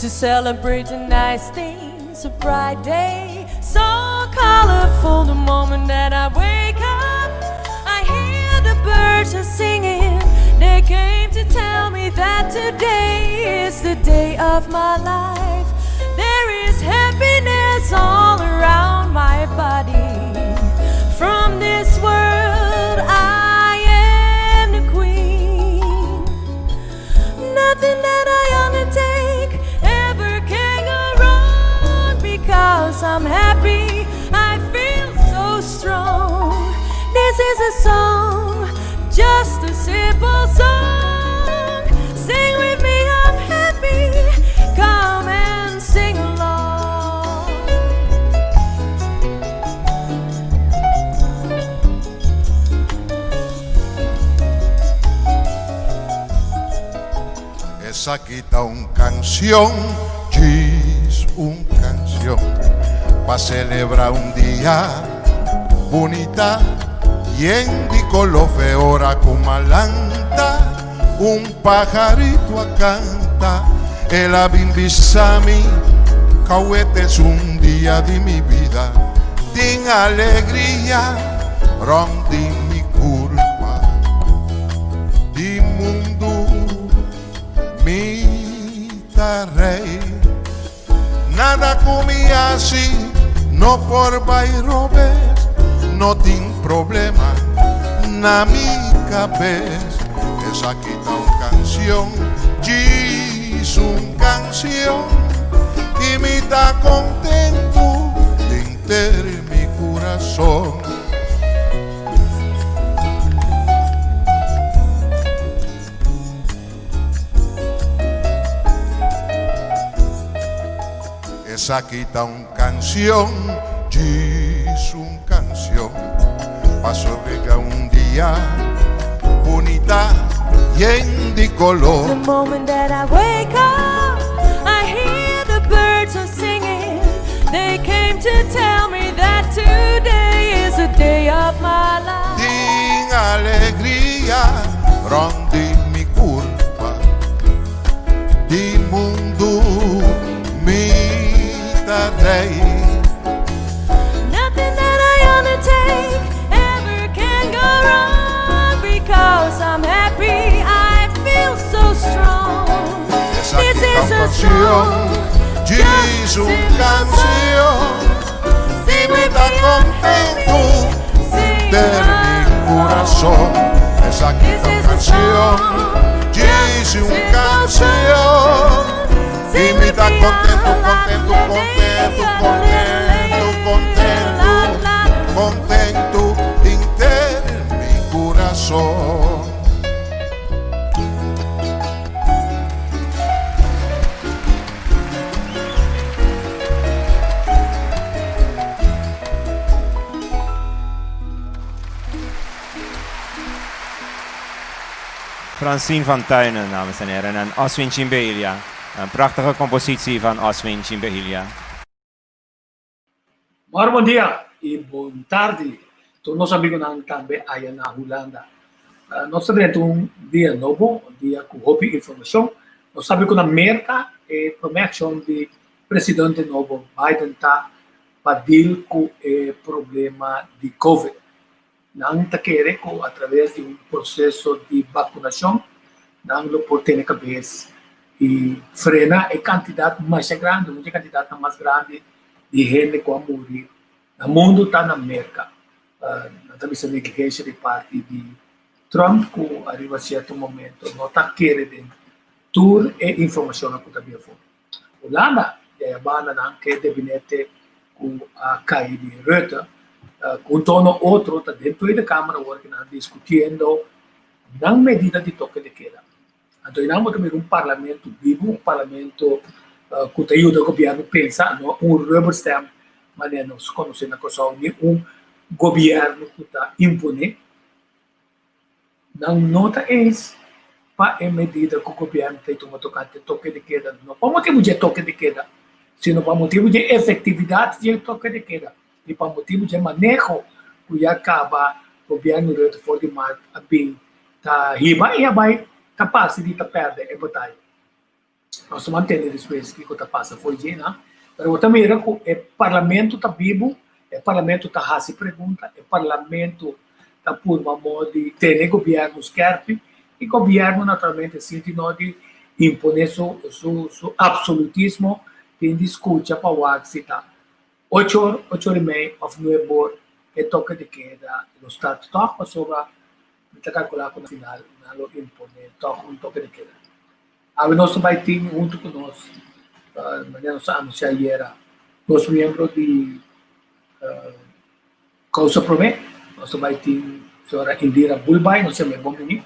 To celebrate the nice things, a bright day, so colorful. The moment that I wake up, I hear the birds are singing. They came to tell me that today is the day of my life. There is happiness all around my body. From this world, I am the queen. Nothing that I undertake ever can go wrong because I'm happy. I feel so strong. This is a song, just a simple song. Sing with me, I'm happy. Come and sing along. Esaki ta un canción, djis un canción, pa celebra un dia bunita, yen di color fe ora cu m'a lanta, un pajarito a canta, el a bin bisa mi, c'awe t'es un dia di mi bida, tin alegria rond di mi curpa, di mundu mi ta rey. Nada cu mi haci no por bay robes, no tin problema na mi cabes. Esaki ta un cancion, djis un cancion, y mi ta contento denter mi curason. Esaki ta un canción, djis un canción, pa sobrega un dia bunita yen di color. The moment that I wake up, I hear the birds are singing. They came to tell me that today is the day of my life. Tin alegria rond di mi curpa, di mundu mi ta rey. Nothing that I undertake ever can go wrong because I'm happy. I feel so strong. Esaki This ta is un a canción, song, djis just a un simple canción, song. y Sing mi with ta me, I'm contento happy. Sing denter mi curason. along. Esaki This ta un is a canción, song, djis just a un simple canción, song. y Sing mi with ta me, contento, la contento, la contento, la contento, contento, la la. contento denter mi curason. Francine van Tuinen, dames en heren, en Oswin Chimbelia. Een prachtige compositie van Oswin Chimbelia. Mor bon dia y bon tardi tur nos amigonan tambe aya na Hulanda. Nos ta drenta un dia nobo, un dia cu hopi informacion. Nos sabi cu na Merca e prome accion di presidente nobo Biden ta pa deal cu e problema di Covid. Nan ta kere ku atraves di un proseso di bakunashon nan lo por tene kabes i frena e kantidat masha grandi, un di e kantidatnan mas grandi di hende ku a muri na mundu ta na Merka. Nan ta bisa negligensha di parti di Trump ku ariba sierto momento no ta kere den tur e informashonnan ku ta bin afó. Hulanda di aya banda nan ke gabinete ku a kai di Rutte ku un tono otro ta den Tweede Kamer awor ku nan diskutiendo nan medida di toke de keda. Anto nan bo ta mira un parlamento bibu, un parlamento ku ta yuda gobièrnu pensa, no un rubber stamp manera nos konosé na Kòrsou, ni un gobièrnu ku ta imponé. Nan no ta eens pa e medida ku gobièrnu ta tuma tokante toke de keda, no pa motibu dje toke de keda, sino pa motibu dje efektividat dje toke de keda i pa motibu dje maneho ku ya kaba gobièrnu Rutte for di mart a bin ta hiba i a bai ta parse di ta pèrdè e bataya. Nos ta mantene despues kiko ta pasa for dje nan. Pero bo ta mira ku e parlamento ta bibu, e parlamento ta hasi pregunta, e parlamento ta purba modo di tene gobièrnu skèrpi i gobièrnu naturalmente sinti no di imponé su su su absolutismo tin di skucha pa wak si ta ocho or, ocho or i mei òf nuebe or e toke di keda lo start tòg pasobra mi ta kalkulá ku na final nan lo imponé tòg un toke di keda. Awe nos ta bai tin huntu ku nos, manera nos a anunsiá ayera, dos miembro di Kousa Promé. Nos ta bai tin señora Indira Bulbay, nos yam'é bon bini.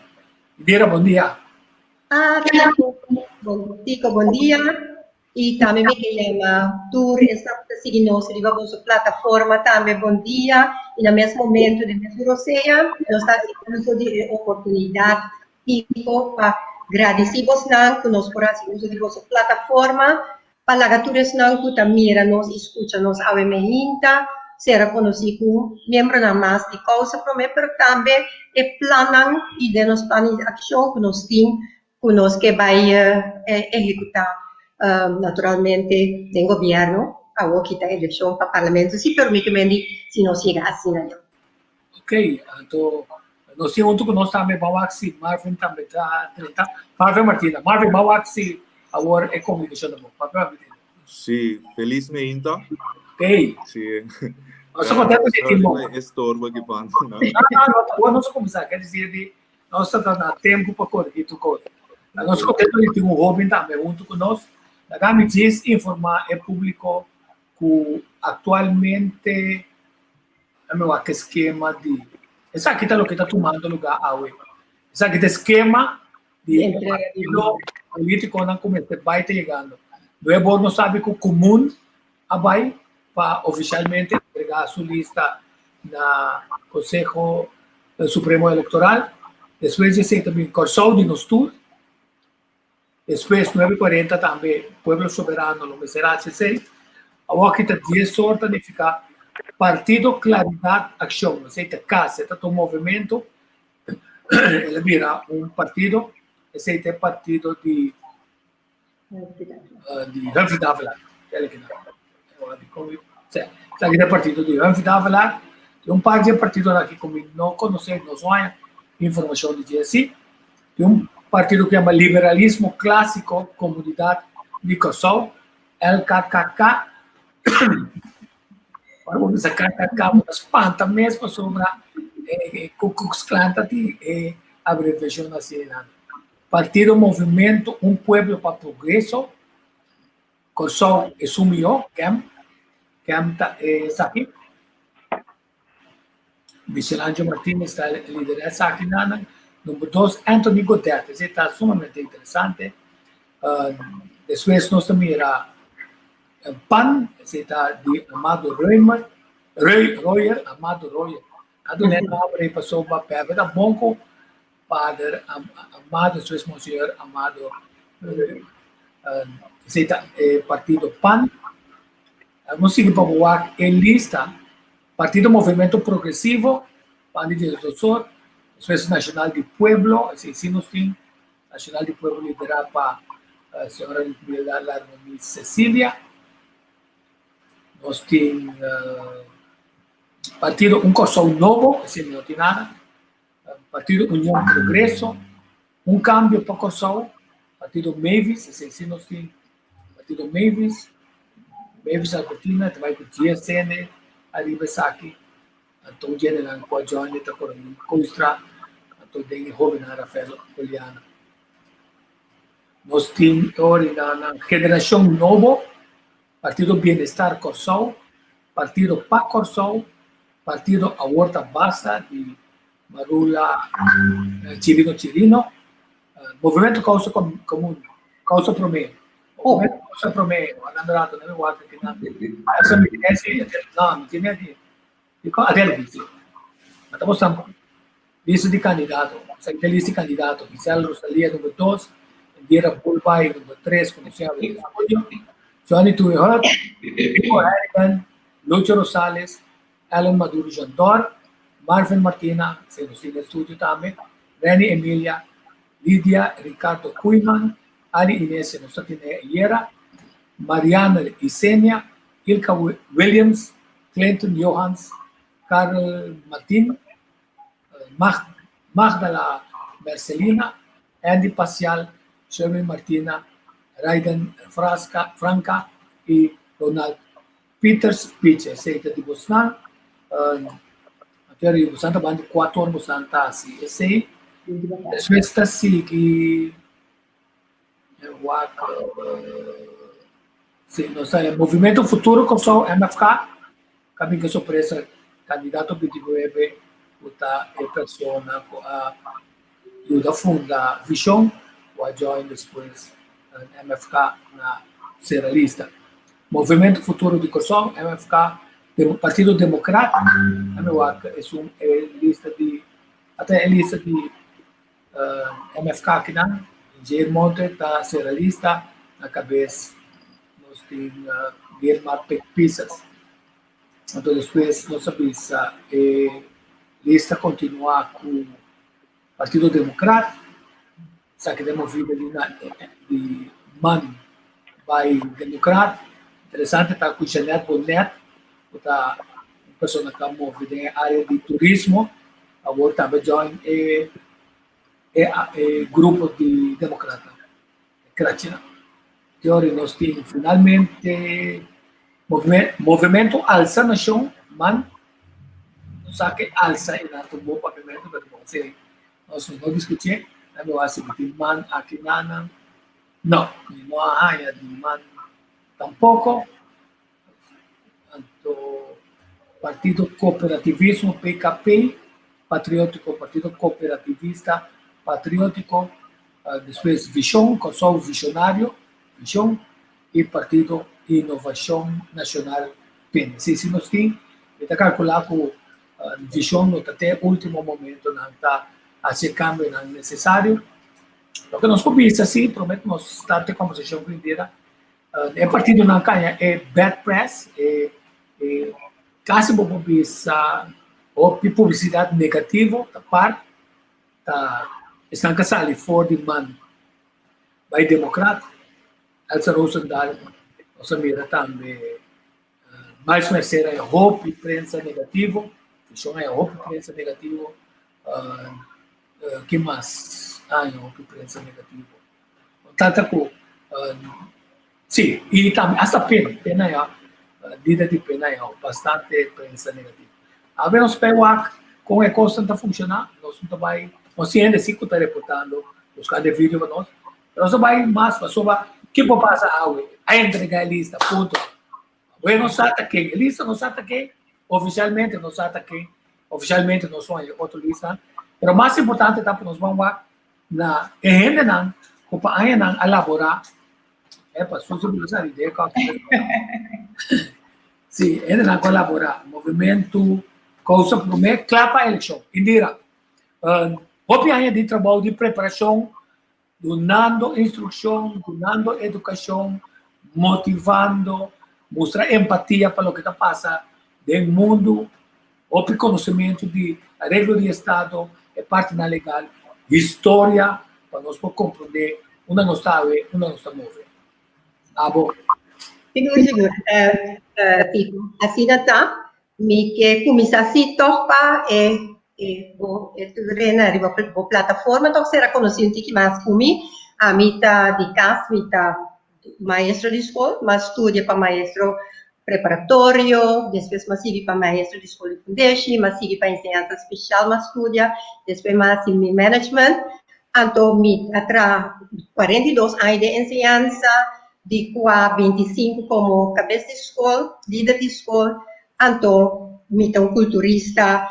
Indira, bon dia. Ah, Tico, bon, Tico, bon dia. I tambe mi ke yama tur esnan ku ta sigui nos riba boso plataforma tambe bon dia. I na mes momento den mes rosea nos ta hasi uso di e oportunidat Tico pa gradisí bosnan ku nos por hasi uso di boso plataforma pa laga tur esnan ku ta mira nos i skucha nos awe meinta sera konosí ku miembronan mas di Kousa Promé pero tambe e plannan i den nos plan di akshon ku nos tin ku nos ke bai ehekutá naturalmente den gobièrnu awor kita elekshon pa parlamento si permiti mendi si nos yega asina ya. Ok, anto nos tin huntu ku nos tambe ban wak si Marvin tambe ta drenta. Marvin Martina, Marvin ban wak si awor e komunikashon ta bon. Marvin Martina. Si, felis meinta. Ok. Si. Nos ta kontentu di tin bo. Estorbo aki banda. No, no, no, awor nos a kuminsá, ker desir di Nos ta na tempu pa korigí tur kos. Nos kontentu di tin un hóben tambe huntu ku nos. Laga mi djis informá e públiko ku aktualmente mi wak e skema di esaki ta loke ta tumando lugá awe. Esaki ta e skema di e partido polítikonan ku mester bai ta yegando. Nuevo nos sabi ku Komun a bai pa ofisialmente entregá su lista na Konseho Supremo Elektoral. Despues di esei ta bin Kòrsou di nos tur. Despues 9:40 tambe Pueblo Soberano lo mester hasi esei. Awor ki ta 10 or ta nifiká Partido Klaridat Akshon. Esei ta kas, e ta ta un movementu. El a bira un partido. Esei ta e partido di di Humphrey Davelaar. Esaki ta e partido di Humphrey Davelaar. Tin un par di e partidonan aki ku mi no konosé, no so haña informashon di dje así. Tin un partido ku yama Liberalismo Klásiko Komunidat di Kòrsou, LKKK. Ora bo bisa KKK bo ta spanta mes pasobra e Ku Klux Klan ta tin e abreviashon asina. Partido Movimento Un Pueblo pa Progreso, Kòrsou esun mihó, kem, kem ta esaki. Michelangelo Martinez ta liderá esaki nan. Number dos, Anthony Godett, esei ta sumamente interesante. Despues nos ta mira pan, esei ta di Amado Römer, Royer, Amado Royer. A dun'é nomber ei pasobra Pepe ta bon ku Pader Amado, despues Monseñor Amado, esei ta e partido pan. Nos sigui pa bo wak e lista, Partido Movimento Progresivo, pan di diesdos or, despues Nacional di Pueblo, esei si nos tin, Nacional di Pueblo liderá pa señora Ludmila Larmonie Cecilia. Nos tin Partido Un Kòrsou Nobo, esei mi no tin nada. Partido Union Progreso, Un Kambio pa Kòrsou, Partido Mavis, esei si nos tin, Partido Mavis, Mavis Albertina ta bai ku dies hende ariba esaki, anto un djenenan ku a join ta Coronel Koostra, anto den e hobennan Rafael Oliana. Nos tin e orinanan Generashon Nobo, Partido Bienestar Kòrsou, Partido Pa Kòrsou, Partido Awor Ta Basta di Marula Chirino Chirino, Movimento Kousa Komun, Kousa Promé, Movimento Kousa Promé, wak rato na mi wak aki nan. Esa mi esi, no, mi tiene aki. Dikon Adel bisti? Ma ta mostrando lista di kandidato. Esaki ta lista di kandidato. Giselle Rosalia number dos, Indira Bulbay number tres ku nos yawe den studio, Johnny Tuihut, Rico Harrigan, Lucho Rosales, Ellen Maduro Jandor, Marvin Martina, esei nos tin den studio tambe, Renny Emilia, Lidia Ricardo Koeiman, Ali Inesia, nos ta tene ayera, Mariana Isenia, Ilka Williams, Clinton Johans, Karel Martin, Magdala Mercelina, Andy Pasial, Sherwin Martina, Raiden Frasca, Franca i Ronald Peters Piche. Esei ta di bosnan. Anto bosnan ta banda 4 or bosnan ta hasi esei. Despues ta sigui wak si nos ta Movimento Futuro Kòrsou, MFK, kaminda sorpresa kandidato 29 ku ta e persona ku a yuda funda Vishon ku a join despues MFK na sera lista. Movimento Futuro di Kòrsou, MFK, Partido Demokrat, mi wak esun e lista di ata e lista di MFK akinan, Jair Monte ta sera lista na kabes nos tin Gilmar Pisas. Anto despues nos a bisa e lista kontinuá ku Partido Demokrat, esaki ta e movida di di man bai Demokrat. Interesante ta ku Jeanette Bonnet ku ta un persona ku ta move den e área di turismo awor tambe join e e grupo di Demokratnan. Krachina. Teori nos tin finalmente Movimento Alsa Nashon, man, nos sa ke alsa e nan ta un bon papiamentu, pero bon si nos no diskutié, nan lo hasi mi tin man aki nanan. No, mi no a haña di man tampoko. Anto Partido Kooperativismo, PKP, Patriótiko, Partido Kooperativista Patriótiko, despues Vishon, Kòrsou Vishonario, Vishon, i Partido Inovashon Nashonal, pin. Si si nos tin, mi ta kalkulá ku Vishon no ta te último momento nan ta hasi e kambionan nesesario. Loke nos por bisa si, promé ku nos start e kòmbersashon ku Indira, E partidonan kaña e bad press, e e kasi bo por bisa hopi publisidat negativo ta part ta esnan ka sali for di man bai demokrat. Elsa Rozendal nos a mira tambe Miles Mercera e hopi prensa negativo, Vishon e hopi prensa negativo, ke mas aña hopi prensa negativo. Tata ku si i tambe hasta pena, pena ya lider di pena ya bastante prensa negativo. Awe nos p'e wak kon e kosnan ta funshoná, nos no ta bai, nos tin hende si ku ta reportando, buskando e video pa nos, pero nos ta bai mas pasobra ke por pasa awe, a entregá e lista, punto. Awe no sa ta ken, e lista no sa ta ken, ofisialmente no sa ta ken, ofisialmente nos no haña otro lista, pero mas importante ta pa nos ban wak Na e hendenan ku pa añanan a laborá, epa, Susi bo sa di de kòk. Sí, e hendenan ku a laborá, movimentu, kousa promé kla pa elekshon. Indira, hopi aña di trabou di preparashon, dunando instrukshon, dunando edukashon, motivando, mustra empatia pa loke ta pasa den mundu, Hopi konosementu di areglo di estado, e partinan legal, historia, pa nos por komprondé unda nos ta awe, unda nos ta move. Abo. Sigur, sigur. Tito, asina ta. Mi ke kuminsá si tòg pa e e bo e tur rena riba bo plataforma tòg sera konosí un tiki mas ku mi. Ami ta di kas, mi ta maestro di skol, m'a studia pa maestro preparatorio, despues m'a sigui pa maestro di skol di fundeshi, m'a sigui pa enseñansa speshal m'a studia, despues m'a hasi mi management, anto mi a traha 42 aña den enseñansa, di kua 25 komo kabes di skol, lider di skol, anto mi ta un kulturista,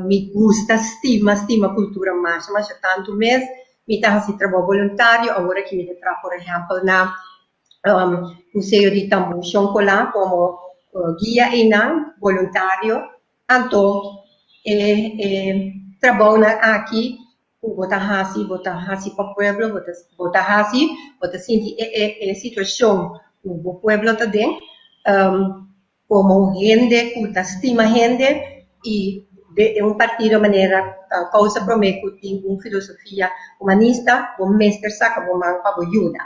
mi gusta stima stima kultura masha masha tantu mes, Mi ta hasi trabou boluntario, awor aki mi ta traha por ehèmpel na Museo di Tambú Shonkolá komo guia einan boluntario. Anto e e trabounan aki ku bo ta hasi, bo ta hasi pa pueblo, bo ta bo ta hasi, bo ta sinti e e e situashon ku bo pueblo ta den komo hende ku ta stima hende i. De un partido manera Kousa Promé ku tin un filosofia humanista, bo mester saka bo man pa bo yuda.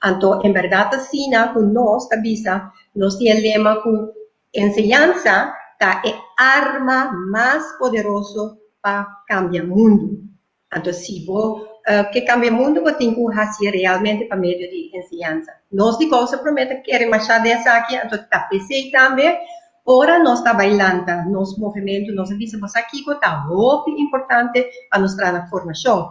Anto en bèrdat asina ku nos ta bisa, nos tin e lema ku enseñansa ta e arma mas poderoso pa kambia mundu. Anto si bo ke kambia mundu bo tin ku hasié realmente pa medio di enseñansa. Nos di Kousa Promé ta kere mashá den esaki, anto ta p'esei tambe ora nos ta bai lanta nos movementu nos a bisa bo sa kiko ta hopi importante pa nos traha na formashon.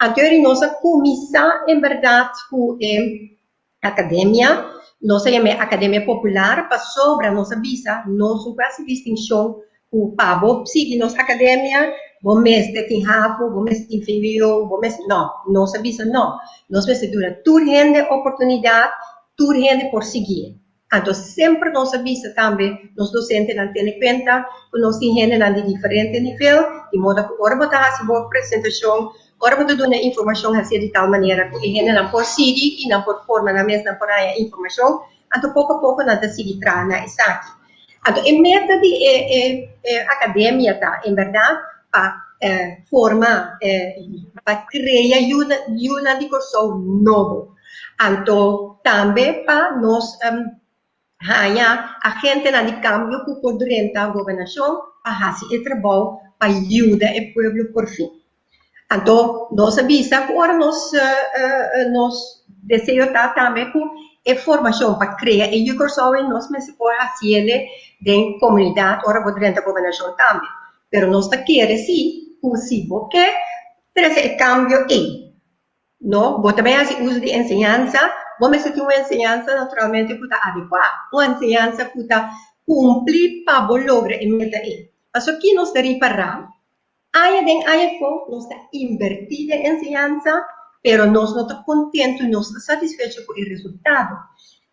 Anto eri nos a kuminsá en bèrdat ku e akademia, nos a yam'é Akademia Popular pasobra nos a bisa nos no por hasi distinshon ku pa bo sigui nos akademia bo mester tin havo, bo mester tin vwo, bo mester, no, nos a bisa no, nos mester duna tur hende oportunidat, tur hende por siguié. Anto semper nos a bisa tambe nos dosentenan tene kuenta ku nos tin hendenan di diferente nivel, di moda ku ora bo ta hasi bo presentashon, ora bo ta duna informashon hasié di tal manera ku e hendenan por sigui i nan por forma nan mes, nan por haña informashon, anto poko a poko nan ta sigui traha na esaki. Anto e meta di e e akademia ta en bèrdat pa forma, pa krea yunan di Kòrsou nobo. Anto tambe pa nos haña agentenan di kambio ku por drenta gobernashon pa hasi e trabou pa yuda e pueblo por fin. Anto nos a bisa ku ora nos nos deseo ta tambe ku e formashon pa krea e Yu Kòrsou ei nos mester por hasiele den komunidat ora bo drenta gobernashon tambe. Pero nos ta kere si ku si bo ke trese e kambio ei No, bo ta bay haci uso di enseñansa, bo mester tin un enseñansa naturalmente cu ta adecua, un enseñansa cu ta cumpli pa bo logra e meta ey. Pasobra ki nos ta ripara, aña den aña afo nos ta inverti den enseñansa, pero nos no ta contento, nos ta satisfecho cu e resultado.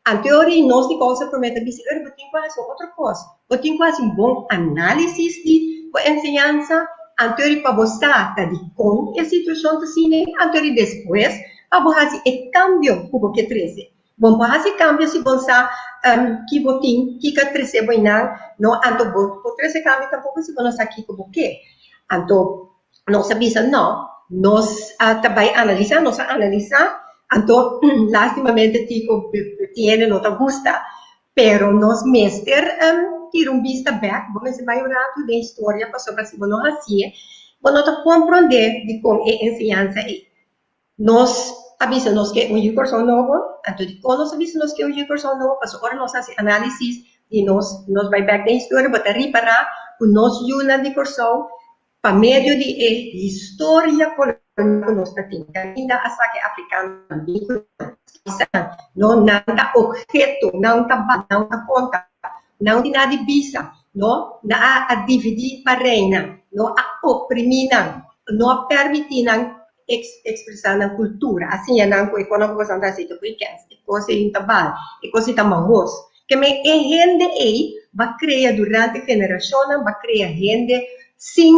Anteori nos di Kousa Promé ta bisa, Eur, bo tin ku hasi un otro kos. Bo tin ku hasi un bon análisis di bo enseñansa. Anteori pa bo sa ta dikon e situashon ta asina ei. Anteori despues pa bo hasi e kambio ku bo ke trese. Bo no por hasi kambio si bo no sa ki bo tin, kiko a trese bo einan, no. Anto bo por trese kambio tampoko si bo no sa kiko bo ke. Anto nos a bisa no, nos a ta bai analisá, nos a analisá, anto lastimamente Tico tiene no ta gusta, pero nos mester tira un bista bek, bo mester bai un ratu den historia pasobra si bo no hasié, bo no ta komprondé dikon e enseñansa ei. Nos a bisa nos ke un yu Kòrsou nobo, anto dikon nos a bisa nos ke un yu Kòrsou nobo? Pasobra ora nos hasi análisis di nos, nos bai bek den historia, bo ta ripará ku nos yunan di Kòrsou pa medio di e historia kolonial ku nos ta tin, kaminda a saka e afrikanonan bin ku nan, bisa nan, no, nan ta obheto, nan ta bal, nan ta konta, nan tin nada di bisa, no, nan a a dividí pa reina, no a oprimí nan, no a permití nan ekspresá nan kultura, a siña nan ku e kosnan ku boso ta hasi ta por kens, e kos ei ta bal, e kos ei ta mahos. Ke men e hende ei ba krea durante generashonnan, ba krea hende sin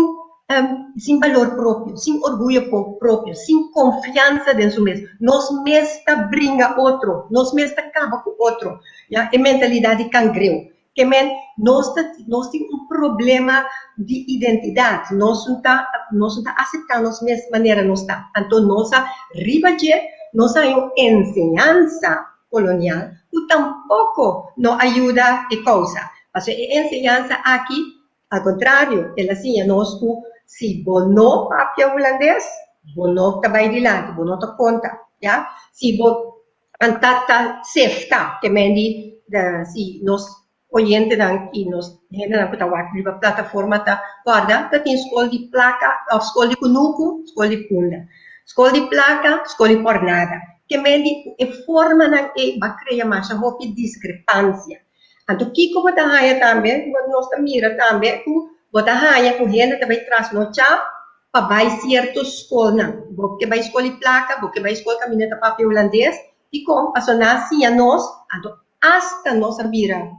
sin balor propio, sin orguyo propio, sin konfiansa den su mes. Nos mes ta bringa otro, nos mes ta kaba ku otro, ya, e mentalidat di kangreu. Ke men nos ta nos tin un problema di identidat, nos no ta nos no ta aseptá nos mes manera nos ta. Anto nos a riba dje nos a haña un enseñansa kolonial ku tampoko no a yuda e kousa. Pasobra e enseñansa aki, al kontrario, el a siña nos ku si bo no papia hulandes, bo no ta bai dilanti, bo no ta konta, ya. Si bo ta ta sefta, ke men di si nos oyentenan i nos hendenan ku ta wak riba plataforma ta kòrda ta tin skol di plaka òf skol di kunuku, skol di punda, skol di plaka, skol di pòrnada. Ke men di ku e formanan ei ba krea masha hopi diskrepansia. Anto kiko bo ta haña tambe? Nos ta mira tambe ku bo ta haña ku hende ta bai trasnochá pa bai sierto skolnan. Bo ke bai skol di plaka, bo ke bai skol kaminda ta papia hulandes. Dikon? Pasobra nan a siña nos, anto asta nos a bira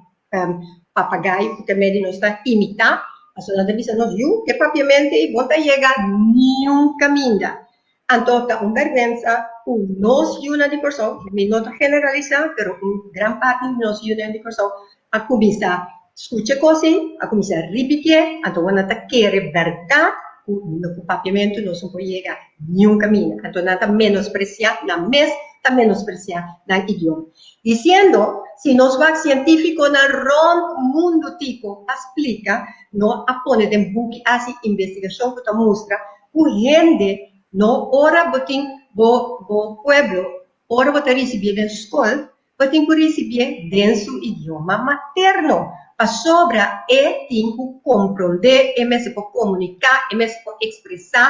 papagai ku ta medi nos ta imitá, pasobra nan ta bisa nos, yu, ke papiamento ei bo ta yega niun kaminda. Anto ta un bèrgwensa ku nos yunan di Kòrsou, mi no ta generalisá, pero un gran parti di nos yunan di Kòrsou a kuminsá. Skucha kos ei, a kuminsá ripitié, anto nan ta kere bèrdat ku no ku papiamentu nos no por yega niun kaminda. Anto nan ta menospresiá nan mes, ta menospresiá nan idioma. Disiendo, si nos wak sientífikonan rònt mundu tiko a splika, no a pone den buki hasi investigashon ku ta mustra ku hende no ora bo tin bo bo pueblo, ora bo ta risibié den skol, Bo tin ku risibié den su idioma materno, pasobra e tin ku komprondé, e mester por komuniká, e mester por ekspresá,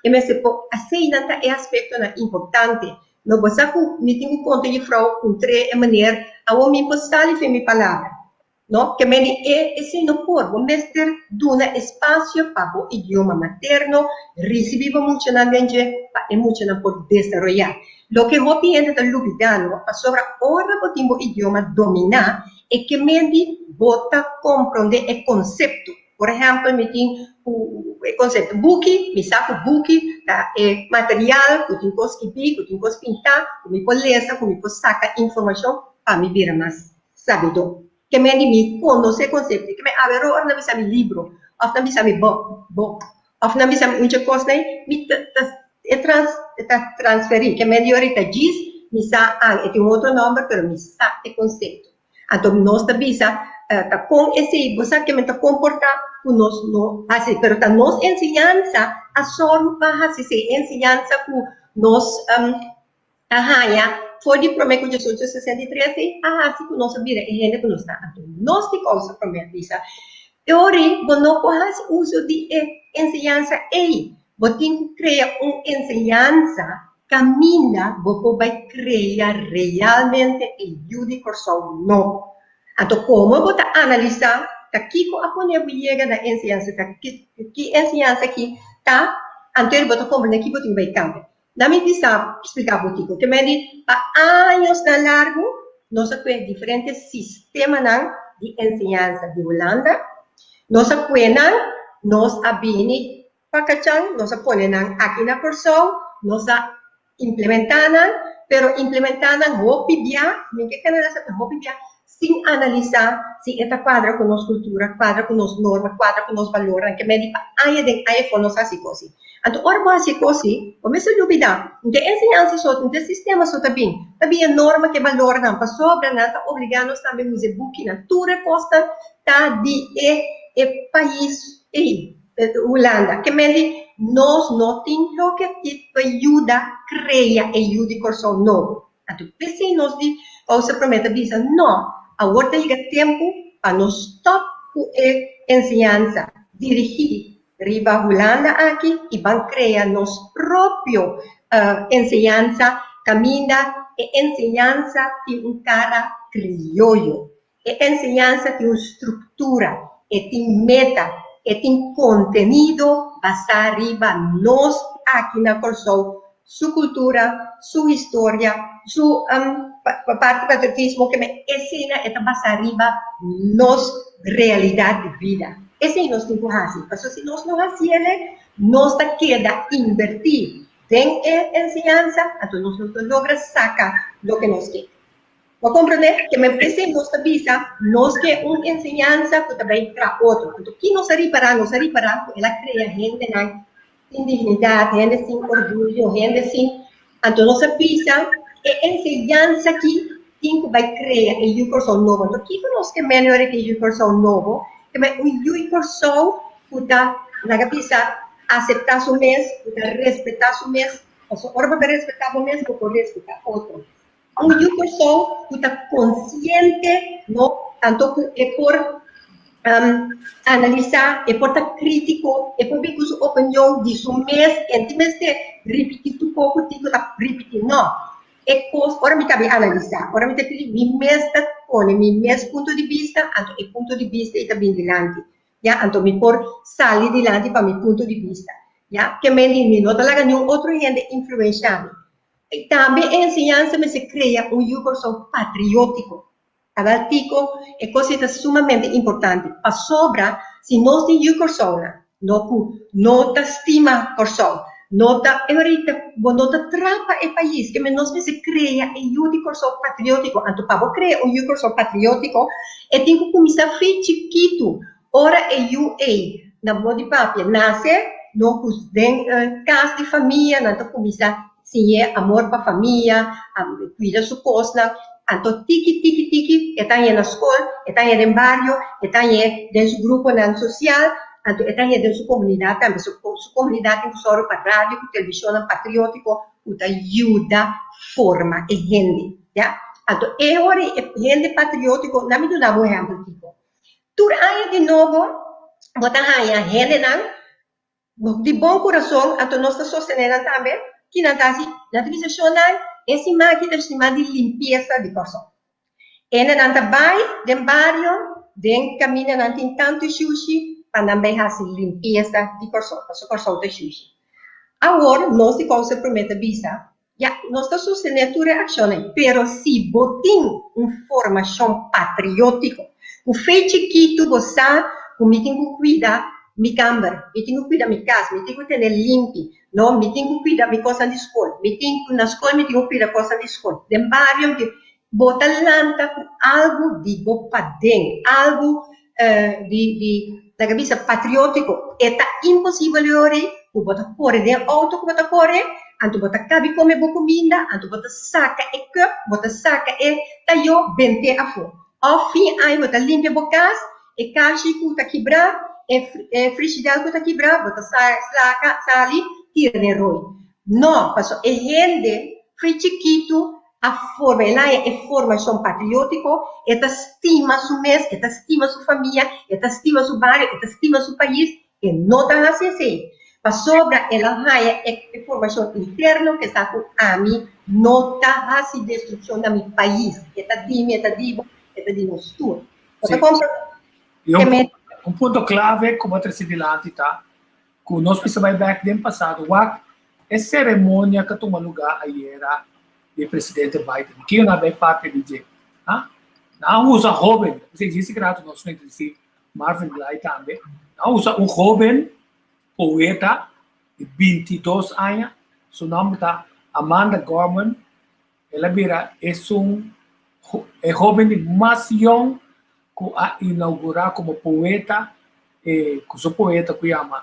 e mester por. Aseinan ta e aspektonan importante. No bo sa ku mi tin ku konta jufrou puntr'é e meneer, awor mi por sali fin mi palabra. No, ke meni e esei no por. Bo mester duna espasio pa bo idioma materno risibí bo muchanan den dje pa e muchanan por desaroyá. Loke hopi hende ta lubidá no, pasobra ora bo tin bo idioma dominá, e ke menti bo ta komprondé e konsepto. Por ehèmpel, mi tin ku e konsepto buki, mi sa ku buki ta e material ku tin kos skibí, ku tin kos pintá, ku mi por lesa, ku mi por saka informashon pa mi bira mas sabidó. Ke men di mi konosé konsepto i ke men awe ora nan bisa mi libro òf nan bisa mi bok, boek, òf nan bisa mi un dje kos nei, mi ta ta e trans e ta transferí. Ke men di ora i ta djis mi sa an e tin un otro nòmber pero mi sa e konsepto. Anto nos ta bisa ta kon esei bo sa ke men ta komportá ku nos no hasi pero ta nos enseñansa a sòru pa hasi esei, enseñansa ku nos a haña for di promé ku diesocho 63 ei a hasi ku nos a bira e hende ku nos ta. Anto nos di kousa promé a bisa, E ora ei bo no por hasi uso di e enseñansa ei. Bo tin ku krea un enseñansa kaminda bo por bai krea realmente e yu di Kòrsou nobo. Anto komo bo ta analisá ta kiko a pone bo yega na enseñansa, ta ki enseñansa ki ta, anto bo ta komprendé ki bo tin ku bai kambia. Na mi bisa splika bo kiko ke men di pa añosnan largu nos a kue diferente sistemanan di enseñansa di Hulanda, nos a kue nan, nos a bini pa Kachan, nos a pone nan aki na Kòrsou, nos a implementá nan, pero implementá nan hopi bia, mi ke generalisá pero hopi bia, sin analisá si e ta kuadra ku nos kultura, kuadra ku nos norma, kuadra ku nos balornan, ke medi pa aña den aña for nos hasi kosi. Anto ora bo hasi kosi, bo mester lubidá, un ke enseñansa so, un ke sistema so ta bin, ta bin e norma ku e balornan, pasobra nan ta obligá nos tambe usa e bukinan. Tur e kosnan ta di e e pais ei, Hulanda. Ke medi nos no tin loke pa yuda krea e yu di Kòrsou nobo. Anto p'esei nos di Kousa Promé ta bisa, No, awor ta yega tempu pa nos stòp ku e enseñansa dirigí riba Hulanda aki i ban krea nos propio enseñansa kaminda e enseñansa tin un kara krioyo. E enseñansa tin un struktura, e tin meta, e tin kontenido basá riba nos aki na Kòrsou, su kultura, su historia, su parti patriotismo, ke men esei e ta basá riba nos realidat di bida. Esei nos tin ku hasi, pasobra si nos no hasiel nos ta keda inbertí den e enseñansa, anto nos no ta logra saka loke nos ke. Bo komprendé? Ke men p'esei nos ta bisa, nos ke un enseñansa ku ta bai tra otro. Anto ki nos a ripará? Nos a ripará ku el a krea hendenan sin dignidat, hende sin orguyo, hende sin. Anto nos a bisa, e enseñansa aki tin ku bai krea e yu Kòrsou nobo. Anto kiko nos ke men ora ke yu Kòrsou nobo? Ke men un yu Kòrsou ku ta, laga bisa, aseptá su mes, ku ta respetá su mes. Pasobra ora bo ta respetá bo mes, bo por respetá otro. Un yu Kòrsou ku ta konsiente, no, tanto ku e por analisá, e por ta krítiko, e por bin ku su opinion di su mes, e no tin mester ripití tur kos ku tin ku ta ripití, no. E kos, ora mi ta bin analisá, ora mi ta pidi, mi mes ta pone mi mes punto di bista, anto e punto di bista ei ta bin dilanti, ya, anto mi por sali dilanti pa mi punto di bista, ya. Ke men di mi no ta laga niun otro hende influenshá mi. Tambe e enseñansa mester krea un yu Kòrsou patriótiko. Tabal tiko e kos ei ta sumamente importante pasobra si nos tin yu Kòrsounan no ku no ta stima Kòrsou, No ta e ora bo no ta trapa e pais. Ke men nos mester krea e yu di Kòrsou patriótiko. Anto pa bo krea un yu di Kòrsou patriótiko e tin ku kuminsá fi chikitu. Ora e yu ei na bo di papia nase no ku den kas di famia nan ta kuminsá siñ'é amor pa famia, kuida su kosnan. Anto tiki tiki tiki e ta hañ'é na skol, e ta hañ'é den bario, e ta hañ'é den su gruponan sosial. Anto e ta hende den su komunidat tambe. Su komunidat tin ku sòru pa radio ku televishonnan patriótiko ku ta yuda forma e hende, ya. Anto e ora e hende patriótiko, nan mi duna bo un ehèmpel kiko. Tur aña di nobo bo ta haña hendenan di bon kurason, anto nos ta sostené nan tambe, ki nan ta hasi? Nan ta bisa shonnan e siman aki ta siman di limpiesa di Kòrsou. Hendenan ta bai den bario, den kaminda nan tin tantu shushi pa nan bai hasi limpiesa di Kòrsou, pasobra Kòrsou ta shushi. Awor nos di Kòrsou Promé ta bisa, ya, nos ta sostené tur e akshonnan, pero si bo tin un formashon patriótiko, ku fe chikitu bo sa ku mi tin ku kuida mi kamber, mi tin ku kuida mi kas, mi tin ku tene limpi, no, mi tin ku kuida mi kosnan di skol, mi tin ku na skol mi tin ku kuida kosnan di skol, den bario mi tin. Bo ta lanta ku algu di bo paden, algu di di laga bisa patriótiko. E ta imposibel yori ku bo ta kore den outo ku bo ta kore, anto bo ta kabi kome bo kuminda, anto bo ta saka e kùp, bo ta saka e tayó bent'é afó. Òf fin aña bo ta limpia bo kas, e kashi ku ta kibrá, e e frishidèl ku ta kibrá, bo ta saka sali tira den roi. No, pasobra e hende fri chikitu a forma, el haña e formashon patriótiko, e ta stima su mes, e ta stima su famia, e ta stima su bario, e ta stima su pais, e no ta hasi esei. Pasobra el a haña e formashon interno ke sa ku ami no ta hasi destrukshon na mi pais, e ta di mi, e ta di bo, e ta di nos tur. Bo ta komprendé? Un punto klave ku bo a trese dilanti ta ku nos mester bai bek den pasado wak e seremonia ku a tuma lugá ayera di presidente Biden. Kiko nan a bai papia di dje? Ha? Nan a usa hóben, p'esei djis rato nos a introducí Marvin Glay tambe, nan a usa un hóben poeta di bintidos aña, su nòmber ta Amanda Gorman, el a bira esun e hóben di mas yòn ku a inaugurá komo poeta e ku su poeta ku yama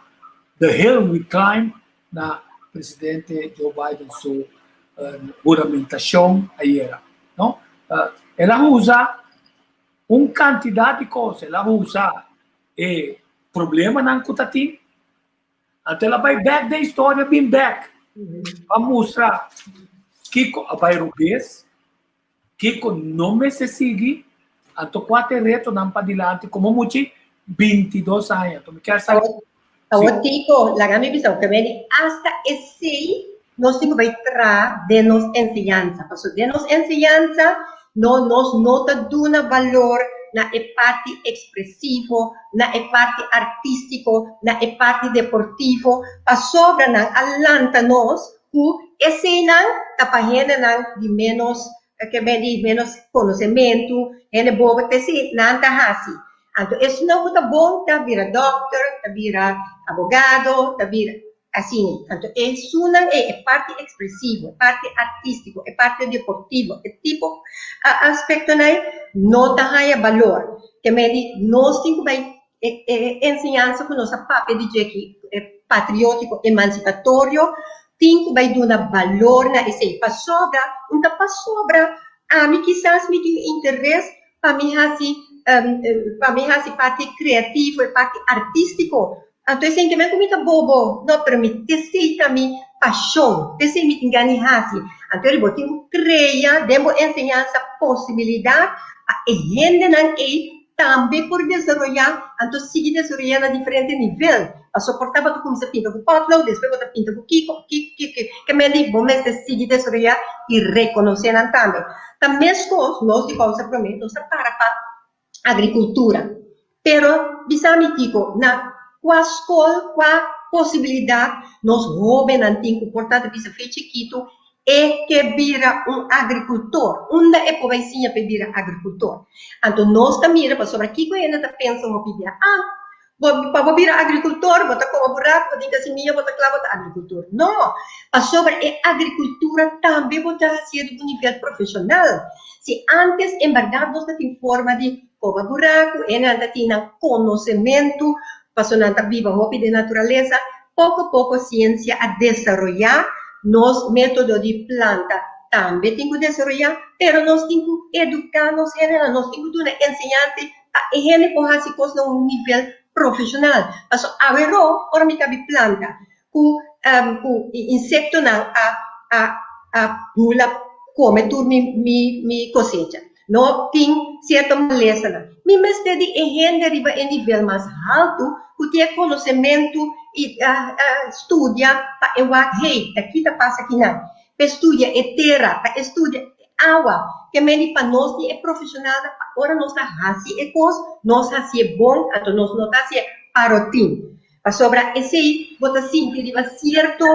The Hill We Climb na presidente Joe Biden su huramentashon ayera. No? El a usa un kantidat di kos, el a usa e problemanan ku ta tin, Anto el a bai bek den historia bin bek pa mustra kiko a bai robes, kiko no mester sigui, anto kua ta e retonan padilanti komo muchi bintidos aña. Anto mi kier sa. Awor Tico, laga mi bisa bo ke medi asta esei nos tin ku bai traha den nos enseñansa, pasobra den nos enseñansa no nos no ta duna balor na e parti ekspresivo, na e parti artístiko, na e parti deportivo, pasobra nan a lanta nos ku eseinan ta pa hendenan di ménos ke men di ménos konosementu, hende bobo, ta esei nan ta hasi. Anto esnan ku ta bon ta bira dòkter, ta bira abogado, ta bira. Asina, anto esunnan ei, e parti ekspresivo, e parti artístiko, e parti deportivo, e tipo aspektonan ei no ta haña balor. Ke men di nos tin ku bai e enseñansa ku nos a papia di dje aki, e patriótiko, emansipatorio, tin ku bai duna balor na esei. Pasobra, un ta pasobra ami kisas mi tin interes pa mi hasi pa mi hasi parti kreativo, e parti artístiko. Anto e sentimen ku mi ta bobo, no, pero mi t'esei ta mi pashon, t'esei mi tin gana di hasi. Anto eri bo tin ku krea den bo enseñansa posibilidat pa e hendenan ei tambe por desaroyá, anto sigui desaroyá na diferente nivel. Pasobra por ta bo ta kuminsá pinta ku potlood, despues bo ta pinta ku kiko, kiko, kiko, ke men di bo mester sigui desaroyá i rekonosé nan tambe. Ta meskos nos di Kousa Promé nos ta para pa agrikultura. Pero bisa mi kiko, na kua skol, kua posibilidat nos hóbennan tin ku por ta ta bisa fe chikitu e ke bira un agrikultor? Unda e por bai siña pa e bira agrikultor? Anto nos ta mira pasobra kiko hende ta pensa hopi bia, ah, Bo, pa bo bira agrikultor, bo ta koba buraku, bo tin ka simia, bo ta kla, bo ta agrikultor. No! Pasobra e agrikultura tambe bo ta hasié riba un nivel profeshonal. Si ántes en bèrdat nos ta tin forma di koba buraku, e nan ta tin nan konosementu, pasobra nan ta biba hopi den naturalesa, poko poko siensia a desaroyá nos método di planta tambe tin ku desaroyá, pero nos tin ku eduká nos hendenan, nos tin ku duna enseñansa Pa e hende por hasi kos na un nivel profeshonal. Paso aweró ora mi ta bi planta ku ku insektonan a a a bula kome tur mi mi mi kosecha. No tin sierto malesanan. Mi mester di e hende riba e nivel mas haltu ku tin e konosementu i a a studia pa e wak hey ta ki ta pasa kinan. Pa e studia e tera, pa e studia e awa. Ke meni pa nos tin e profesionalnan pa ora nos ta hasi e kos, nos hasié bon, anto nos no ta hasié parotin. Pasobra esei bo ta sinti riba sierto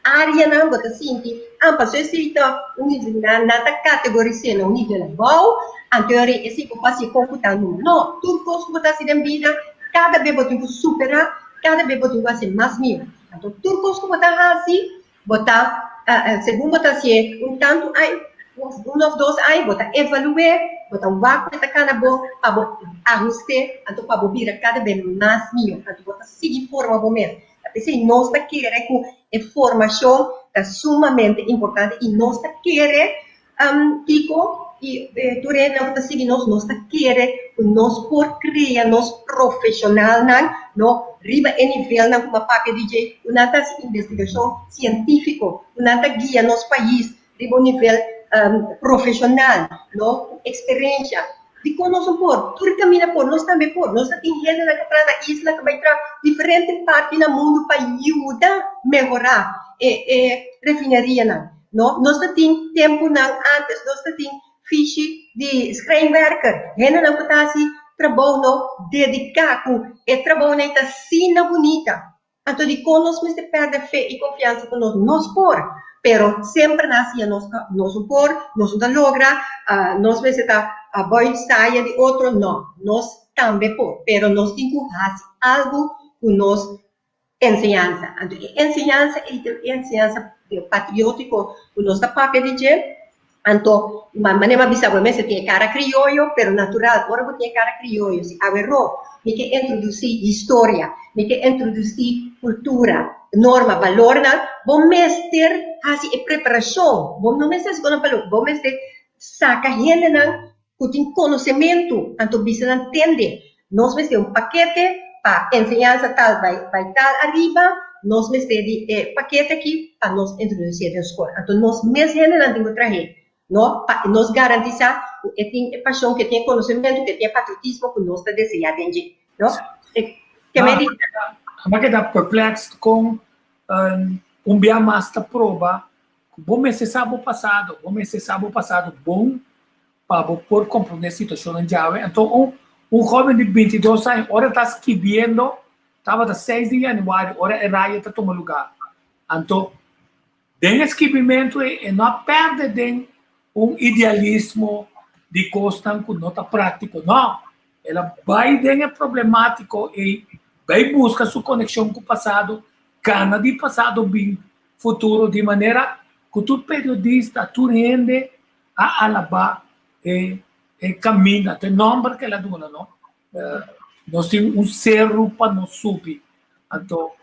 areanan, bo ta sinti, ah, pasobra esei ta un nivel, nan ta kategoris'é na un nivel abou, anto e ora esei bo por hasié kon ku ta numa. No, tur kos ku bo ta hasi den bida, kada bes bo tin ku superá, kada bes bo tin ku hasi mas mihó. Anto tur kos ku bo ta hasi, Bo ta, segun bo ta hasié un tantu ai, un òf dos ai, bo ta evalu'é, bo ta wak ku e ta kana bo pa bo ahust'é, anto pa bo bira kada be mas mihó. Anto bo ta sigui forma bo mes. Ta p'esei nos ta kere ku e formashon ta sumamente importante i nos ta kere Kiko i tur hendenan ku ta sigui nos, nos ta kere ku nos por krea nos profeshonalnan no riba e nivelnan ku a papia di dje, ku nan ta hasi investigashon sientífiko, ku nan ta guia nos pais riba un nivel profeshonal no, ku eksperensha. Dikon nos no por? Tur kaminda por, nos tambe por. Nos ta tin hendenan ku traha na isla ku bai traha diferente parti na mundu pa yuda mehorá e e refinerianan. No, nos ta tin tempunan antes nos ta tin fishi di schrijnwerker, hendenan ku ta hasi trabou no dediká ku e trabounan ei ta asina bunita. Anto dikon nos mester pèrdè fe i konfiansa ku nos? Nos por, pero semper nan a siña nos ku nos no por, nos no ta logra, nos mester ta bòi saya di otro. No, nos tambe por, pero nos tin ku hasi algu ku nos enseñansa. Anto e enseñansa ei ta e enseñansa patriótiko ku nos ta papia di dje. Anto, manera mi a bisa bo, e mester tin e kara krioyo, pero natural, ora bo tin e kara krioyo, si aweró mi ke introdusí historia, mi ke introdusí kultura, norma, balornan, bo mester hasi e preparashon, bo no mester hasi kono pa loke, bo mester saka hendenan ku tin konosementu, anto bisa nan tende, nos mester un pakete pa enseñansa tal bai bai tal ariba, nos mester di e pakete aki pa nos introdusí den skol. Anto nos mes hendenan tin ku trah'é, no? Pa nos garantisá ku e tin e pashon, ku e tin e konosementu, ku e tin e patriotismo ku nos ta deseá den dje, no? Ke men di. Mi a keda perplexed kon un bia mas ta proba ku bo mester sa bo pasado, bo mester sa bo pasado bon pa bo por comprende situacionnan djawe. Anto un un joven di 22 aña ora ta skibiendo tabata 6 di januari ora e raya ta tuma lugar. Anto den e skibimento ei e no a perde den un idealismo di cosnan cu no ta practico. No, el a bay den e problematico ei, bay busca su conexion cu pasado, cana di pasado bin futuro di manera cu tur periodista, tur hende a alabá e e kaminda, ta e nòmber ku el a duna, no? Nos tin un seru pa nos subi. Anto,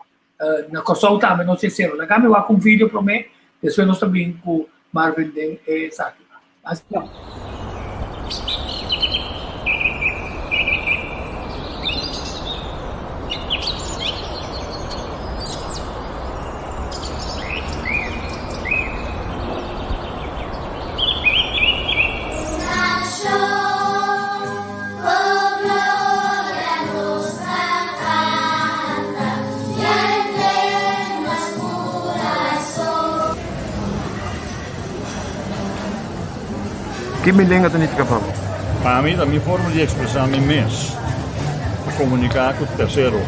na Kòrsou tambe nos tin seru. Laga mi wak un video promé, despues nos ta bin ku Marvin den esaki. Ki mi lenga ta nifiká pa bo? Pa mi ta mi forma di ekspresá mi mes, pa komuniká ku tersero,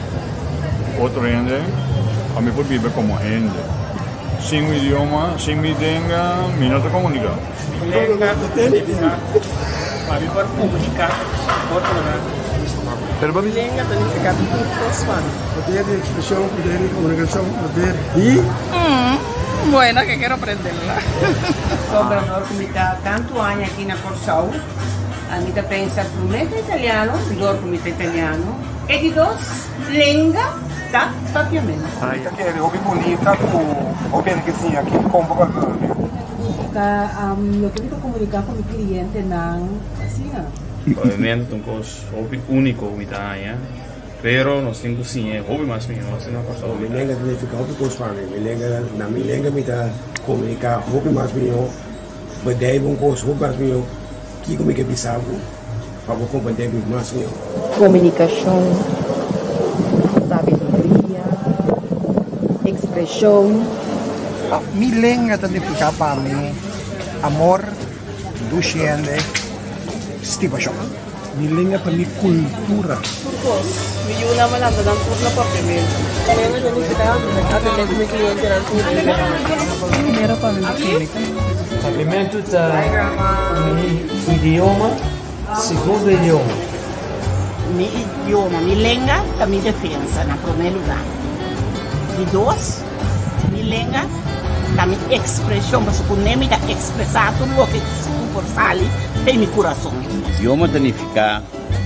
otro hende, pa mi por biba komo hende. Sin un idioma, sin mi lenga, mi no ta komuniká. Mi lenga ta nifiká pa mi por komuniká ku otronan. Pero pa mi. Lenga ta nifiká tur kos pa mi. Poder di ekspreshon, poder di komunikashon, poder di. Mm, bueno, ke kero aprenderla. Sobra dor ku mi ta tantu aña aki na Kòrsou, mi ta pensa promé ta italiano, dor ku mi ta italiano, e di dos lenga ta papiamentu. Mi ta kere hopi bunita ku hopi hende ke siña aki kon pa papia. Ta loke mi ta komuniká ku mi klientenan asina. Papiamentu ta un kos hopi úniko ku mi ta haña, pero nos tin ku siñ'é hopi mas mihó asina Kòrsou. Mi lenga ta nifiká hopi kos pa mi. Mi lenga, na mi lenga mi ta komuniká hopi mas mihó, bedei bo un kos hopi mas mihó, kiko mi ke bisa bo pa bo komprendé mi mas mihó. Komunikashon, sabiduria, ekspreshon. Mi lenga ta nifiká pa mi amor, dushi hende, stimashon. Mi lenga ta mi kultura. Tur kos. Mi yunan a lanta nan tur na papiamentu. Mi lenga ta nifiká atendé ku mi klientenan tur dia. Primero pa mi bukínika. Papiamentu ta mi idioma, segundo idioma. Mi idioma, mi lenga ta mi defensa na promé lugá. Di dos, mi lenga ta mi ekspreshon, pasobra ku ne mi ta ekspresá tur loke ku por sali den mi kurason. Idioma ta nifiká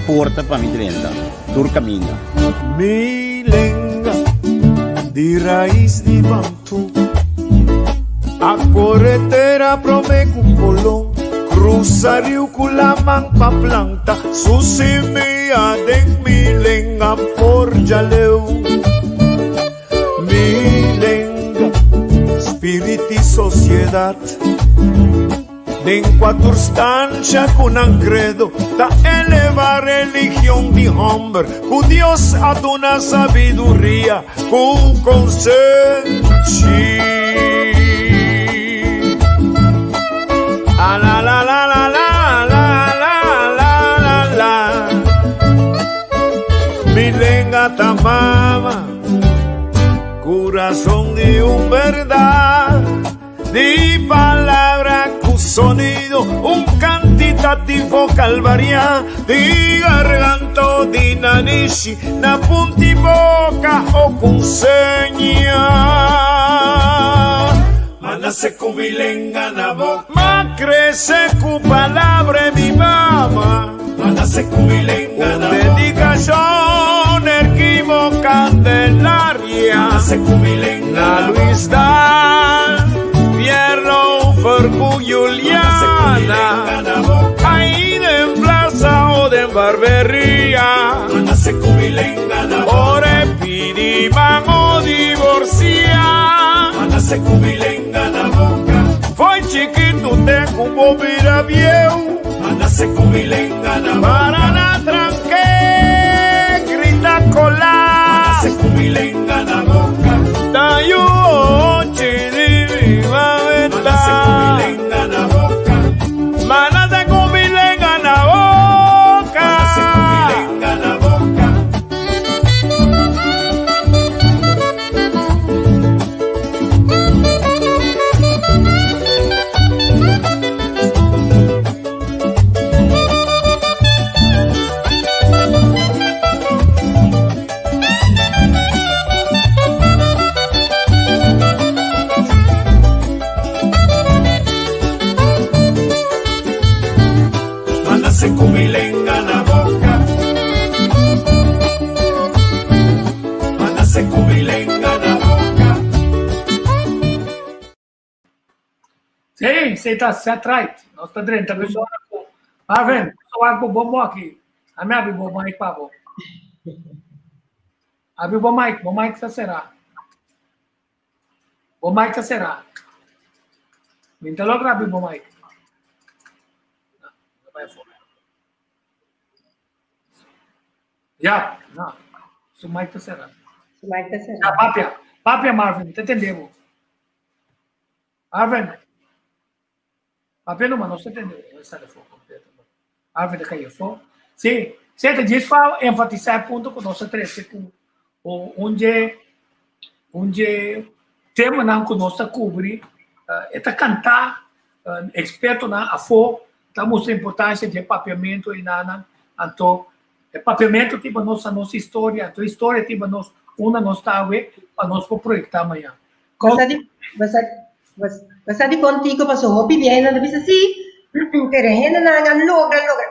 porta pa mi drenta tur kaminda. Mi lenga di rais di Bantú A kore tera promé ku Kolon Krusa riu ku laman pa planta Su simia den mi lenga forja leu Mi lenga, spirit i sosiedat Den kua tur stansha ku nan kredo ta eleva religion di hòmber ku Dios a duna sabiduria ku konsenshi. A la la la la la la la la la la Mi lenga ta mama, kurason di un bèrdat. Di palabra ku sonido, un kantitativo kalvariá di garganto di nanishi na punti boka o ku seña. Ma nase ku mi lenga na boka. Ma krese ku palabra e mi mama. Ma nase ku mi lenga na boka. Un dedikashon erkimo Candelaria. Ma nase ku mi lenga na boka. Na Luis Dan, Pierre Over ku Juliana. Ahí den plaza o den barberia. Ma nase ku mi lenga na boka. Ora e pidi man o divorcia. Ma nase ku mi lenga na boka. Foi chikitu te ku bo bira bieu. Ma nase ku mi lenga na boka. Para na tranke, grita kola. Ma nase ku mi lenga na boka. Ta yu ochi di mi mameta. Ma nase ku mi lenga na boka. Ma nase ku mi lenga na boka. Ma nase ku mi lenga na boka. Manase ku mi lenga na boka. Manase ku mi lenga na boka. Sí, sí ta set right. Nos ta drenta persona ku Marvin, so wak bo bo aki. Ami abi bo mic pa bo. Abi bo mic, bo mic ta será. Bo mic ta será. Mi ta logra abi bo mic. No, no bai afó. Ya, no. Su mic ta será. Su mic ta será. Ya, papia. Papia, Marvin, te tendemos. Arvin. Papia numa, no ta tende. El a sali afó kompleto. Arvin a kai afó. Sí, sí, ta djis pa enfatisá e punto ku nos a trese ku un dje un dje temanan ku nos ta kubri e ta kantá ekspertonan afó ta mustra importansia dje papiamentu ei nanan. Anto. E papiamentu tin pa nos sa nos historia, anto historia tin pa nos unda nos ta awe pa nos por proyektá mañan. Bo sa di kon Tico paso hopi bia nan ta bisa si, pero e hendenan a logra logra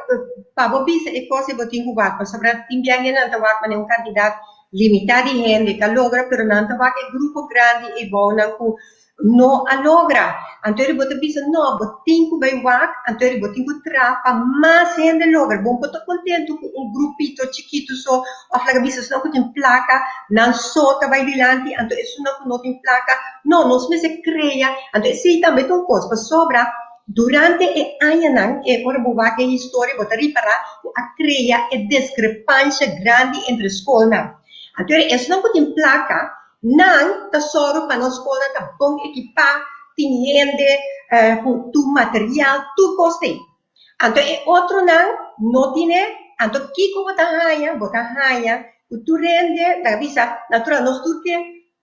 pa bo bisa e kos ei bo tin ku wak pasobra tin bia hendenan ta wak manera un kantidat limitá di hende ta logra pero nan ta wak e grupo grandi ei bounan ku no a logra. Anto eri bo ta bisa, no, bo tin ku bai wak, anto eri bo tin ku traha pa mas hende logra. Bo por ta kontentu ku un grupito chikitu so, òf laga bisa esnan ku tin plaka, nan so ta bai dilanti, anto esunnan ku no tin plaka, no, nos mester krea. Anto esei tambe ta un kos, pasobra durante e añanan, e ora bo wak e historia, bo ta ripará ku a krea e diskrepansha grandi entre skolnan. Anto eri esnan ku tin plaka, Nan ta sòru pa nos skolnan ta bon ekipá, tin hende ku tur material, tur kos t'ei. Anto e otronan no tine, anto kiko bo ta haña? Bo ta haña ku tur hende ta bisa, natural nos tur ke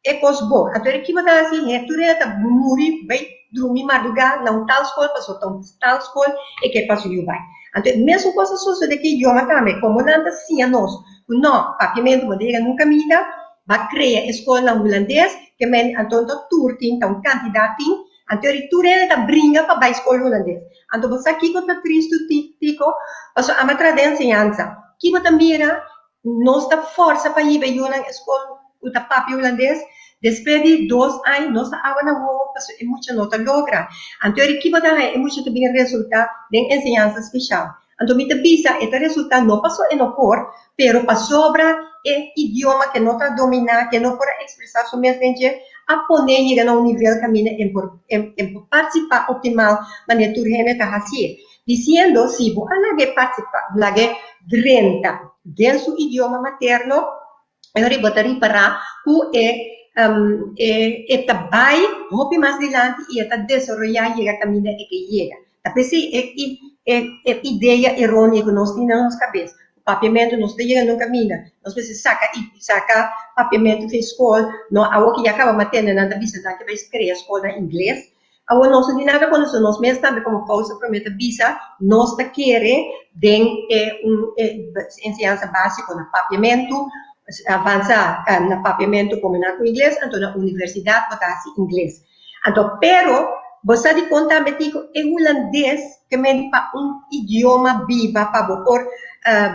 e kos bon. Anto ki bo ta hasi? Tur hende ta muri bai drumi mardugá na un tal skol pasobra ta un tal skol e ke pa su yu bai. Anto e mesun kos a sosodé ku idioma tambe, komo nan ta siña nos ku no, papiamentu bo ta yega nunka minda, Ba krea e skolnan hulandes, ke men anto ta tur tin, ta un kantidat tin, anto eri tur hende ta bringa pa bai skol hulandes. Anto bo sa kiko ta tristu Tico? Pasobra ami a traha den enseñansa. Kiko ta mira? Nos ta forsa pa hiba e yunan e skol ku ta papia hulandes, despues di dos aña nos ta awa na wowo pasobra e mucha no ta logra. Anto eri kiko ta haña? E mucha ta bin resulta den enseñansa speshal. Anto mi ta bisa e ta resulta no paso e no por, pero pasobra e idioma ke no ta dominá, ke no por a ekspresá su mes den dje, a pon'é yega na un nivel kaminda e por e por partisipá optimal manera tur hende ta hasié. Disiendo si bo a lag'é partisipá, lag'é drenta den su idioma materno, e ora bo ta ripará ku e e ta bai hopi mas dilanti i e ta desaroyá yega kaminda e ke yega. Ta p'esei e e e idea eróneo ku nos tin na nos kabes, ku papiamentu nos ta yega nun kaminda, nos mester saka i saka papiamentu for skol, no awor ke ya kaba matende nan ta bisa nan ke bai krea skol na ingles, Awor nos no tin nada kontra so nos mes tambe komo Kousa Promé ta bisa nos ta kere den e un e enseñansa básiko na papiamentu, avansa na papiamentu kombiná ku ingles, anto na universidat bo ta hasi ingles. Anto pero bo sa dikon tambe Tico e hulandes ke mende pa un idioma biba pa bo por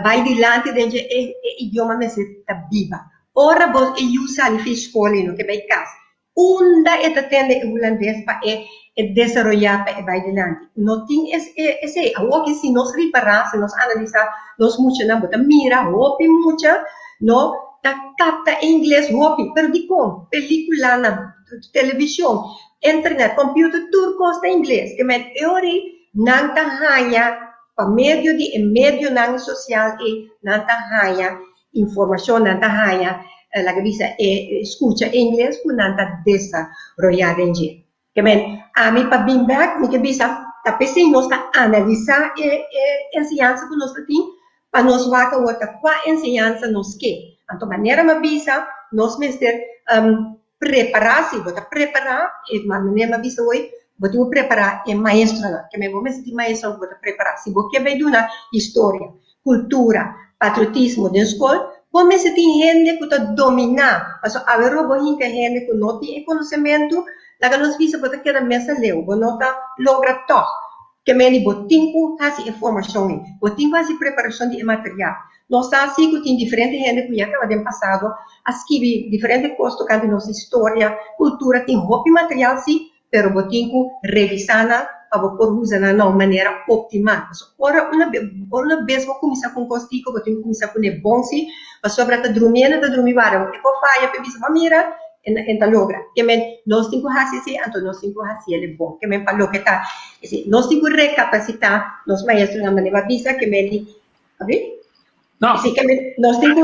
bai dilanti den dje e idioma mester ta biba. Ora bo e yu sali fi skol i no ke bai kas Unda e ta tende e hulandes pa e e desaroyá pa e bai dilanti? No tin es e esei. Awoki si nos ripará, si nos analisá nos muchanan, bo ta mira hopi mucha no ta kapta e ingles hopi. Pero dikon? Pelikulanan, televishon, internet, computer, tur kos ta ingles. Ke men e ora ei nan ta haña pa medio di e medionan sosial ei nan ta haña Informashon nan ta haña laga bisa e skucha ingles ku nan ta desaroyá den dje. Ke men, ami pa bin bèk mi ke bisa ta p'esei nos ta analisá e e enseñansa ku nos ta tin pa nos wak awor ta kua enseñansa nos ke. Anto manera mi a bisa nos mester prepará, si bo ta prepará e manera mi a bisa hoy bo tin ku prepará e maestronan. Ke men bo mester tin maestronan ku bo ta prepará. Si bo ke bai duna historia, kultura, patriotismo den skol, bo mester tin hende ku ta dominá, pasobra awe bo hinka hende ku no tin e konosementu, laga nos bisa bo ta keda mesa leu, bo no ta logra tòg. Ke meni bo tin ku hasi e formashon ei, bo tin ku hasi preparashon di e material. Nos sa si ku tin diferente hende ku ya kaba den pasado a skibi diferente kos tokante nos historia, kultura, tin hopi material si, pero bo tin ku revisá nan pa bo por usa nan na un manera optimal. Pasobra ora una ora una bes bo kuminsá ku un kos tiko, bo tin ku kuminsá kuné bon si, pasobra ta drumi hende ta drumi wara, e por faya pa e bisa, bo mira, e ta logra. Ke men nos tin ku hasi esei, anto nos tin ku hasi el bon. Ke men pa loke ta esei, nos tin ku rekapasitá nos maestronan manera bo a bisa, ke men di, abi? No. Así que nos tin ku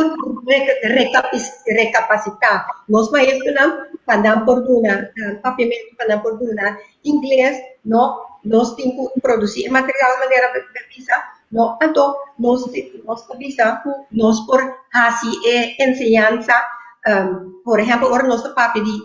rekapasitá nos maestronan pa nan por duna papiamentu, pa nan por duna ingles, no? Nos tin ku produsí e material manera bo ta bisa, no? Anto nos nos ta bisa ku nos por hasi e enseñansa, por ehèmpel ora nos ta papia di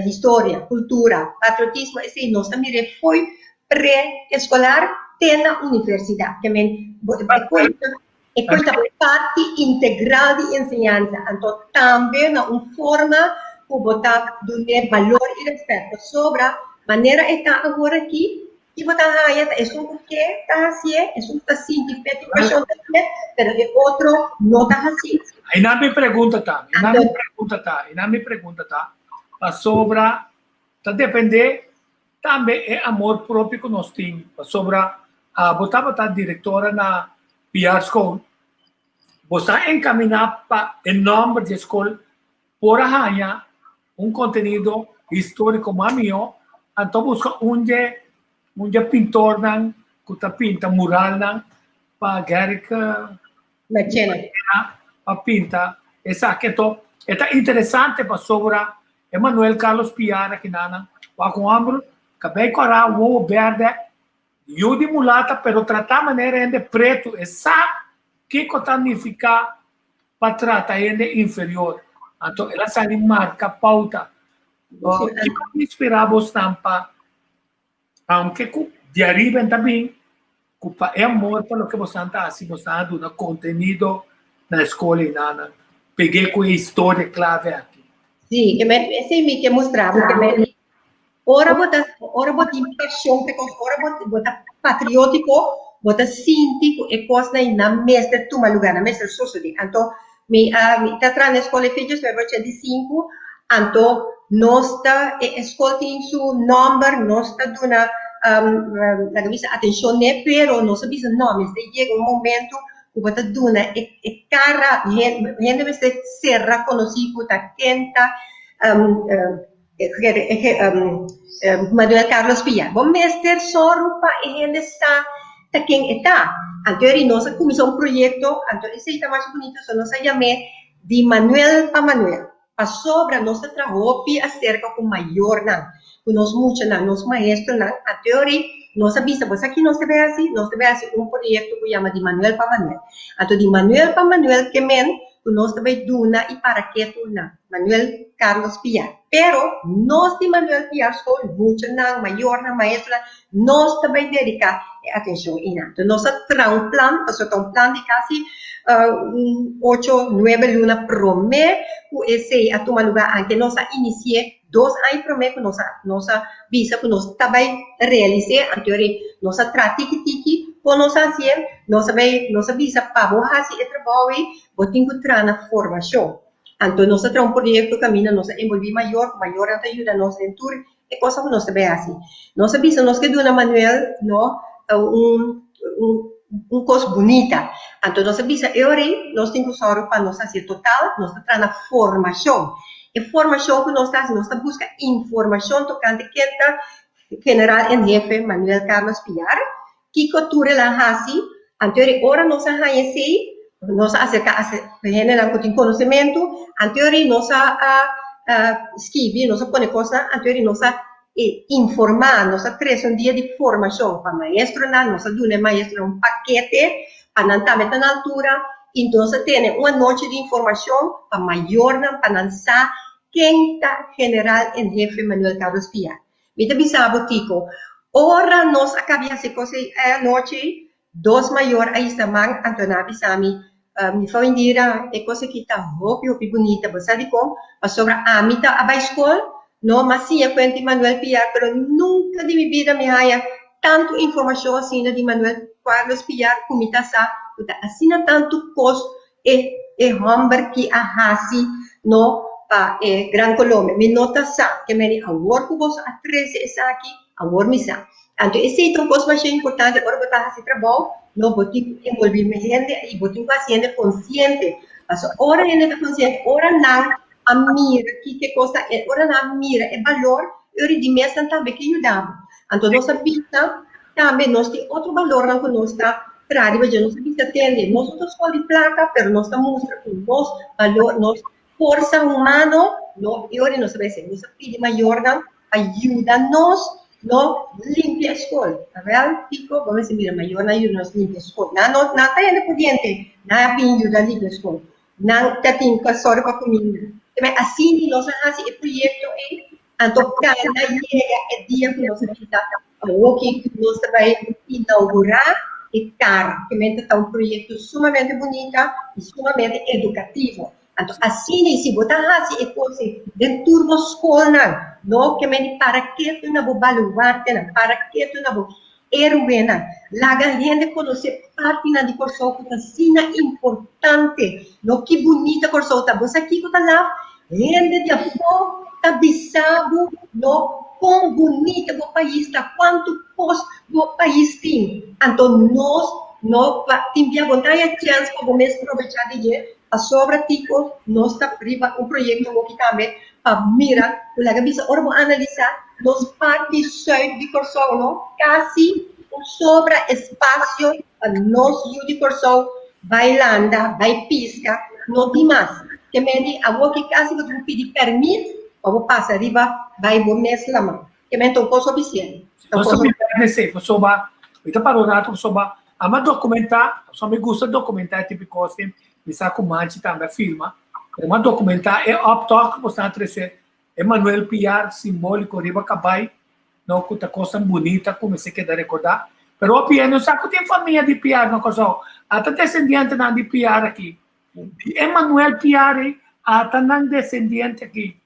historia, kultura, patriotismo, esei nos ta mir'é fo'i pre-eskolar te na universidat. Ke men bo e. E kos ta parti integral di enseñansa, anto tambe na un forma ku bo ta dun'é balor i rèspèt. Pasobra manera e ta awor aki, ki bo ta haña ta esun ku ke ta hasié, esun ku ta sinti p'e tin pashon ta hasié, pero e otro no ta hasié. Einan mi pregunta ta, einan mi pregunta ta, einan mi pregunta ta, pasobra ta dependé Tambe e amor propio ku nos tin pasobra abo tabata direktora na Piar School, bo sa enkaminá pa e nòmber di e skol por a haña un kontenido históriko mas mihó, anto buska un dje un dje pintornan ku ta pinta muralnan pa Gerrit Machena pa pinta esaki. Anto e ta interesante pasobra E Manuel Carlos Piar akinanan wak un hòmber kabei kòrá, wowo bèrdè, yu di mulata pero tratá manera hende pretu. E sa kiko ta nifiká pa trata hende inferior. Anto el a sali marka pouta. Kiko a inspirá bosnan pa Aunke ku di ariba en ta bin ku pa e amor pa loke bosan ta hasi bosan a duna kontenido na e skol einanan peg'é ku e historia klave aki. Sí, ke men esei mi ke mustra bo ke men ora bo ta ora bo tin pashon pa e kos ora bo bo ta patriotiko bo ta sinti ku e kosnan einan mester tuma luga nan mester sosodé anto Mi a mi ta traha na e skol Efesios 985, anto nos ta e skol tin su nòmber, nos ta duna laga bisa atenshon n'e, pero nos a bisa no, mester yega un momento ku bo ta duna e e kara, hende mester ser rakonosí ku ta ken ta Manuel Carlos Piar. Bo mester sòru pa e hende sa ta ken e ta. Anto eri nos a kuminsá un proyekto, anto esei ta masha bunito, so nos a yam'é Di Manuel pa Manuel. Pasobra nos ta traha hopi aserka ku mayornan, ku nos muchanan, nos maestronan. Anto eri nos a bisa, bo sa ki nos debe hasi? Nos debe hasi un proyekto ku yama Di Manuel pa Manuel. Anto Di Manuel pa Manuel ke men ku nos ta bai duna i para ketu na Manuel Carlos Piar. Pero nos di Manuel Piar School, muchanan, mayornan, maestronan, nos ta bai dedica e atencion einan. Entonces nos a traha un plan, pasobra ta un plan di casi un ocho, nuebe luna prome cu esey a tuma lugar, anke nos a inicie dos aña prome cu nos a nos a bisa cu nos ta bai realis'é, anto eri nos a traha tiki tiki con nos a hacié, nos a bai nos a bisa pa bo haci e trabou ei bo tin cu traha na formacion. Anto nos a traha un proyecto caminda nos a envolvi mayor, cu mayornan ta yuda nos den tur e cosa cu nos ta bai haci. Nos a bisa nos ke duna Manuel no un un un cos bunita. Anto nos a bisa e ora ei nos tin cu sòru pa nos haci e total, nos ta traha na formacion. E formacion cu nos ta haci, nos ta busca informacion tocante ken ta General en Hefe Manuel Carlos Piar, kico tur el a haci. Anto ora ora nos a haña esey, nos a acerca hendenan cu tin conocemento, anto ora nos a skibi, nos a pone cosnan, anto ora nos a informa, nos a trece un dia di formacion pa maestronan, nos a duna e maestronan un pakete pa nan tambe ta na altura, y nos a tene un anochi di informacion pa mayornan pa nan sa ken ta General en Hefe Manuel Carlos Piar. Mi ta bisa bo Tico, ora nos a caba di haci cos ey e anochi, dos mayor a hisa man, anto nan a bisa mi, Mi Frou Indira, e cos aki ta hopi hopi bunita, bo sa dicon? Pasobra ami ta a bay scol, no, m'a siña cuenta di Manuel Piar, pero nunca di mi bida mi haya tanto informacion asina di Manuel Carlos Piar cu mi ta sa cu ta asina tanto cos e e homber ki a haci, no, pa e Gran Colombia. Mi no ta sa, ke meni awor cu boso a trece esaki, awor mi sa. Anto esei ta un kos masha importante ora bo ta hasi trabou, no bo tin ku envolví hende i bo tin ku hasi hende konsiente. Pasobra ora hende ta konsiente, ora nan a mira kiko e kos ta, ora nan a mira e balor, e ora di mes nan tambe ke yuda bo. Anto nos a bisa tambe nos tin otro balornan ku nos ta traha riba dje. Nos a bisa tende, nos no ta skol di plaka, pero nos ta mustra ku nos balor, nos forsa humano, no, e ora nos ta bai hasi, nos a pidi mayornan pa yuda nos no limpia e skol. Awel, kiko? Bo mester mira mayornan yuda nos limpia skol. Nan no, nan ta hende pudiente, nan a bin yuda limpia skol. Nan ta tin ku a sòru pa kuminda. Te asina nos a hasi e proyekto ei, anto kada yega e dia ku nos a bisa, awoki nos ta bai inaugurá. e kara. Ke men ta un proyekto sumamente bunita i sumamente edukativo. Anto asina i si bo ta hasi e kos ei den tur bo skolnan, no ke men di para ketu na bo baluartenan, para ketu na bo héroenan. Laga hende konosé partinan di Kòrsou ku ta asina importante. No ki bunita Kòrsou ta. Bo sa kiko ta laf? Hende di afó ta bisa bo no kon bunita bo pais ta, kuantu kos bo pais tin. Anto nos no tin bia bo ta haña chèns pa bo mes probechá di dje, pasobra tiko nos ta riba un proyekto hopi tambe pa mira ku laga bisa ora bo analisá nos parti sùit di Kòrsou no kasi un sobra espasio pa nos yu di Kòrsou bai landa, bai piska, no tin mas. Ke men di awor ki kasi bo tin ku pidi pèrmit pa bo pasa riba bai bo mes laman. Ke men ta un kos ofisial. Nos ta mira esei pasobra mi ta para un rato pasobra ama dokumentá, pasobra mi gusta dokumentá e tipo di kos mi sa ku Manchi tambe a filma, pero mi a dokumentá e optocht ku bo sta a trese e Manuel Piar simbóliko riba kabai, no ku ta kosnan bunita ku mester keda rekordá. Pero hopi hende no sa ku tin famia di Piar na Kòrsou. Ata desendientenan di Piar aki. Di e Manuel Piar ei, ata nan desendiente aki.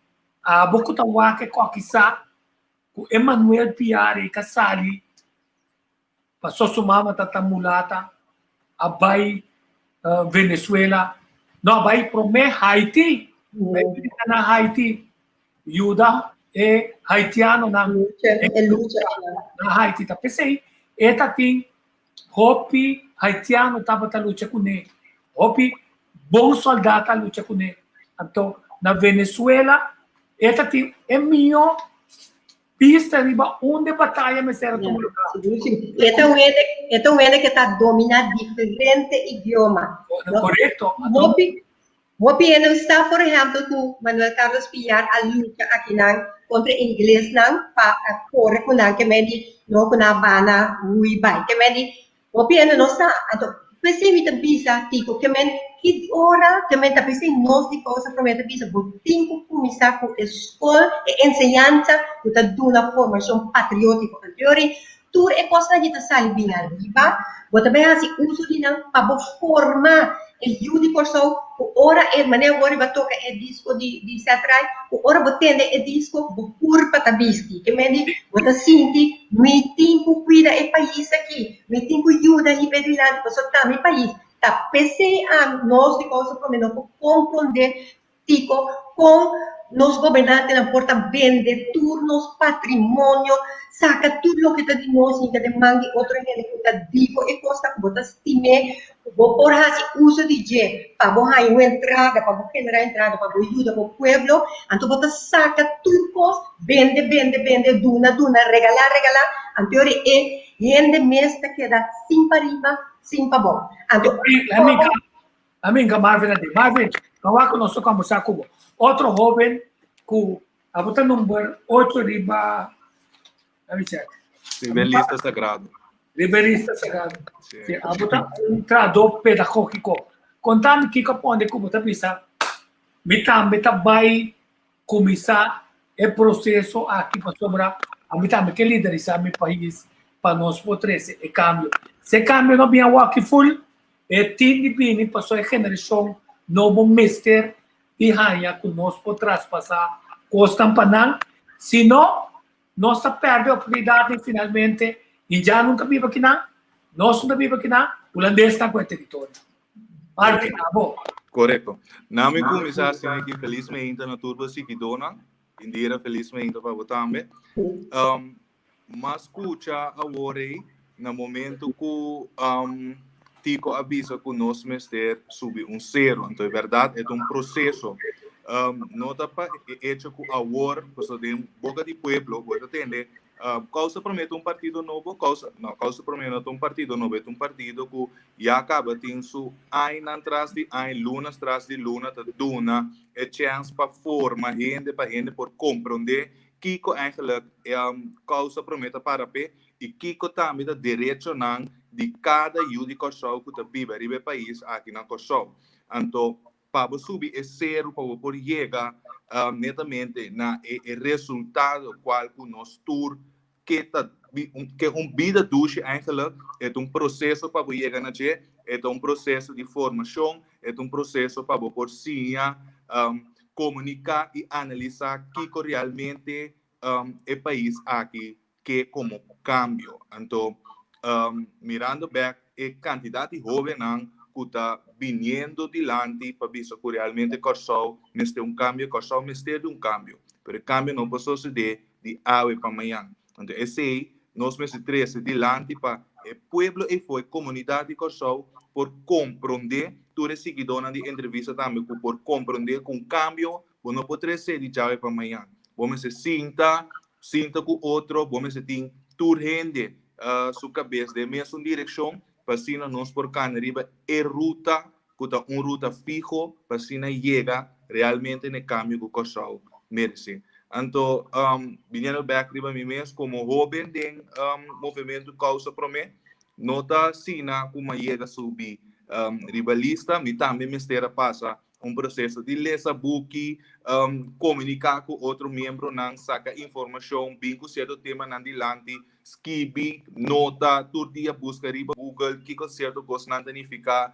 Abo ku ta wak e kòki sa ku e Manuel Piar ei ka sali Paso su mama ta ta mulata a bai Venezuela, no a bai prome Haiti, bai brinda na Haiti, yuda e haitianonan na Haiti. Ta p'esei e ta tin hopi haitiano tabata lucha kuné, hopi bon sòldat a lucha kuné. Anto na Venezuela e ta tin e mihó Pista riba unda e bataya mester a tuma lugar. E ta un hende, e ta un hende ke ta dominá diferente idioma. Korekto. Hopi, hopi hende sa, por ehèmpel, ku Manuel Carlos Piar a lucha akinan kontra e inglesnan pa a kore ku nan ke men di no ku nan a bana hui bai. Ke men di Hopi hende no sa. Anto, p'esei mi ta bisa Tico, ke men ki ora ke men ta p'esei nos di Kousa Promé ta bisa bo tin ku kuminsá ku e skol, e enseñansa ku ta duna formashon patriótiko. Anteori tur e kosnan aki ta sali bin ariba, bo ta bai hasi uso di nan pa bo forma e yu di Kòrsou ku ora e manera bo riba toka e disko di di Seth Wright ku ora bo tende e disko bo kurpa ta bisti ke men di bo ta sinti mi tin ku kuida e pais aki mi tin ku yuda hiba e dilanti pasobra ta mi pais ta p'esei ami nos di Kòrsou prome no por kompronde Tiko, kon nos gobernantenan por ta bende tur nos patrimonio, saka tur loke ta di nos hinka den man di otro hende ku ta di bo e kosnan ku bo ta stim'é, ku bo por hasi uso di dje pa bo haña un entrada, pa bo generá entrada, pa bo yuda bo pueblo, anto bo ta saka tur kos, bende, bende, bende, duna, duna, regalá, regalá, anto yori e hende mes ta keda sin pariba, sin pabou. Anto. Amiga Marvin a di, Marvin, no wak ku nos ta kombersá ku bo. Otro hóben ku abo ta number ocho riba, let me check. Riba e lista sagrado. Riba e lista sagrado. Sí. Abo ta un trahadó pedagógiko. Konta mi kiko a pone ku bo ta bisa, mi tambe ta bai kuminsá e proseso aki pasobra ami tambe ke liderisá mi pais pa nos por trese e kambio. Si e kambio no bin awor aki ful, E tin di bini pasobra e generashon nobo mester di haña ku nos por traspasá kosnan pa nan, si no, nos ta pèrdè oportunidatnan i finalmente indiannan ta biba kinan, nos no ta biba kinan, hulandesnan ku e teritorio. Marvin, abo. Korekto. Na mi kuminsá asina aki felismente na tur bo siguidónan. Indira, felismente pa bo tambe. M'a skucha awor ei na momento ku Tico a bisa ku nos mester subi un sero. Anto e bèrdat e ta un proseso. No ta pa e echo ku awor, pasobra den boka di pueblo bo ta tende Kousa Promé ta un partido nobo, Kousa, no, Kousa Promé no ta un partido nobo, e ta un partido ku ya kaba tin su añanan tras di aña, lunas tras di luna ta duna e chèns pa forma hende, pa hende por komprondé Kiko eigenlijk e kousa promé ta para p'e i kiko tambe ta derechonan di kada yu di Kòrsou ku ta biba riba e pais aki na Kòrsou. Anto pa bo subi e seru pa bo por yega netamente na e resultado kual ku nos tur. Ke ta ke un bida dushi eigenlijk, e ta un proseso pa bo yega na dje, e ta un proseso di formashon, e ta un proseso pa bo por siña komuniká i analisá kiko realmente e pais aki ke komo kambio. Anto mirando bèk e kantidat di hóbennan ku ta biniendo dilanti pa bisa ku realmente Kòrsou mester un kambio, Kòrsou mester di un kambio, pero e kambio no por sosodé di awe pa mañan. Anto esei nos mester trese dilanti pa e pueblo ei for, e komunidat di Kòrsou por komprondé, tur e siguidónan di entrevista tambe ku por komprondé ku un kambio bo no por trese di djawe pa mañan. Bo mester sinta, sinta ku otro, bo mester tin tur hende su kabes den mesun direkshon pa asina nos por kana riba e ruta ku ta un ruta fiho pa asina yega realmente na e kambio ku Kòrsou meresé. Anto, biniendo bèk riba mi mes komo hóben den Movementu Kousa Promé, no ta asina ku mi a yega subi riba lista, mi tambe mester a pasa un proseso di lesa buki, komuniká ku otro miembronan, saka informashon, bin ku sierto temanan dilanti, skibi, nota, tur dia buska riba Google kiko sierto kosnan ta nifiká,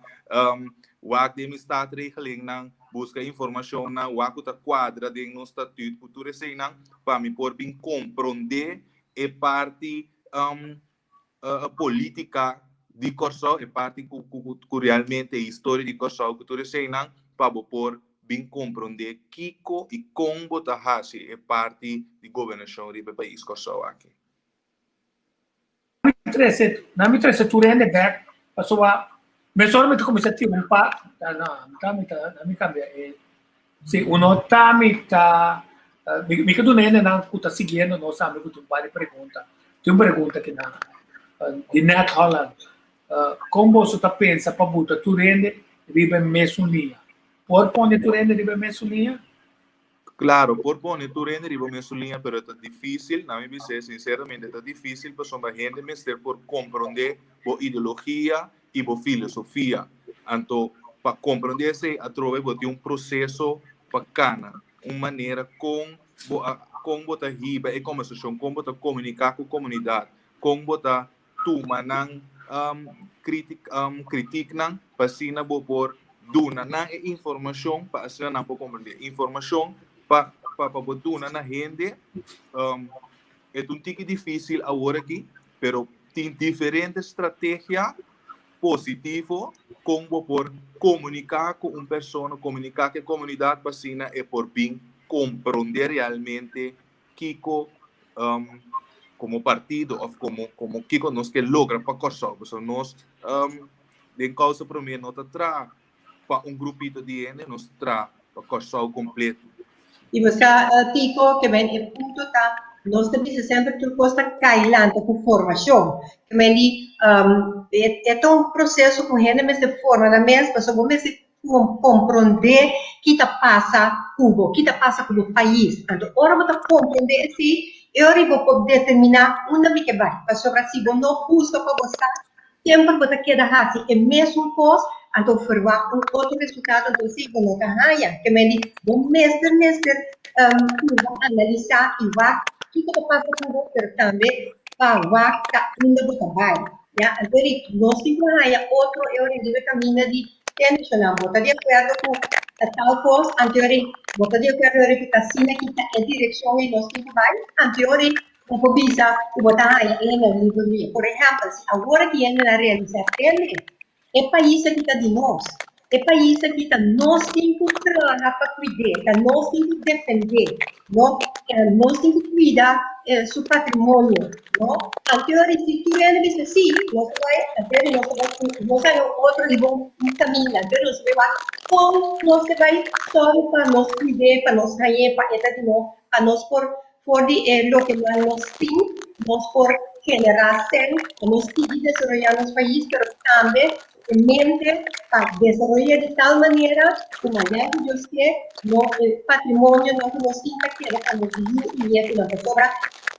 wak den mi staatregelingnan, buska informashonnan, wak ku ta kuadra den nos statüt ku tur eseinan pa mi por bin komprondé e parti polítika di Kòrsou, e parti ku ku realmente e historia di Kòrsou ku tur eseinan pa bo por bin komprondé kiko i kon bo ta hasi e parti di gobernashon riba e pais Kòrsou aki. Trese, nan mi trese tur hende bek, pasobra mesora mi ta kuminsá tira un pa, no, mi ta, mi ta, nan mi kambia e, si uno ta mi ta, mi, mi ke duna hendenan ku ta siguiendo nos tambe ku tin un par di pregunta. Tin un pregunta ki nan, di Ned Holland, kon boso ta pensa pa buta tur hende riba e mesun liña? Por pone tur hende riba e mesun liña? Claro, por pone tur hende riba mesun liña, pero ta difícil, na mi bisé, sinceramente ta difícil pasobra hende mester por comprende bo ideologia y bo filosofia. Anto, pa comprende esey atrobe bo tin un proceso pa cana, un manera con bo a, con bo ta hiba e conversacion, con bo ta comunica cu comunidad, con bo ta tuma nan kritiknan pa asina bo por duna nan e informashon pa asina nan por komprendé. Informashon pa pa pa bo duna na hende e ta un tiki difísil awor aki, pero tin diferente strategia positivo kon bo por komuniká ku un persona, komuniká ku e komunidat pa asina e por bin komprondé realmente kiko komo partido òf komo komo kiko nos ke logra pa Kòrsou. Pasobra nos den Kousa Promé no ta traha pa un grupito di hende, nos ta traha pa Kòrsou kompleto. I bo sa, Tico, ke men e punto ta, nos ta bisa semper tur kos ta kai lanta ku formashon. Ke men di, e ta un proseso ku hende mester forma nan mes, pasobra bo mester komprondé ki ta pasa ku bo, ki ta pasa ku bo pais. Anto ora bo ta komprondé esei, e ora ei bo por determiná unda mi ke bai. Pasobra si bo no buska pa bo sa, semper bo ta keda hasi e mesun kos, anto ferwagt un otro resultado, anto esei bo no ta haña. Ke men di, bo mester mester purba analisá i wak kiko ta pasa ku bo, pero tambe pa wak ta unda bo ta bai. Ya, anto di nos tin ku haña otro e ora riba e kaminda di tenshonnan. Bo ta di akuerdo ku ta tal kos, anto ora bo ta di akuerdo ora ku ta asina ki ta e direkshon ei nos tin ku bai, anto ora bo por bisa ku bo ta haña e na liber mi. Por ehèmpel, si awor aki hende nan realisá tende, e pais aki ta di nos. E pais aki ta nos tin ku traha pa kuid'é, ta nos tin ku defend'é, no? Nos tin ku kuida su patrimonio, no? Anteori si tur hende bisa sí, nos ta bai, anteori nos ta bai, nos ta haña un otro riba un kaminda, anteori nos ta bai wak kon nos ta bai sòru pa nos kuid'é, pa nos hañ'é, pa e ta di nos, pa nos por for di e loke nan nos tin, nos por generá sèn, pa nos sigui desaroyá nos pais, pero tambe E mente pa desaroy'é di tal manera ku mañana ku Dios ke, no e patrimonionan ku nos tin ta keda pa nos yu i nietonan. Pasobra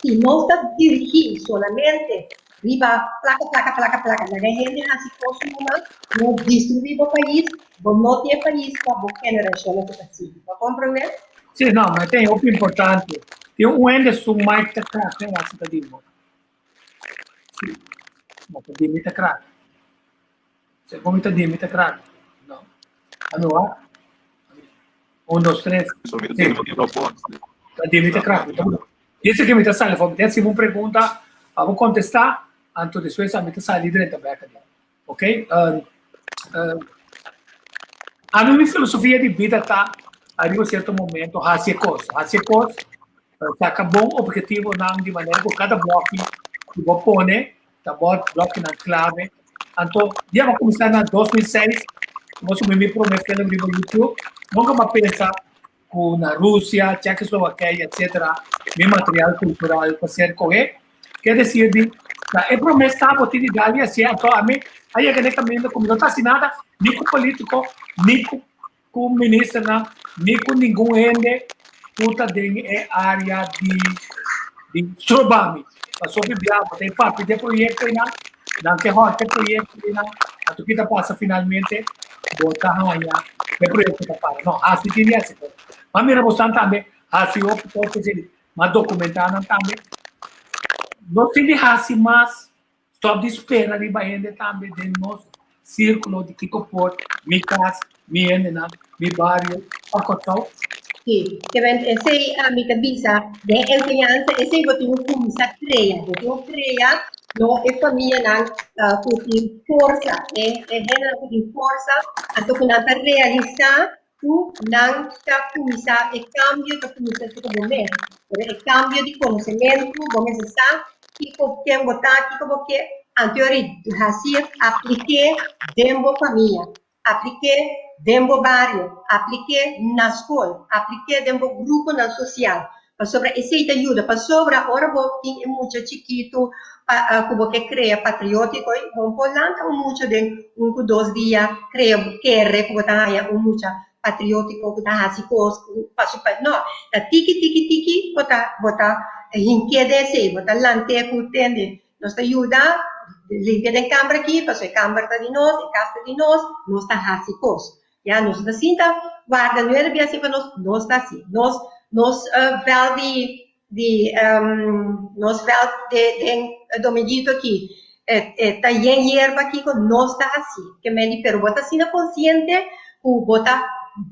si nos ta dirigí solamente riba plaka, plaka, plaka, plaka, laga hende hasi kos numa, no destruí bo pais, bo no tin e pais pa bo generashonnan ku ta sigui. Bo a komprendé? Sí, no, ma e tin hopi importante. Tin un hende su mic ta krak, hasi ta di bo. Si. Ma ta di mi ta krak. Segun mi ta di mi ta krak. No. Ami wak. Un, dos, tres. Si. Ta di mi ta krak. Dice que mi ta sali for. Mi ta hasi un pregunta pa bo kontestá, anto despues ami ta sali drenta bek aden. Ok? Um, um, ami mi filosofia di bida ta arriba cierto momento hasi e kos. Hasi e kos, saca bon objetivonan di manera ku kada bloki ku bo pone ta bo blokinan clave. Anto, dia bo kuminsá na 2006, ku bo subi mi promé film riba YouTube, nunka bo a pensa ku na Rusia, Chekoslovakia, etc. Mi material kultural ta ser kohe. Ke desir di, ta e promé stap bo tin di dal i hasié, anto ami a yega na e kaminda ku mi no ta hasi nada, ni ku polítiko, ni ku ku ministernan, ni ku ningun hende ku ta den e área di di stroba mi. Pasobra bia bo ta e papia di e proyekto einan, nan ke hòrta e proyekto einan, anto ki ta pasa finalmente? Bo ta haña e proyekto ta para. No, hasi tin di hasi kos. Ma mira bosnan tambe hasi hopi kos p'esei, ma dokumentá nan tambe. No tin di hasi mas, stòp di spera riba hende tambe den nos sírkulo di kiko por, mi kas, mi hendenan, mi bario, pa Kòrsou. Sí, ke men esei ami ta bisa den enseñansa esei bo tin ku kuminsá krea, bo tin ku krea no e famianan ku tin forsa, e e hendenan ku tin forsa, anto ku nan ta realisá ku nan ta kuminsá e kambio ta kuminsá ku bo mes. Pero e kambio di konosementu bo mester sa kiko ken bo ta, kiko bo ke, anto yori hasié, aplik'é den bo famia, aplik'é den bo bario, aplik'é na skol, aplik'é den bo gruponan sosial. Pasobra esei ta yuda, pasobra ora bo tin e mucha chikitu pa ku bo ke krea patriótiko, bo por lanta un mucha den un ku dos dia krea kere ku bo ta haña un mucha patriótiko ku ta hasi kos pa su pais. No, ta tiki tiki tiki bo ta bo ta hink'é den esei, bo ta lant'é ku tende nos ta yuda limpia den kamber aki pasobra e kamber ta di nos, e kas ta di nos, nos ta hasi kos. Ya, nos no ta sinta warda nuebe bia así pa nos, nos ta así. Nos, nos veld di, di, nos veld de, den Dominguito aki, e ta yen yerba kiko, nos ta así. Ke men di, pero bo ta asina konsiente ku bo ta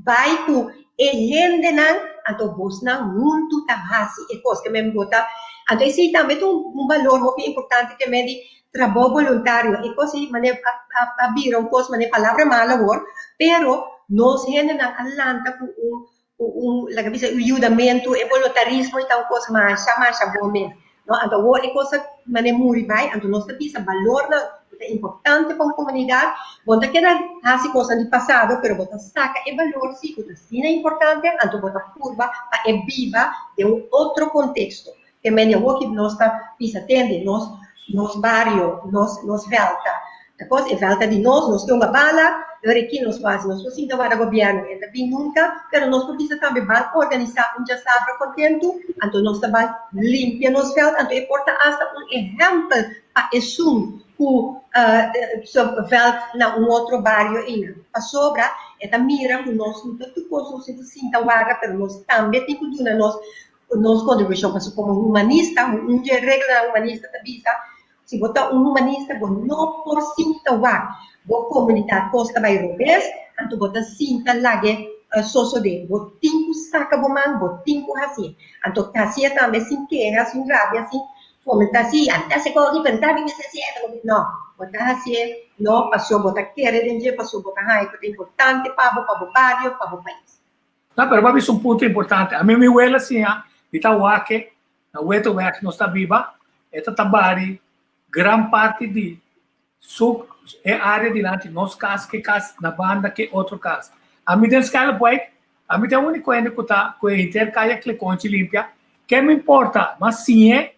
bai ku e hendenan, anto bosnan huntu ta hasi e kos. Ke men bo ta, anto esei tambe ta un balor hopi importante ke men di, Trabou boluntario, e kos ei mane a bira un kos mane palabra mal awor, pero nos hendenan a lanta ku un ku un laga bisa un yudamentu, e boluntarismo ei ta un kos masha masha bon mes, no. Anto awor e kos a mane muri bai, anto nos ta bisa balornan ku ta importante pa un komunidat, bo no ta keda hasi kosnan di pasado, pero bo ta saka e balor si ku ta asina importante, anto bo ta purba pa e biba den un otro konteksto. Te mende awor ki nos ta bisa tende nos nos bario, nos nos veld ta ta kos, e veld ta di nos, nos ke un bala, e ora ki nos por hasi, nos por sinta wara gobièrnu, e ta bin nunka, pero nos por bisa tambe ban organisá un djasabra kontentu, anto nos ta ban limpia nos veld, anto e por ta asta un ehèmpel pa esun ku su veld na un otro bario einan, pasobra e ta mira ku nos no ta tur kos nos tin ku sinta wara, pero nos tambe tin ku duna nos Nos kontribushon pasobra komo humanista, un dje reglanan humanista ta bisa, si bo ta un humanista bo no por sinta wak bo komunidat kos ta bai robes, anto bo ta sinta lag'e sosodé. Bo tin ku saka bo man, bo tin ku hasié. Anto hasié tambe sin keha, sin rabia, sin fomentá, si ami ta hasi kos aki pero ta bin mester hasié, no, bo ta hasié no pasobra bo ta kere den dje, pasobra bo ta haña ku ta importante pa bo, pa bo bario, pa bo pais. No, pero bo a bisa un punto importante. Ami mi wela siña, mi ta wak na Weteweg nos ta biba, e ta ta bari gran parti di su e area dilanti nos kas ke kas na banda ke otro kas. Ami den Scallopwijk, ami ta e uniko hende ku ta ku e henter kaya Klekonchi limpia, ke mi importa, mas siñ'e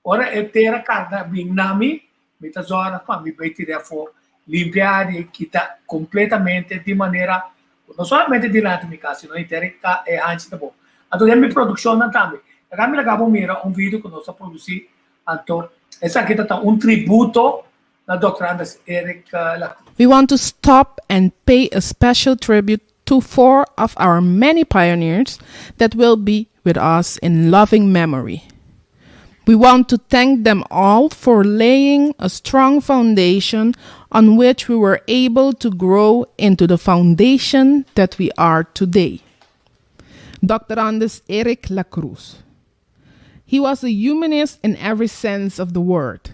Ora e tera karga bin na mi, mi ta zòrg pa mi bai tira afó, limpia área i kita kompletamente di manera ku no solamente dilanti mi kas, sino henter e e hanchi ta bon. Anto den mi produkshonnan tambe. Laga mi laga bo mira un video ku nos a produsí, anto esaki ta ta un tributo na Dòkter Andres Erik Lacroix. We want to stop and pay a special tribute to four of our many pioneers that will be with us in loving memory. We want to thank them all for laying a strong foundation on which we were able to grow into the foundation that we are today. Dr. Anders Eric Lacruz. He was a humanist in every sense of the word.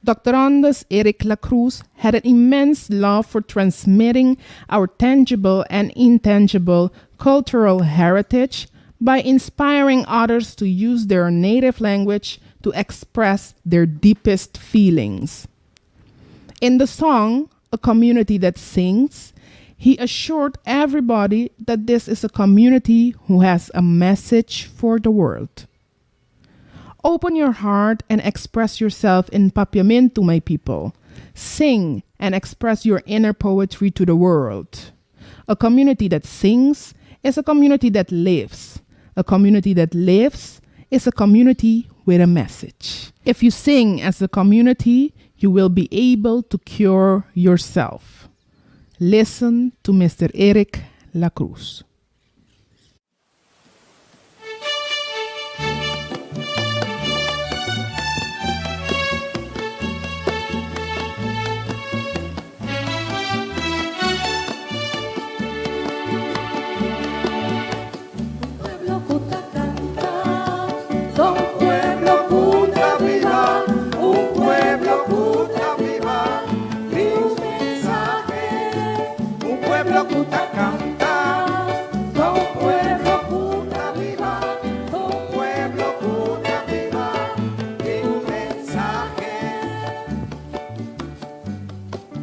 Dr. Anders Eric Lacruz had an immense love for transmitting our tangible and intangible cultural heritage by inspiring others to use their native language to express their deepest feelings. In the song, A Community That Sings, he assured everybody that this is a community who has a message for the world. Open your heart and express yourself in Papiamento, my people. Sing and express your inner poetry to the world. A community that sings is a community that lives. A community that lives is a community with a message. If you sing as a community, you will be able to cure yourself. Listen to Mr. Eric La Cruz.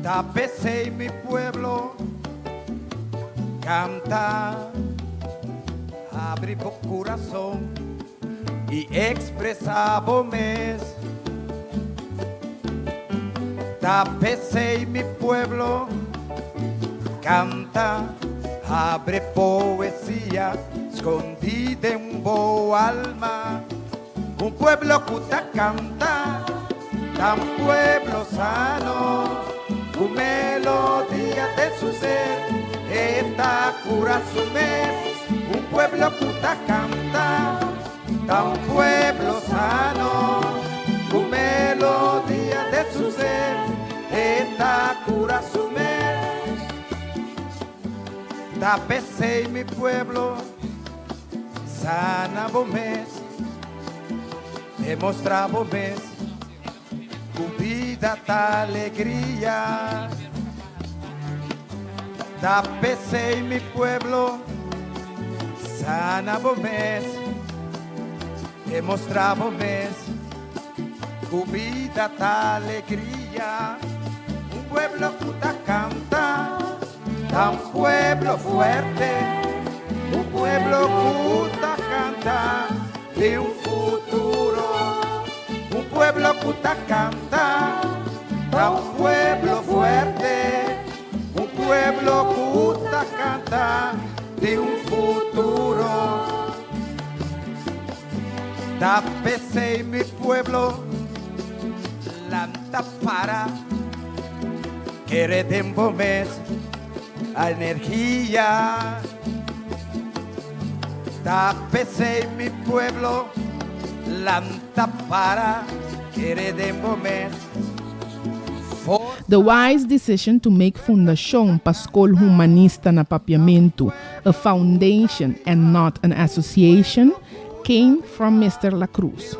Tapese mi pueblo canta, abri bo corazón y expresa bo mes. Tapese mi pueblo canta, abre poesía, escondida en bo alma. Un pueblo que canta, tan pueblo sano, tu melodía de su ser, esta cura su mes. Un pueblo que canta, tan pueblo sano, tu melodía de su ser, esta cura su mes. Tapese mi pueblo, sana mes, demostra mes, tu vida ta alegría. Tapese mi pueblo, sana mes, demostra mes, tu vida ta alegría. Un pueblo que canta, tan pueblo fuerte, un pueblo que canta de un futuro, un pueblo que canta, tan pueblo fuerte, un pueblo que canta de un futuro. Tapese mi pueblo, lanta para, queremos mes energía. Tapese mi pueblo, lanta para, queremos mes. The wise decision to make Fundashon pa Skol Humanista na Papiamento a foundation and not an association came from Mr. La Cruz.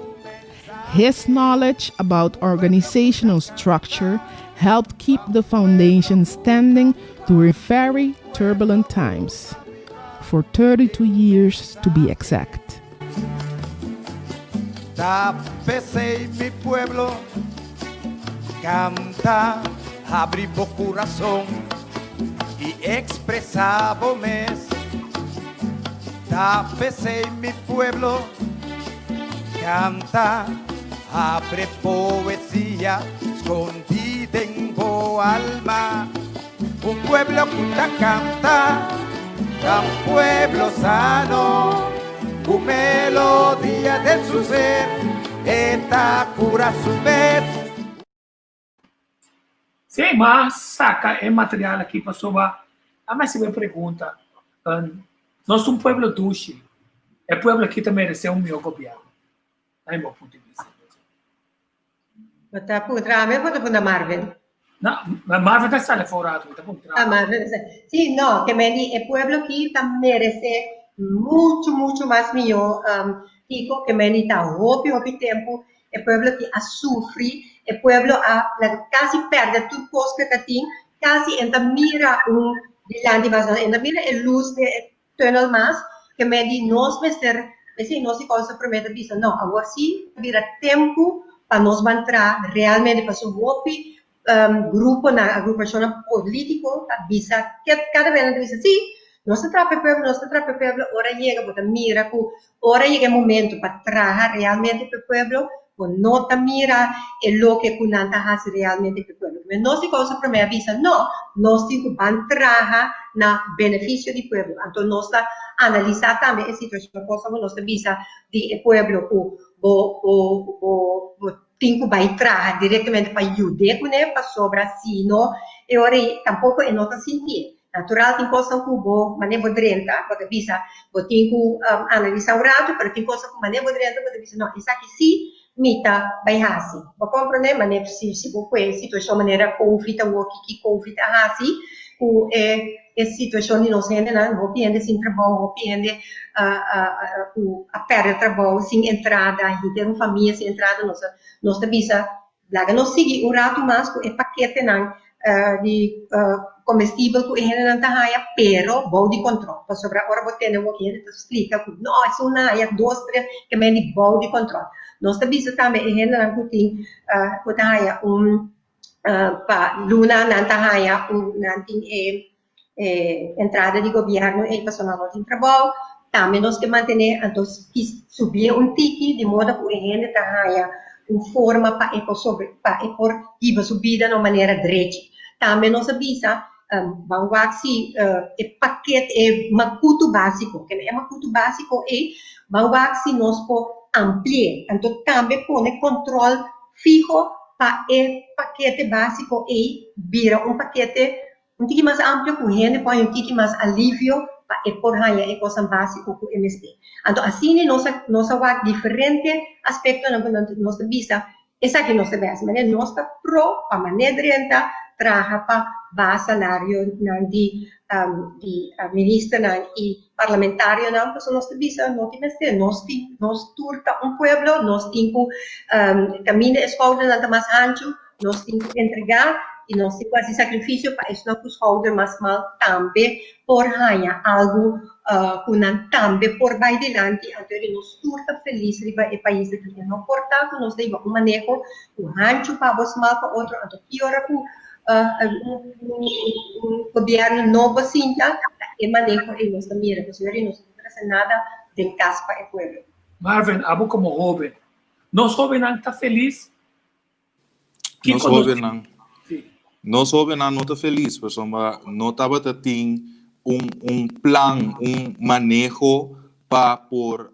His knowledge about organizational structure helped keep the foundation standing during very turbulent times. For 32 years to be exact. Tapese mi pueblo, canta, abri bo corazón y expresa bo mes. Tapese mi pueblo, canta, abre poesía, escondida en bo alma. Un pueblo que canta, tan pueblo sano, tu melodía de su ser, esta cura su mes. Sí, m'a saka e material aki pasobra a mi hasi pregunta. Nos ta un pueblo dushi. E pueblo aki ta meresé un mihó gobièrnu. Na mi punto di bista. Bo ta puntra mi of bo ta puntra Marvin? No, Marvin ta sali for rato, mi ta puntra. Ah, Marvin ta sali. Sí, no, ke men di e pueblo aki ta merece mucho, mucho mas mihó, um, Kiko, ke men di ta hopi, hopi tempu e pueblo aki a sufri, e pueblo a laga kasi perde tur kos ku e ta tin, kasi e ta mira un dilanti mas, e ta mira e lus den e tunnel mas, ke men di nos mester, esei nos di Kòrsou Promé ta bisa, no, awor si ta bira tempu pa nos ban traha realmente, pasobra hopi gruponan, agrupashonnan polítiko ta bisa, kada bes nan ta bisa, si, nos ta traha pa e pueblo, nos ta traha pa e pueblo, ora yega bo ta mira ku ora yega e momento pa traha realmente pa e pueblo, bo no ta mira e loke ku nan ta hasi realmente pa e pueblo. Nos di Kòrsou Promé a bisa, no, nos tin ku ban traha na benefisio di pueblo. Anto nos ta analisá tambe e situashon kòsa ku nos ta bisa di e pueblo ku bo bo bo bo tin ku bai traha direktamente pa yud'é kuné pasobra si no e ora ei tampoko e no ta sintié. Natural tin kosnan ku bo manera bo drenta bo ta bisa bo tin ku analisá un ratu pero tin kosnan ku manera bo drenta bo ta bisa no esaki sí mi ta bai hasi. Bo komprondé? Manera si si bo kue situashon manera covid awor kiki covid a hasi ku e e situashon di nos hendenan hopi hende sin trabou hopi hende ku a pèrdè trabou sin entrada henter un famia sin entrada nos nos ta bisa laga nos sigui un ratu mas ku e paketenan di komestibel ku e hendenan ta haña pero bou di kòntròl pasobra ora bo tende wak e hende ta splika ku no esun nan haña dos tres ke men di bou di kòntròl nos ta bisa tambe e hendenan ku tin ku ta haña un pa luna nan ta haña un nan tin e entrada di gobièrnu ei pasobra nan no tin trabou tambe nos ke mantené anto subié un tiki di moda ku e hende ta haña un forma pa e por sobre pa e por hiba su bida na un manera drechi. Tambe nos a bisa ban wak si e pakete e makutu básiko kende e makutu básiko ei ban wak si nos por ampli'é anto tambe pone kòntròl fiho pa e pakete básiko ei bira un pakete un tiki mas amplio ku hende por haña un tiki mas alivio pa e por haña e kosnan básiko ku e mester. Anto asina nos a nos a wak diferente aspektonan ku nos ta bisa esaki nos ta bes. Manera nos ta pro pa manera drenta traha pa baha salarionan di di ministernan i parlamentarionan pasobra nos ta bisa no tin mester nos tin nos tur ta un pueblo nos tin ku kaminda e skoudernan ta mas hanchu nos tin ku entregá i nos tin ku hasi sakrifisio pa esnan ku skouder mas mal tambe por haña algu ku nan tambe por bai dilanti anto di nos tur ta felis riba e pais aki e no por ta ku nos ta hiba un maneho ku hanchu pa bo smal pa otro anto ki ora ku un gobierno nobo sinta, e maneho ei nos ta mira, pasobra eri nos no ta trese nada den kas pa e pueblo. Marvin, abo komo hoben, nos hobennan ta felis? Nos hobennan, nos hobennan no ta felis pasobra no tabata tin un un plan, un maneho pa por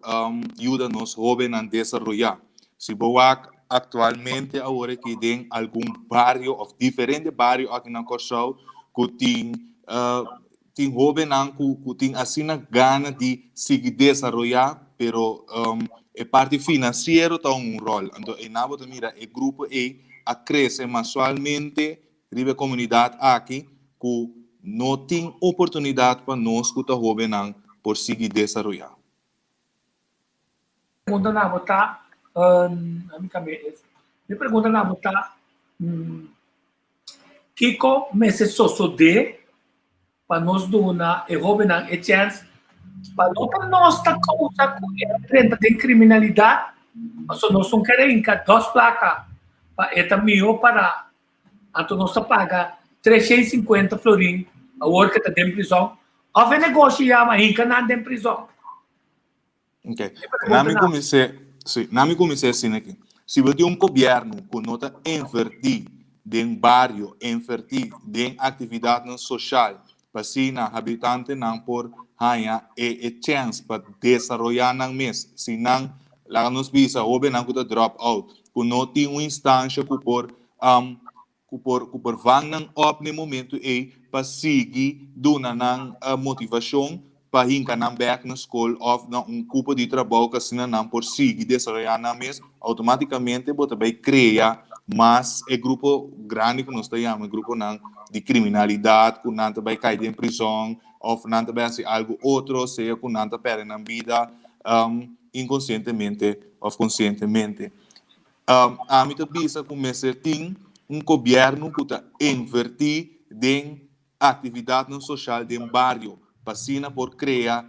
yuda nos hobennan desaroyá. Si bo wak aktualmente awor aki den algun bario òf diferente bario aki na Kòrsou ku tin tin hóbennan ku ku tin asina gana di sigui desaroyá pero e parti finansiero ta un ròl. Anto einan bo ta mira e grupo ei a krese masualmente riba e komunidat aki ku no tin oportunidat pa nos ku ta hóbennan por sigui desaroyá. Pregunta na bo ta, mi kambia es. Mi pregunta na bo ta, kiko mester sosodé pa nos duna e hóbennan e chèns pa no ta nos ta kousa ku e a drenta den kriminalidat, pasobra nos no kere hinka dos plaka pa e ta mihó para Anto nos ta paga 350 florin awor ke ta den prizon. Of e negoshi yama hinka nan den prizon. Ok. Na mi kumins'é, sí, na mi kumins'é asina aki. Si bo tin un gobièrnu ku no ta invertí den bario, invertí den aktividatnan soshal pa asina habitantenan por haña e e chèns pa desaroyá nan mes, si nan, laga nos bisa, hóbennan ku ta drop out, ku no tin un instansha ku por ku por ku por vang nan op n'e momento ei pa sigui duna nan motivashon pa hinka nan bèk na skol òf na un kupo di trabou ku asina nan por sigui desaroyá nan mes, outomátikamente bo ta bai krea Mas e grupo grandi ku nos ta yama e gruponan di kriminalidat ku nan ta bai kai den prizòn òf nan ta bai hasi algu otro, sea ku nan ta pèrdè nan bida inkonsientemente òf konsientemente. Ami ta bisa ku mester tin un gobièrnu ku ta invertí den aktividatnan soshal den bario pa asina por krea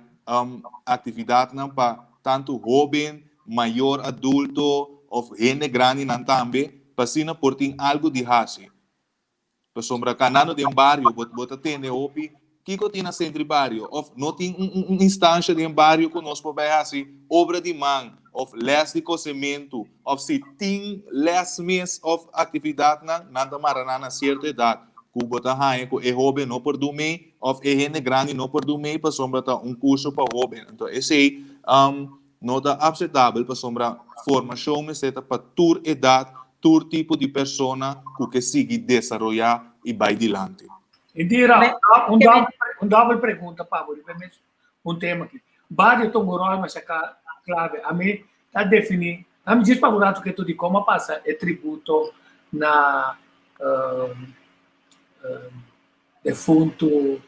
aktividatnan pa tantu hóben, mayor, adulto òf hende grandinan tambe pa asina por tin algu di hasi. Pasobra kanando den bario bo bo ta tende hopi kiko tin na sentro di bario òf no tin un un instansha den bario ku nos por bai hasi obra di man òf lès di kosementu òf si tin lès mes òf aktividatnan nan ta mara nan na sierto edat ku bo ta haña ku e hóben no por du mei òf e hende grandi no por du mei pasobra ta un kurso pa hóben. Anto esei no ta apsetabel pasobra formashon mester ta pa tur edat, tur tipo di persona ku ke sigui desaroyá i bai dilanti. Indira, un un dòbel pregunta pa bo riba e mes un tema aki. Bario ta un ròl masha klave. Ami ta definí, ami djis pa un ratu ke tur di kon a pasa e tributo na defuntu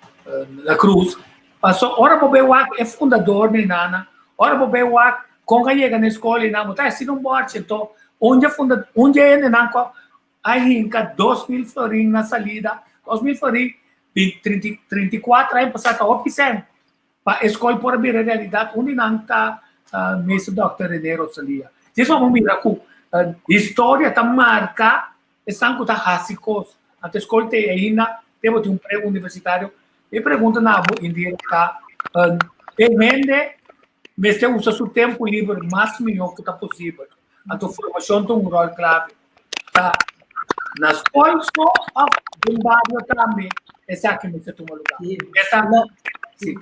La Cruz. Paso ora bo bai wak e fundador ni nana, ora bo bai wak kon a yega na e skol i nan, bo ta hasi un bòrchi. Anto un dje funda, un dje hendenan ku a hinka 2000 florin na salida, 2000 florin di 34 aña pasá ta hopi sèn pa e skol por a bira realidat. Un di nan ta Meester Dòkter Rene Rosalia. Djes bo mira ku historia ta marka esnan ku ta hasi kos. Anto e skol te ainda te bo tin un pre-universitario. Mi pregunta na bo, Indira, ta e hende mester usa su tempu liber mas mihó ku ta posibel. Anto formashon ta un ròl klave. Ta na skol so òf den bario tambe esaki mester tuma lugá? Esa sí.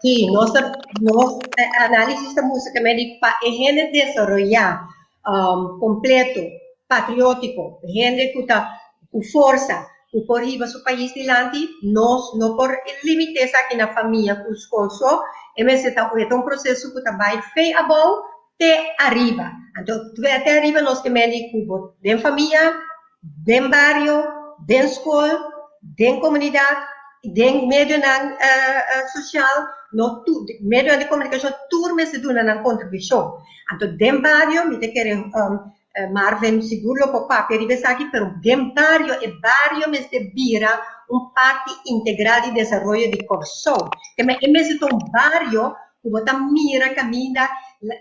Sí, nos ta nos análisis ta mustra tambe di pa e hende desaroyá kompleto, patriótiko, hende ku ta ku forsa, ku por hiba su pais dilanti, nos no por limit'é esaki na famia ku skol so, e mester ta e ta un proseso ku ta bai fei abou te ariba. Anto te ariba nos ke mende ku bo den famia, den bario, den skol, den komunidat, den medionan sosial, no tur, medionan di komunikashon tur mester duna nan kontribushon. Anto den bario mi ta kere Marvin sigur lo por papia riba esaki, pero den bario e bario mester bira un parti integral di desaroyo di Kòrsou. Te men e mester ta un bario ku bo ta mira kaminda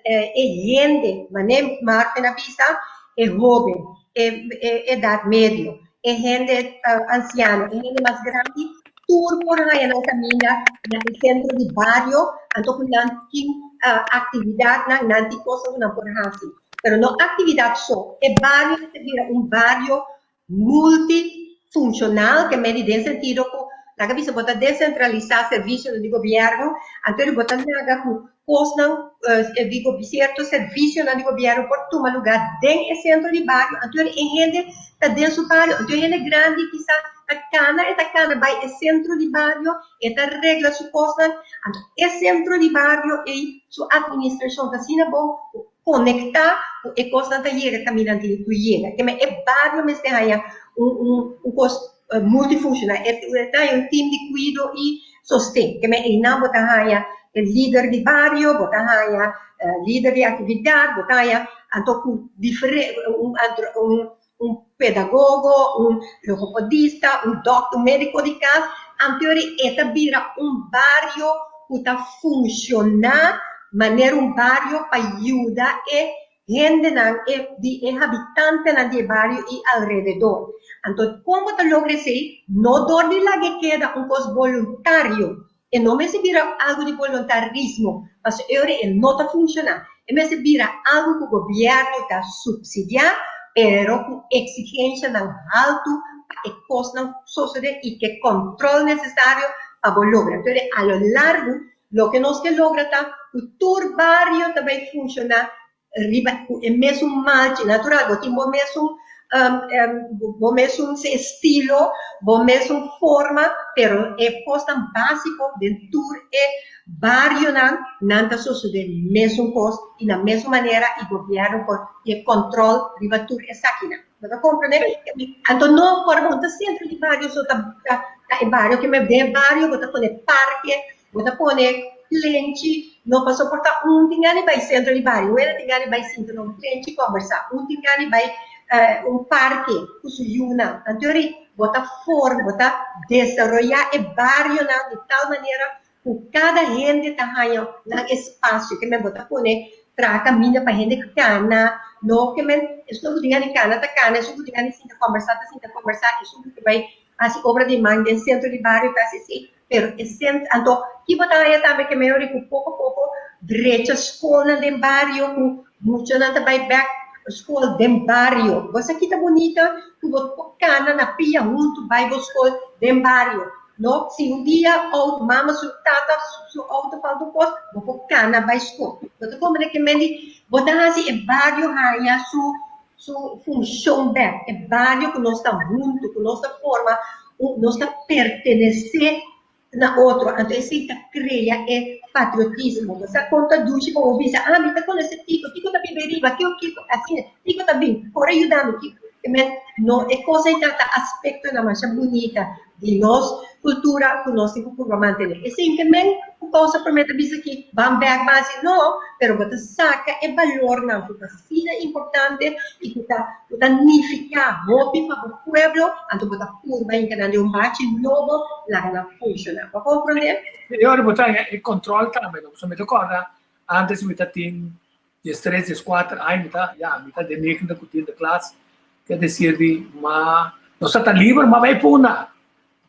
e hende, manera Marvin a bisa, e hóben, e edat medio, e hende ansiano, e hende mas grandi, tur por haña nan kaminda na e sentro di bario, anto ku nan tin aktividatnan, nan tin kosnan ku nan por hasi. Pero no aktividat so, e bario mester bira un bario multifunshonal, ke medi den sentido ku laga bisa bo ta desentralisá servisionan di gobièrnu, anto bo ta laga ku kosnan di sierto servisionan di gobièrnu por tuma lugá den e sentro di bario, anto e hende ta den su bario, anto e hende grandi kisa ta kana, e ta kana bai e sentro di bario, e ta regla su kosnan, anto e sentro di bario ei su atministrashon ta asina bon ku konektá ku e kosnan ta yega kaminda nan tin ku yega. Ke men e bario mester haña un un un kos multifunshonal, e ta haña un tim di kuido i sosten. Ke men einan bo ta haña e lider di bario, bo ta haña lider di aktividat, bo ta haña anto ku diferente un un un pedagogo, un logopedista, un dòkter, un médiko di kas, anto e ta bira un bario ku ta funshoná manera un bario pa yuda e hendenan, e di e habitantenan di e bario i alrededor. Anto kon bo ta logra esei? No dor di laga e keda un kos boluntario. E no mester bira algu di boluntarismo, pasobra e ora e no ta funshoná. E mester bira algu ku gobièrnu ta supsidiá, pero ku eksigenshanan haltu pa e kosnan sosodé i ku e kòntròl nesesario pa bo logra. Entonces, a lo largu, loke nos ke logra ta ku tur bario ta bai funshoná riba ku e mesun malchi natural, bo tin bo mesun bo mesun estilo, bo mesun forma, pero e kosnan básiko den tur e barionan nan ta sosodé mesun kos i na mesun manera i gobièrnu por tin e kòntròl riba tur esakinan. Bo ta comprende? Anto no ora bo ta centro di bario so ta ta e bario ke men den bario bo ta pone parke, bo ta pone plenchi, no paso por ta un tin gana di bai centro di bario, un hende tin gana di bai sinta na un plenchi combersa, un tin gana di bai un parke ku su yunan. Anto ri bo ta forma, bo ta desaroya e barionan di tal manera ku kada hende ta haña nan espasio, ke men bo ta pone traha kaminda pa hende kana, no ke men esun ku tin gana di kana ta kana, esun ku tin gana di sinta kòmbersá ta sinta kòmbersá, esun ku ke bai hasi obra di man den sentro di bario ta hasi esei, pero e sentro, anto ki bo ta haña tambe ke men ori ku poko poko drecha skolnan den bario ku muchanan ta bai bèk skol den bario, bo sa ki ta bunita ku bo por kana na pia huntu bai bo skol den bario. No, si un dia ou mama su tata su auto falta un kos, bo por kana bai skol. Bo ta komprende ke men di bo ta hasi e bario haña su su funshon bèk, e bario ku nos ta huntu, ku nos ta forma un nos ta pertenesé na otro, anto esei ta krea e patriotismo. Bo sa kon ta dushi pa bo bisa, ah mi ta konosé Tiko, Tiko ta biba riba, kiko kiko, asina, Tiko ta bin, por a yuda mi, kiko. Ke men no e kos ei ta ta aspektonan masha bunita di nos cultura cu nos tin cu purba mantene. E sentiment cu causa prome ta bisa ki ban bek ban haci no, pero bo ta saca e balornan cu ta asina importante y cu ta cu ta nifica hopi pa bo pueblo, anto bo ta purba hinca nan den un bachi nobo laga nan funciona. Bo a comprende? E ora bo ta haña e control tambe no, pasobra mi ta corda antes mi ta tin diestres, dieskuater aña mi ta, ya, mi ta den negende ku tiende klas, ke desir di ma nos ta ta liber ma bai punda.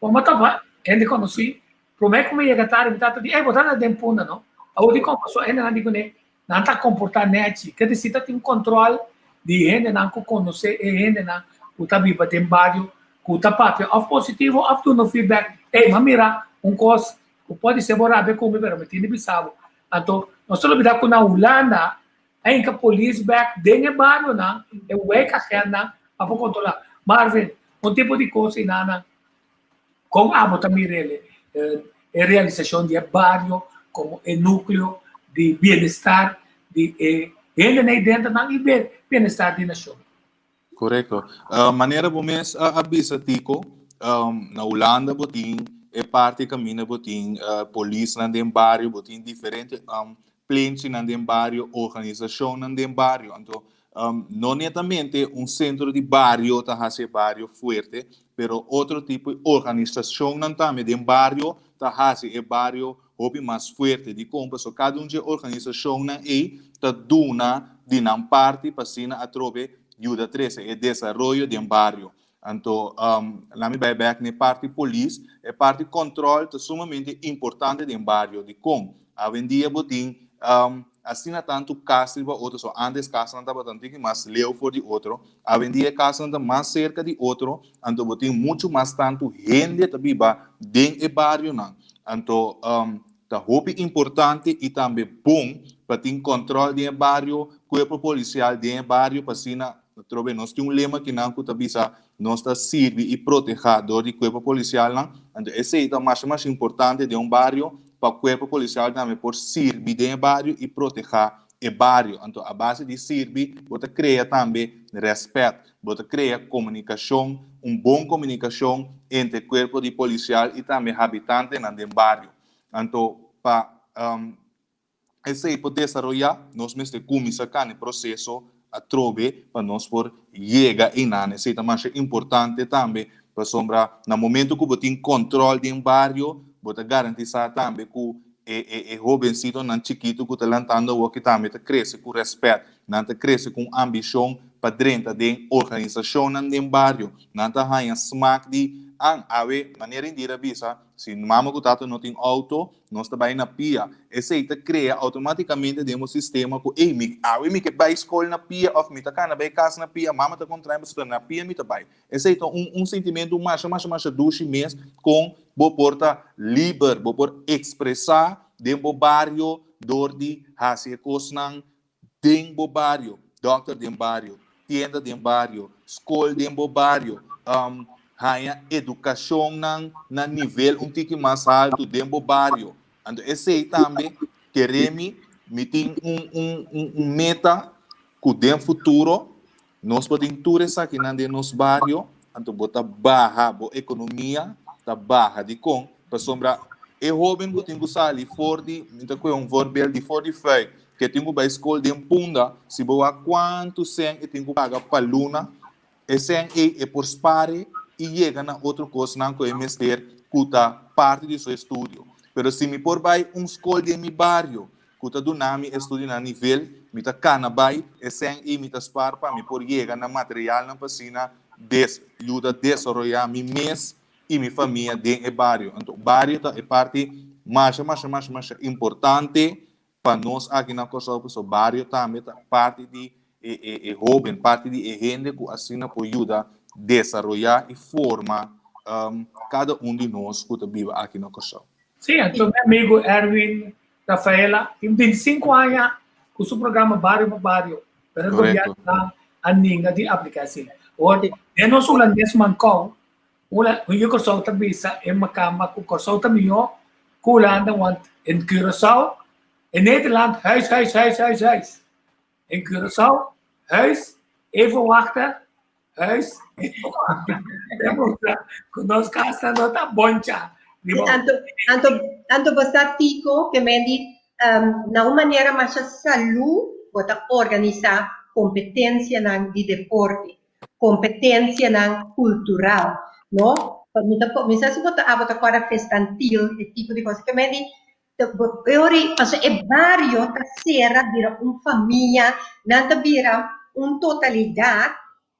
Bo ma topa hende konosí, promé ku mi yega tardi mi tata di, ey bo ta den punda no? Awor dikon? Pasobra hendenan di kuné nan ta komportá nèchi, ke desir ta tin kòntròl di hendenan ku konosé e hendenan ku ta biba den bario ku ta papia òf positivo òf duna feedback, ey m'a mira un kos ku pòdi ser bo rabia ku mi pero mi tin di bisa bo. Anto nos ta lubida ku na Hulanda a hinka polis bek den e barionan, e wijkagentnan pa por kontrola. Marvin, un tipo di kos einanan, kon abo ta mira el e realisashon di e bario komo e nukleo di bienestar di e hendenan ei dentronan i bienestar di nashon? Korekto. Manera bo mes a bisa Tico, na Hulanda bo tin e parti kaminda bo tin polisnan den bario, bo tin diferente plenchinan den bario, organisashonnan den bario. Anto no netamente un sentro di bario ta hasi e bario fuerte, pero otro tipo di organisashonnan tambe den bario ta hasi e bario hopi mas fuerte. Dikon? Pasobra kada un dje organisashonnan ei ta duna di nan parti pa asina atrobe yuda trese e desaroyo den bario. Anto, laat mi bai bek na e parti polis. E parti kòntròl ta sumamente importante den bario. Dikon? Awendia bo tin asina tantu kas riba otro, so antes kasnan tabata un tiki mas leu for di otro, awendia e kasnan ta mas serka di otro, anto bo tin muchu mas tantu hende ta biba den e barionan. Anto ta hopi importante i tambe bon pa tin kòntròl den e bario, kuerpo polisial den e bario pa asina atrobe nos tin un lema kinan ku ta bisa nos ta sirbi i protehá dor di kuerpo polisialnan. Anto esei ta masha masha importante den un bario pa kuerpo polisial tambe por sirbi den e bario i protehá e bario. Anto a base di sirbi bo ta krea tambe rèspèt. Bo ta krea komunikashon, un bon komunikashon entre kuerpo di polisial i tambe habitantenan den bario. Anto pa esei por desaroyá nos mester kuminsá kane proseso atrobe pa nos por yega einan. Esei ta masha importante tambe pasobra na momento ku bo tin kòntròl den bario bo ta garantisá tambe ku e e e hobensitonan chikitu ku ta lantando awoki tambe ta krese ku rèspèt. Nan ta krese ku un ambishon pa drenta den organisashonnan den bario. Nan ta haña smak di, An, awe, manera Indira a bisa, si mama ku tata no tin outo, nos ta bai na pia. Esei ta krea outomátikamente den bo sistema ku, ey, mi, awe mi ke bai skol na pia òf mi ta kana bai kas na pia, mama ta kontra mi pasobra na pia mi ta bai. Esei ta un un sentimentu masha masha masha dushi mes kon bo por ta liber, bo por ekspresá den bo bario dor di hasi e kosnan den bo bario, dokter den bario, tienda den bario, skol den bo bario, haña edukashonnan na nivel un tiki mas haltu den bo bario. Anto esei tambe kere mi, mi tin un un un meta ku den futuro. Nos por tin tur esakinan den nos bario, anto bo ta baha bo ekonomia ta baha. Dikon? Pasobra e hóben ku tin ku sali for di, mi ta kohe un voorbeeld di for di Fuik, ke tin ku bai skol den Punda, si bo wak kuantu sèn e tin ku paga pa luna, e sèn ei e por spare i yega na otro kosnan ku e mester ku ta parti di su estudio. Pero si mi por bai un skol den mi bario ku ta duna mi estudio na nivel, mi ta kana bai e sèn ei mi ta spar pa mi por yega na materialnan pa asina des yuda desaroyá mi mes i mi famia den e bario. Anto bario ta e parti masha masha masha masha importante pa nos aki na Kòrsou pasobra bario tambe ta parti di e e e hóben, parti di e hende ku asina por yuda desaroyá i forma kada un di nos ku ta biba aki na Kòrsou. Sí, anto mi amigo Erwin Rafaela tin 25 aña ku su programa Bario pa Bario, pero e gobiernonan a ninga di apliká esei. Awor, den nos hulandes mankou, ula yu Kòrsou ta bisa e makamba ku Kòrsou ta mihó ku Hulanda want in Curaçao, in Nederland huis, huis, huis, huis, huis. In Curaçao, huis, even wachten, huis, even wachten. Demostrá ku nos kasnan no ta boncha. Anto, anto, anto bo sa Tico, ke men di, um, na un manera masha salú bo ta organisá kompetensianan di deporte, kompetensianan kultural, no? Mi ta, mi sa si bo ta, abo ta kòrda festantil, e tipo di kos. Ke men di, E ora ei, pasobra e bario ta sera bira un famia, nan ta bira un totalidat,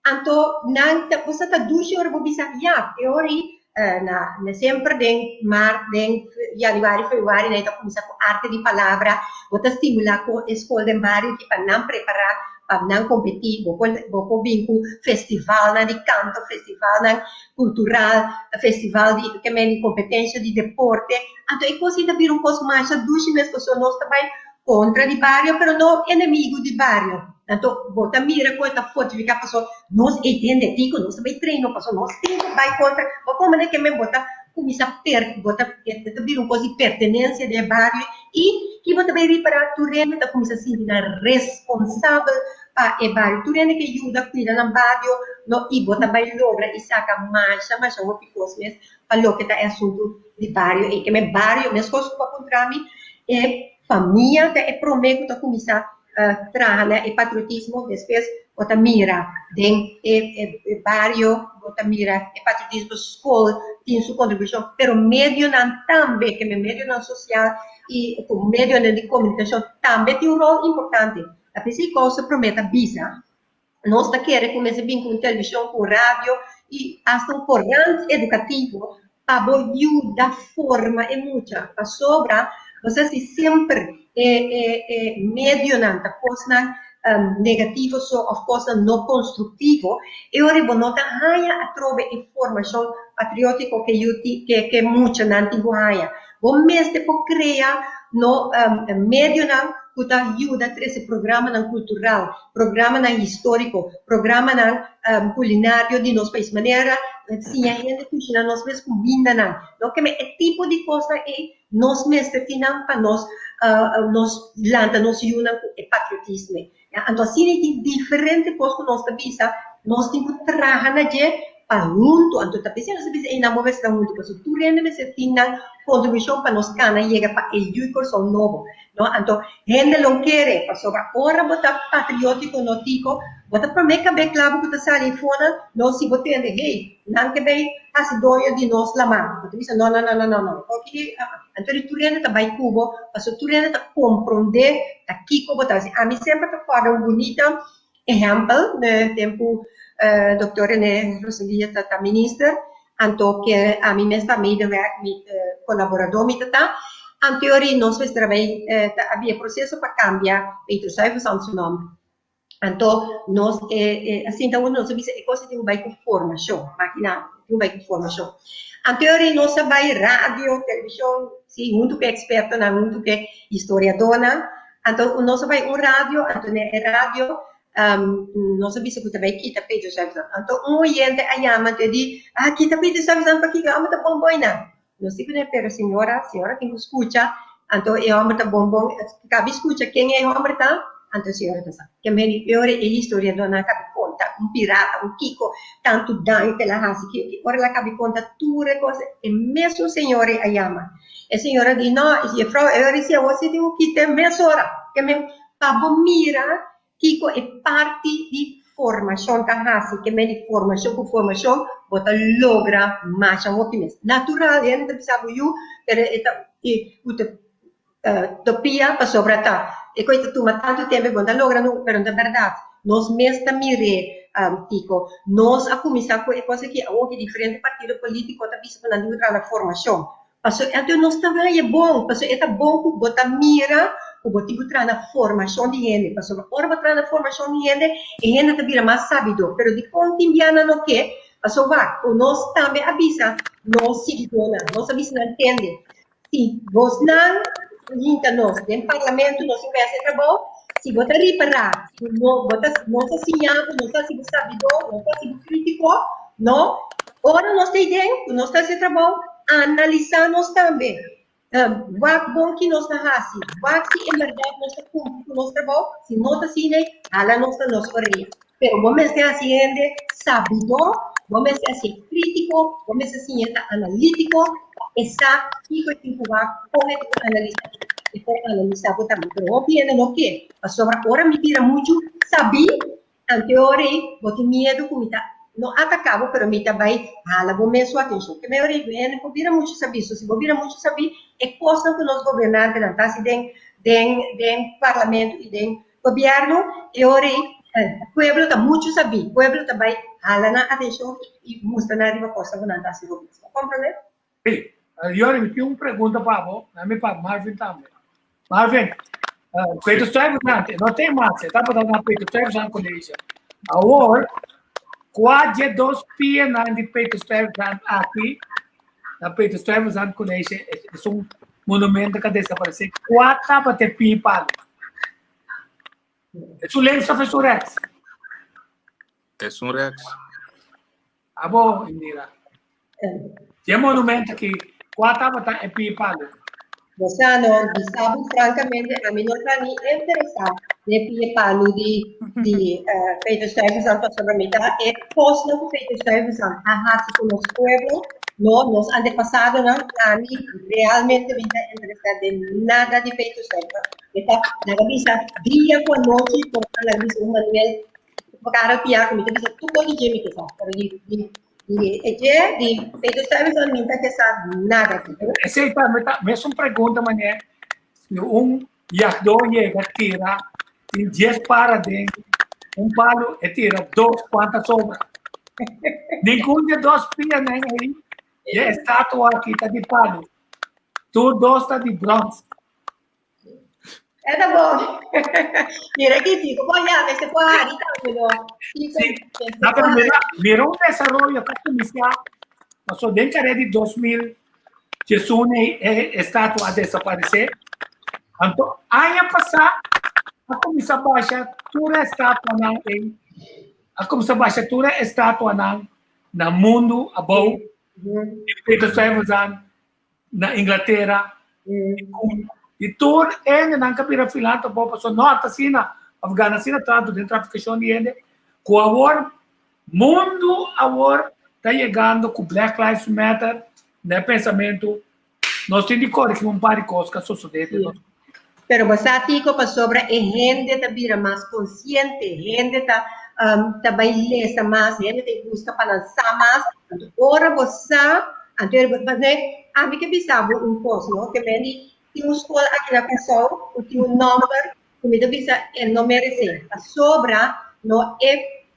anto nan ta, bo sa ta dushi ora bo bisa, ya, e ora ei na na semper den mart, den januari, februari nan ta kuminsá ku arte di palabra, bo ta stimulá ku e skol den bario aki pa nan prepará pa nan kompetí, bo por bo por bin ku festivalnan di kanto, festivalnan kultural, festival di ke men di kompetensha di deporte. Anto e kos ei ta bira un kos masha dushi mes pasobra nos ta bai kontra di bario pero no enemigu di bario. Anto bo ta mira ku e ta fortifiká pasobra nos ei tende tiko nos ta bai traino pasobra nos tin ku bai kontra. Bo komo den ke men bo ta kuminsá per bo ta e ta bira un kos di pertenensia den e bario i ki bo ta bai ripará tur hende ta kuminsá sinti nan responsabel pa e bario. Tur hende ke yuda kuida nan bario no i bo ta bai logra i saka masha masha hopi kos mes pa loke ta e asuntu di bario ei. Keme bario, meskos ku bo a puntra mi, e famia ta e promé ku ta kuminsá traha na e patriotismo, despues bo ta mira den e e bario, bo ta mira e patriotismo, skol tin su kontribushon, pero medionan tambe, keme medionan sosial i ku medionan di komunikashon tambe tin un ròl importante. Ta p'esei kos e promé ta bisa Nos ta kere ku mester bin ku un televishon, ku un radio i asta un korant edukativo pa bo yuda forma e mucha. Pasobra bo sa si semper e e e medionan ta kosnan negativo so òf kosnan no konstruktivo, e ora bo no ta haña atrobe e formashon patriótiko ke yu tin ke ke muchanan tin ku haña. Bo mester por krea no medionan ku ta yuda trese programanan kultural, programanan históriko, programanan kulinario di nos pais, manera siña hende kushina nos mes kumindanan. No keme e tipo di kosnan ei nos mester tin nan pa nos nos lanta nos yunan ku e patriotisme. Ya, anto asina ei tin diferente kos ku nos ta bisa, nos tin ku traha na dje pa huntu, anto ta p'esei nos ta bisa einan bo mester ta huntu, pasobra tur hende mester tin nan kontribushon pa nos kana yega pa e yu i Kòrsou nobo, no? Anto hende lo kere, pasobra ora bo ta patriótiko no tiko, bo ta promé kab'é klabo ku ta sali afonan, no si bo tende, hey, nan ke bay hasi doño di nos laman, bo ta bisa no, no, no, no, no, no, oki, anto di tur hende ta bay ku bo, pasobra tur hende ta komprondé ta kiko bo ta hasi. Ami semper ta kòrda un bunita ehèmpel na tempu Dòkter Rene Roselia ta ta minister, anto ke ami mes ta medewerk, mi kolaboradó mi ta ta, anto yori nos mester a bay ta habia proseso pa kambia Petrus Stuyvesant su nòmber. Anto nos e e a sinta huntu nos a bisa e kos ei tin ku bai ku formashon, makina tin ku bai ku formashon. Anto yori nos a bai radio, televishon, si huntu ku e ekspertonan, huntu ku e historiadónan, Anto nos a bai un radio, anto den e radio nos a bisa ku ta bai kita Pedro Stuyvesant. Anto un oyente a yama anto e di, ah kita Pedro Stuyvesant pakiko e homber ta bon boy nan. Nos di kuné, pero señora, señora tin ku skucha, anto e homber ta bon bon, kabi skucha ken e homber ta, anto señora ta sa. Ke meni e ora e historiadónan a kabi konta. konta un pirata, un kiko, tantu daño ku el a hasi, ki ki. Ora el a kabi konta tur e kos, e mesun señor ei a yama. E señor a di, No, jefrou, e ora si awor si tin ku kit'é mesora. Ke men, pa bo mira Kiko e parti di formashon ta hasi? Ke men di formashon? Ku formashon bo ta logra masha hopi mes. Natural hende ta bisa bo yu, pero e ta ku ta topia pasobra ta e kos ta tuma tantu tempu bo no ta logra nunka, pero no ta bèrdat. Nos mes ta mir'é Kiko. Nos a kuminsá ku e kos aki awor ki diferente partido polítiko ta bisa ku nan tin ku traha na formashon. Pasobra anto nos ta haña bon, pasobra e ta bon ku bo ta mira ku bo tin ku traha na formashon di hende, pasobra ora bo traha na formashon di hende, e hende ta bira mas sabidó. Pero dikon tin bianan no ke? Pasobra wak, ku nos tambe a bisa nos siguidónan, nos a bisa nan tende, si bosnan hinka nos den parlamento, nos tin ku hasi e trabou, si bo ta ripará ku no bo ta nos ta siña bo, nos ta hasi bo sabidó, nos ta hasi bo krítiko, no, ora nos ta ei den, ku nos ta hasi e trabou, Analisá nos tambe. Wak bon ki nos ta hasi. Wak si en bèrdat nos ta kumpli ku nos trabou. Si no ta asina, hala nos na nos orea. Pero bo mester hasi hende sabidó, bo mester hasié krítiko, bo mester siña ta analítiko pa e sa kiko e tin ku wak, kon e tin ku analisá. E por analisá bo tambe. Pero hopi hende no ke, pasobra ora mi bira muchu sabí, Anteor ei, bo tin miedu ku mi ta, no ataká bo, pero mi ta bai hala bo mes su atenshon. Ke mehor ei, hende por bira muchu sabí. So, si bo bira muchu sabí, e kosnan ku nos gobernantenan ta hasi den, den, den parlamento i den gobièrnu, e ora ei, pueblo ta muchu sabí. Pueblo ta bai hala nan atenshon i mustra nan riba kosnan ku nan ta hasi robes. Bo komprendé? Sí. Yori, mi tin un pregunta pa bo, na mi pa Marvin tambe. Marvin, uh, Peter Stuyvesant, no tem mais, e tabata na Peter Stuyvesant College. Awor, kua dje dos pianan di Peter Stuyvesant aki, na Peter Stuyvesant College, es un monumento que desaparece, kua tabata e pia palu? Es un links of es un rechts? Es un rechts. Abo, Indira. Dje monumento aki, kua tabata e pie palu? Bo sa no, bisa bo francamente, ami no ta ni interesá den pie palu di di Peter Stuyvesant pasobra mi ta e kosnan ku Peter Stuyvesant a hasi ku nos pueblo, no, nos antepasadonan, ami realmente mi ta interesá den nada di Peter Stuyvesant. Mi ta laga bisa dia ku anochi, por laga bisa un Manuel Cara pia ku mi ta bisa tur kos di dje mi ke sa, pero di di di e dje di Peter Stuyvesant mi ta ke sa nada di. Esei ta mi ta mesun pregunta manera si un yagdó yega tira tin dies para den un palu e tira dos kuanta sobra. Ningun di e dos pianan ei di e estatua aki ta di palu. Tur dos ta di brons. E ta bon. Mira ki Tico por yama, ese por hari tambe no. Tico, Sí. No, pero mira, mira un desarrollo que kuminsá, pasó den kare di 2011 e, e estatua a desaparesé. Anto, aña pasá a kuminsá basha tur e estatuanan ei, a kuminsá basha tur e estatuanan na mundu abou, di Peter Stuyvesant, na Inglatera i tur hendenan ka bira filantropo pasobra no ta asina of gana asina tantu den trafikashon di hende ku awor mundu awor ta yegando ku Black Lives Matter na e pensamentu nos tin di korigi un par di kos ku a sosode den nos. Pero bo sa Tico pasobra e hende ta bira mas konsiente, hende ta ta bai lesa mas, hende ta buska pa nan sa mas, anto ora bo sa, anto ora bo pasobra ami ke bisa bo un kos no, ke men di tin un skol aki na Kòrsou ku tin un nòmber ku mi ta bisa e no meresé, pasobra no e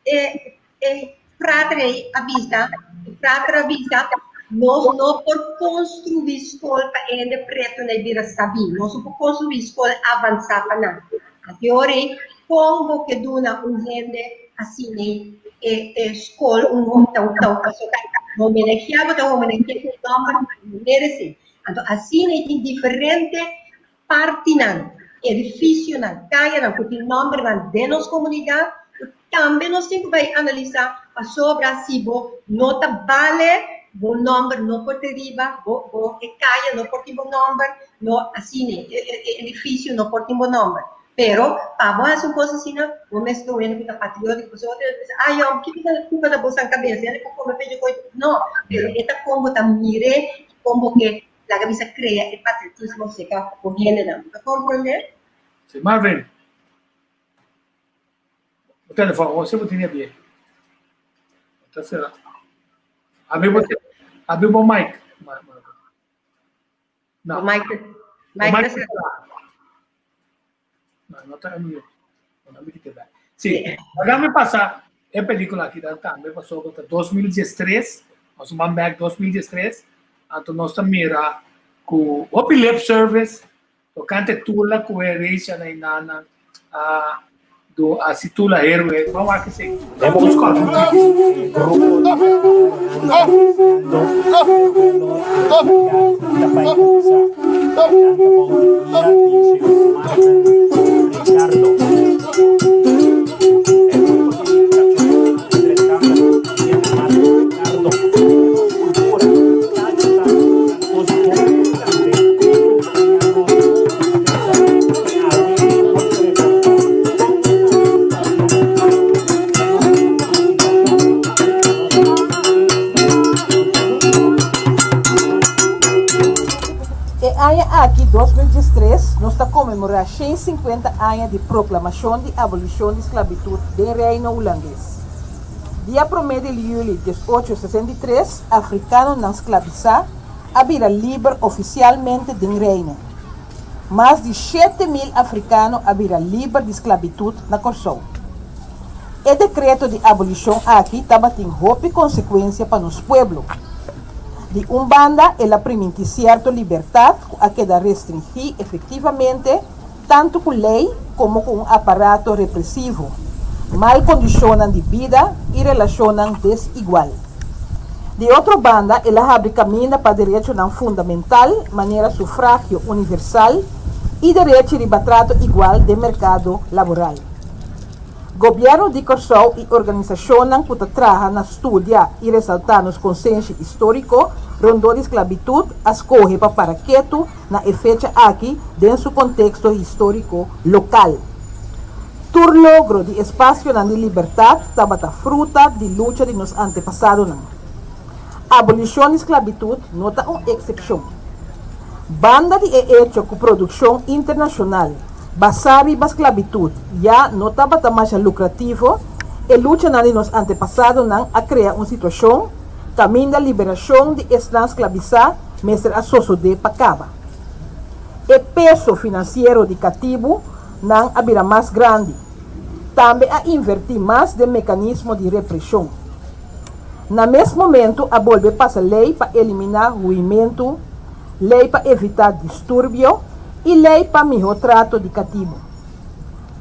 e E frater ei a bisa, e frater a bisa, Nos no por construi skol pa hende pretu na e bira sabí. Nos no por construi skol avansá pa nan. Aki ora ei, kon bo ke duna un hende asina ei e e skol, un hotel, pasobra ta homenageá bo, ta homenageá ku un nòmber ku bo no meresé. Anto asina ei tin diferente partinan, edificionan, cayanan cu tin nombernan den nos comunidad cu tambe nos tin cu bay analisa pasobra si bo no ta bale bo nomber no por ta riba, bo bo e caya no por tin bo nomber, no asina e edificio no por tin bo nomber. Pero, pa bo hasi un kos asina, bo mester un hende ku ta patriótiko, pasobra otro hende ta bisa, ah yò, kiko ta kupa ta bosan kabes, hende por kome pecho koi. No, pero e ta kon bo ta mir'é i kon bo ke laga bisa krea e patriotismo serka bo hendenan. Bo ta komprondé? Si, Marvin. Bo telefòn, o si bo tene abie. Ta sera. Abri bo, abri bo mic. No. Mic, mic ta sera. No, no ta unmute. No, mi kita back. Si, laga mi pasa e pelikula aki dan tambe pasobra ta 2013, nos man back 2013, anto nos ta mira ku hopi lip service Tokante Tula ku e reisha na inana a do hasi Tula héroe. Ban wak esei. E aña aki, 2013, nos ta konmemorá 150 aña di proklamashon di abolishon di sklabitut den Reino Hulandes. Dia promé di yüli 1863, afrikanonan sklabisá a bira liber ofisialmente den Reino. Mas di 7000 afrikano a bira liber di sklabitut na Kòrsou. E dekreto di abolishon aki tabatin hopi konsekuensia pa nos pueblo. Di un banda el a primintí sierto libertat ku a keda restringí efektivamente tantu ku lei komo ku un aparato represivo, mal kondishonnan di bida i relashonnan desigual. Di otro banda el a habri kaminda pa derechonan fundamental manera sufragio universal i derechi riba trato igual den merkado laboral. Gobièrnu di Kòrsou i organisashonnan ku ta traha na studia i resaltá nos konsenshi históriko rondó di sklabitut a skohe pa para ketu na e fecha aki den su konteksto históriko lokal. Tur logro di espasionan di libertat tabata fruta di lucha di nos antepasadonan. Abolishon di sklabitut no ta un eksepshon. Banda di e echo ku produkshon internashonal basá riba sklabitut ya no tabata masha lukrativo, e luchanan di nos antepasadonan a krea un situashon kaminda liberashon di esnan sklabisá mester a sosodé pa kaba. E peso finansiero di katibu nan a bira mas grandi. Tambe a invertí mas den mekanismo di represhon. Na mes momentu a bolbe pasa lei pa eliminá huimentu, lei pa evitá disturbio i lei pa mihó trato di katibu.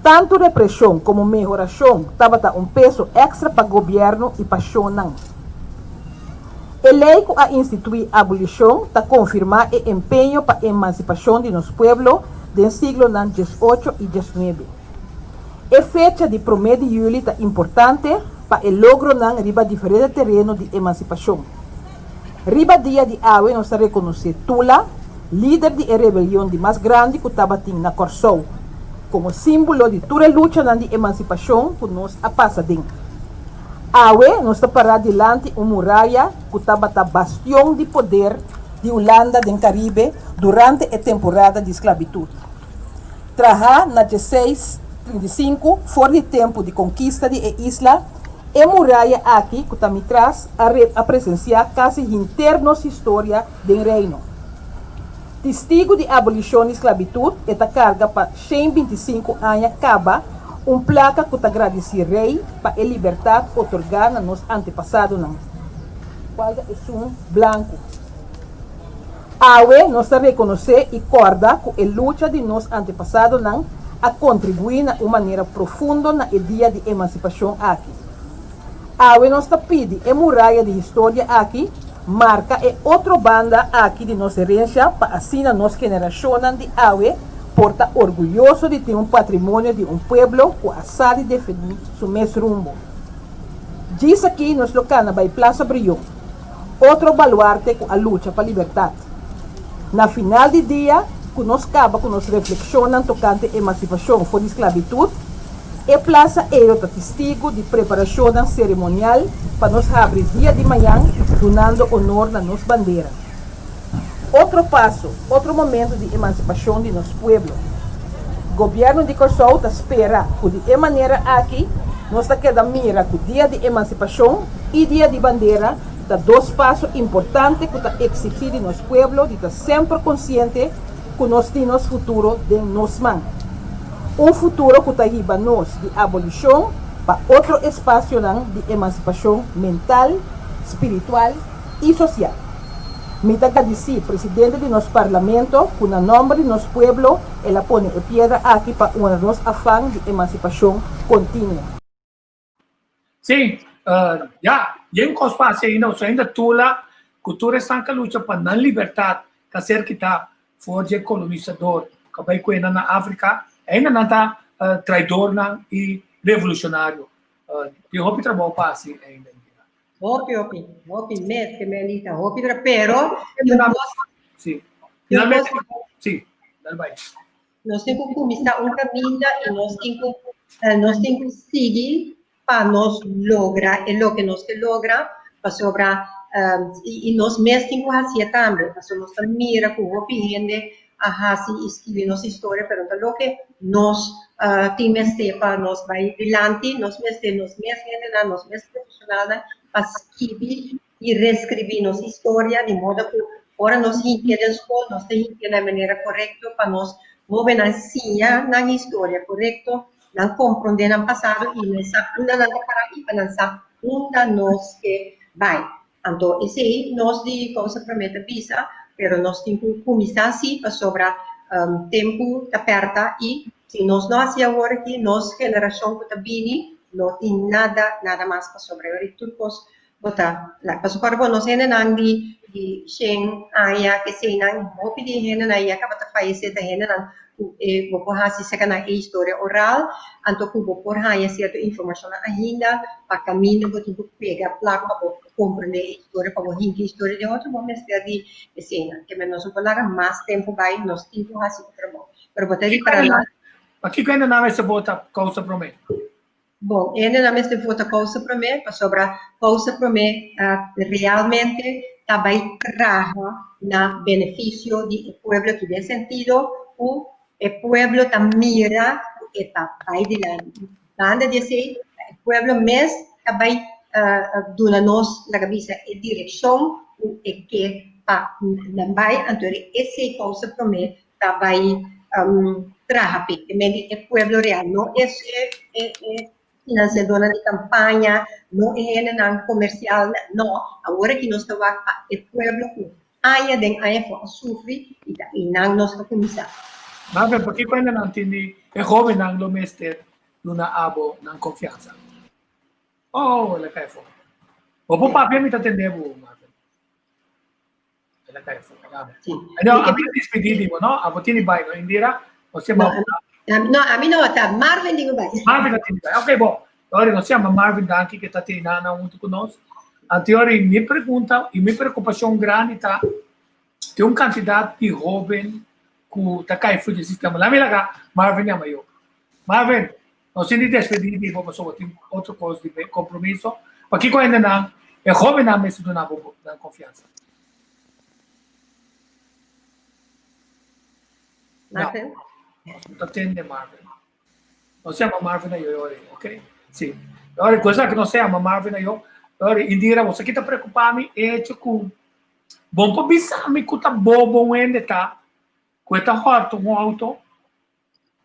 Tantu represhon komo mehorashon tabata un peso èkstra pa gobièrnu i pa shonnan. E lei ku a instituí abolishon ta konfirmá e empeño pa emansipashon di nos pueblo den siglonan diesocho i diesnuebe. E fecha di promé di yüli ta importante pa e logronan riba diferente tereno di emansipashon. Riba dia di awe nos ta rekonosé Tula, lider di e rebelion di mas grandi ku tabatin na Kòrsou, komo símbolo di tur e luchanan di emansipashon ku nos a pasa den. Awe nos ta pará dilanti un muraya ku tabata bastion di poder di Hulanda den Karibe durante e temporada di sklabitut. Trahá na 1635 for di tempu di konkista di e isla, e muraya aki ku ta mi tras a a presensiá kasi hinter nos historia den Reino. Tistigu di abolishon di sklabitut e ta karga pa 125 aña kaba un plaka ku ta gradisí Rei pa e libertat otorgá na nos antepasadonan, kual ta esun blanku. Awe nos ta rekonosé i kòrda ku e lucha di nos antepasadonan a kontribuí na un manera profundo na e dia di emansipashon aki. Awe nos ta pidi e muraya di historia aki marka e otro banda aki di nos herensha pa asina nos generashonnan di awe por ta orguyoso di tin un patrimonio di un pueblo ku a sa di definí su mes rumbo. Djis aki nos lo kana bai Plaza Brion, otro baluarte ku a lucha pa libertat. Na final di dia. ku nos kaba ku nos reflekshonnan tokante emansipashon for di sklabitut, e plasa ei lo ta testigu di preparashonnan seremonial pa nos habri dia di mañan dunando onor na nos bandera. Otro paso, otro momento di emansipashon di nos pueblo. Gobièrnu di Kòrsou ta spera ku di e manera aki nos ta keda mira ku Dia di Emansipashon i Dia di Bandera ta dos paso importante ku ta eksigí di nos pueblo di ta semper konsiente ku nos tin nos futuro den nos man. Un futuro ku ta hiba nos di abolishon pa otro espasionan di emansipashon mental, spiritual i sosial. Mi ta gradisí presidente di nos Parlamento ku na nòmber di nos pueblo el a pone e piedra aki pa honra nos afan di emansipashon kontinuo. Sí, ya, yen kos pa hasi ainda, osea ainda tula ku tur esnan ku a lucha pa nan libertat ku a ser kitá for di e kolonisador ku a bai ku nan na Afrika, ainda nan ta traidornan i revolushonario. Tin hopi trabou pa hasi ainda. Hopi, hopi, hopi mes ke Melita, hopi tra, pero Sí. Finalmente, sí, dal bai. Nos tin ku kuminsá un kaminda i nos tin ku nos tin ku sigui pa nos logra e loke nos ke logra, pasobra i nos mes tin ku hasié tambe, pasobra nos ta mira ku hopi hende a hasi i skibi nos historia, pero no ta loke nos tin mester pa nos bai dilanti, nos mester nos mes hendenan, nos mes profesionalnan pa skibi i reskribí nos historia di modo ku ora nos hinkia den skol nos ta hinkia na e manera korekto pa nos hóbennan siña nan historia korekto, nan komprondé nan pasado i nan sa unda nan ta pará i pa nan sa unda nos ke bai. Anto esei nos di Kousa Promé ta bisa, pero nos tin ku kuminsá sí pasobra tempu ta pèrta i si nos no hasi awor aki nos generashon ku ta bini no tin nada nada mas pasobra e ora tur kos bo ta la. Pasobra ora bo nos hendenan di di shen aña keseinan hopi di e hendenan ya kaba ta fayesé ta hendenan ku e bo por hasi seka nan e historia oral, anto ku bo por haña sierto informashonnan ainda pa kaminda bo tin ku pega plak pa bo komprendé e historia, pa bo hinka e historia den otro, bo mester di eseinan. Ke men nos no por laga mas tempu bai, nos tin ku hasi e trabou. Pero bo ta ripará nan. Pakiko hende nan mester vota kousa promé? Bon, hende nan mester vota kousa promé pasobra kousa promé realmente ta bai traha na benefisio di e pueblo aki den sentido ku e pueblo ta mira ku e ta bai dilanti. Banda di esei e pueblo mes ta bai duna nos laga bisa e direkshon ku e ke pa nan bai anto esei kousa promé ta bai traha p'e. E men di e pueblo real, no e financiadornan di campaña, no e hendenan comercial, no. Awor aki nos ta wak pa e pueblo cu aña den aña for a sufri y ta eynan nos ta cuminsa. Marvin, pakiko hendenan tin di e hobennan lo mester duna abo nan confiansa? Oh, el a cay afo. Bo por papia mi ta tende bo, Marvin. El a cai afó. Sí. No, a mi a despedí di bo, no? Abo tini bai, no, Indira? Nos yama No, a mi no, ta Marvin tin ku bai. Marvin a tini bai. Ok, bon. Ora nos yama Marvin danki ke ta tei nana huntu ku nos. Anteori mi pregunta i mi preokupashon grandi ta tin un kantidat di hóben ku ta kai for di e sistema. Lami laga Marvin yama yo. Marvin, nos tin di despedí di bo pasobra tin otro kos di kompromiso. Pakiko hende nan, e hóbennan mester duna bo nan konfiansa? Marvin? No, nos no ta tende Marvin. Nos yama Marvin ayo e ora ei, ok? Sí. E ora ku esaki nos yama Marvin ayo, e ora Indira, bo sa ki ta preokupá mi? E hecho ku bo por bisa mi ku ta bobo un hende ta ku e ta hòrta un outo,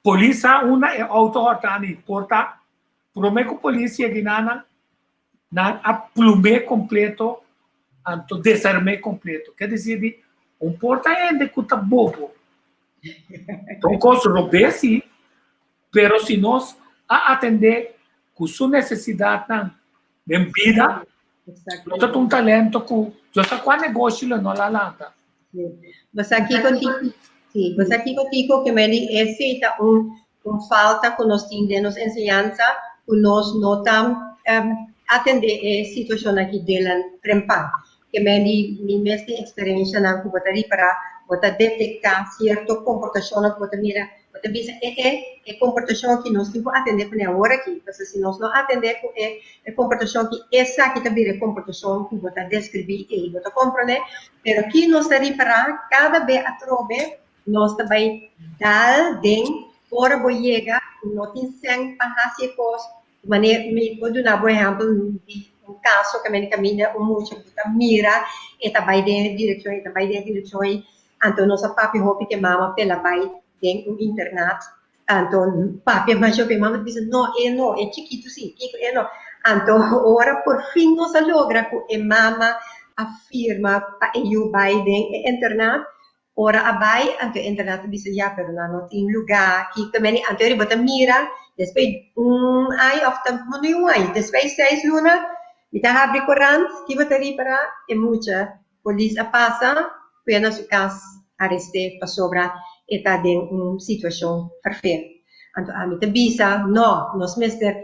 polis sa unda e outo hòrta ni por ta, promé ku polis yega einan nan a plum'é kompleto anto desarm'é kompleto. Ke desir di un por ta hende ku ta bobo. Ta un kos robes si, pero si nos a atendé ku su nesesidatnan den bida, lo ta un talento ku Dios sa kua negoshi lo no la lanta. Bo sa kiko sí, bo sa kiko Tico ke meni esei ta un un falta ku nos tin den nos enseñansa ku nos no ta atendé e situashon aki delan trempan. Ke meni mi mes tin eksperenshanan ku bo ta ripará. Bo ta detektá sierto komportashonnan ku bo ta mira, bo ta bisa, e e, e komportashon aki nos tin ku atendé kuné awor aki, pasobra si nos no atendé ku e e komportashon aki, esaki ta bira e komportashon ku bo ta deskribí ei. Bo ta komprondé? Pero ki nos ta ripará kada be atrobe nos ta bai dal den ora bo yega ku no tin sèn pa hasi e kos. Manera mi por duna bo ehèmpel di un kaso kaminda kaminda un mucha ku ta mira e ta bai den e direkshon e ta bai den e direkshon ei anto nos a papia hopi ku e mama p'el a bai den un internat anto papia masha hopi e mama ta bisa no e no e chikitu si kiko e no anto ora por fin nos a logra ku e mama a firma pa e yu bai den e internat. Ora a bai, anto e internat a bisa, ya, pero nan no tin lugá aki. Ta meni, anto riba ta mira, despues un aña òf ta no ni un aña, despues seis luna, mi ta habri korant, kiba ta ripará? E mucha, polis a pasa, kue na su kas, arest'é pasobra e ta den un situashon ferfer. Anto ami ta bisa, no, nos mester,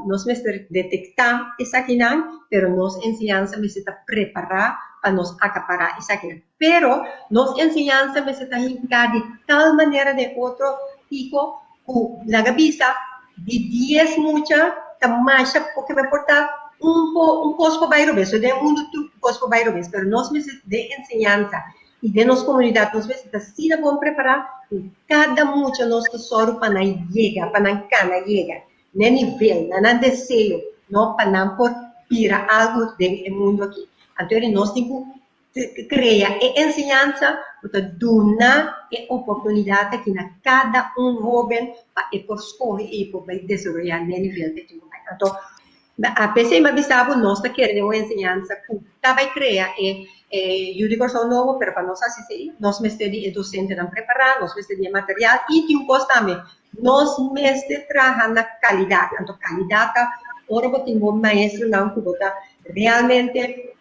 nos mester detektá esakinan, pero nos enseñansa mester ta prepará pa nos akapará esakinan. Pero nos enseñansa mester ta hinká di tal manera den otro tipo ku laga bisa di dies mucha ta masha porque me por ta un po un kos por bai robes, so den mundu tur kos por bai robes, pero nos mester den enseñansa i den nos komunidat nos mester ta asina bon prepará ku kada mucha nos ta sòru pa nan yega, pa nan kana yega na e nivel, na nan deseo, no pa nan por bira algu den e mundu aki. Anto eri nos tin ku krea e enseñansa ku ta duna e oportunidat aki na kada un hóben pa e por skohe i e por bai desaroyá na e nivel ku e tin ku bai. Anto P'esei mi a bisa bo, nos ta kere den un enseñansa ku ta bai krea e Yu di Kòrsou nobo, pero pa nos hasi esei, nos mester di e dosentenan prepará, nos mester di e material i tin un kos tambe, nos mester traha na kalidat. Anto kalidat ta ora bo tin bo maestronan ku bo ta realmente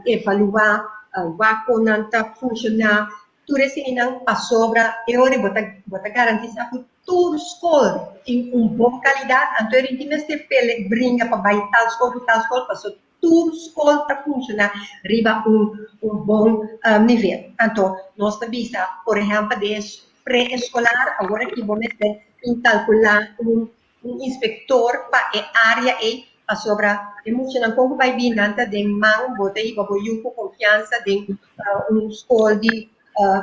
evaluá, wak kon nan ta funshoná, Tur eseinan pasobra e ora bo ta bo ta garantisá ku tur skol tin un bon kalidat, anto e rinti mester pele bringa pa bai tal skol ku tal skol paso tur skol ta funshoná riba un un bon nivel. Anto nos ta bisa por ehèmpel den e pre-eskolar awor aki bo mester tin kalkulá un un inspektor pa e área ei pasobra e muchanan kon ku bai bin nan ta den man bo ta hiba bo yu ku konfiansa den un skol di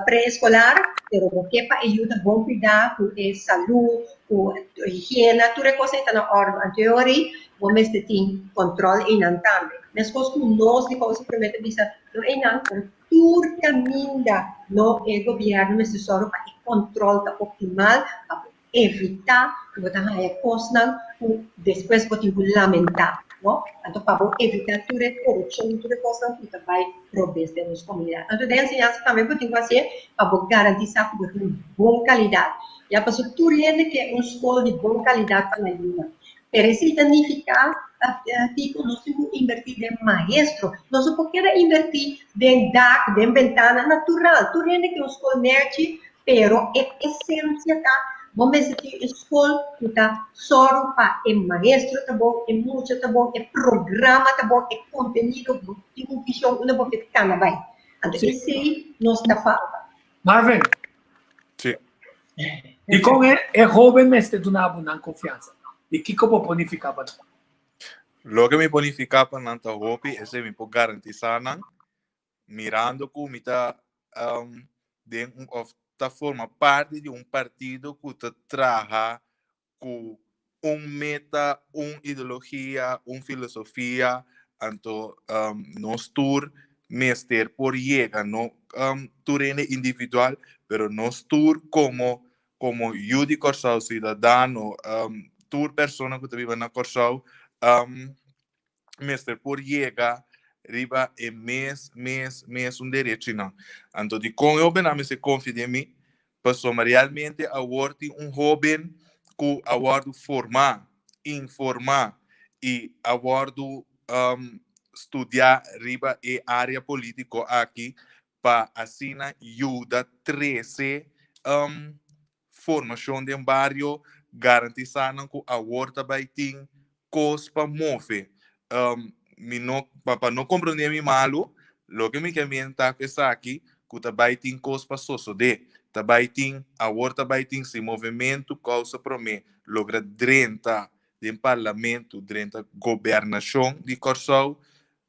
preeskolar pero bo ke pa e yu ta bon kuidá ku e salú ku higiena tur e kos ei ta na òrdu anto e ora ei bo mester tin kòntròl einan tambe meskos ku nos di Kousa Promé ta bisa no einan pero tur kaminda no e gobièrnu mester sòru pa e kòntròl ta optimal pa bo Evitá ku bo ta haña kosnan ku despues bo tin ku lamentá, no? Anto pa bo evitá tur e korupshon i tur e kosnan ku ta bai robes den nos komunidat. Anto den enseñansa tambe bo tin ku hasié pa bo garantisá ku bo tin bon kalidat. Ya pasobra tur hende ke un skol di bon kalidat pa nan yunan. Pero esei ta nifiká ku nos tin ku invertí den maestro. Nos no por keda invertí den dak, den bentana. Natural, tur hende ke un skol nèchi Pero e esencia ta, bo mester tin un skol ku ta sòru pa e maestro ta bon, e mucha ta bon, e programa ta bon, e kontenido, bo tin un vision unda bo ke kana bai. Anto esei nos ta falta. Marvin. Sí. Dikon e e hoben mester duna bo nan konfiansa? I kiko bo por nifiká pa nan? Loke mi por nifiká pa nan ta hopi, esei mi por garantisá nan, mirando ku mi ta um, den un of ta forma parti di un partido ku ta traha ku un meta, un ideologia, un filosofia, anto um, nos tur mester por yega, no um, tur hende individual, pero nos tur como como yu di Kòrsou, ciudadano, um, tur persona ku ta biba na Kòrsou, um, mester por yega riba e mes, mes, mes un derechinan. Anto dikon e hobennan mester konfia den mi? Pasobra realmente awor tin un hoben ku a wòrdu formá, informá i a wòrdu studiá riba e área polítiko aki pa asina yuda trese formashon den bario, garantisá nan ku awor ta bai tin kos pa move. Mi no, pa no komprondé mi malu, loke mi ke menta ku esaki, ku ta bai tin kos pa sosodé. Ta bai tin, awor ta bai tin si movementu Kousa Promé logra drenta den parlamento, drenta gobernashon di Kòrsou,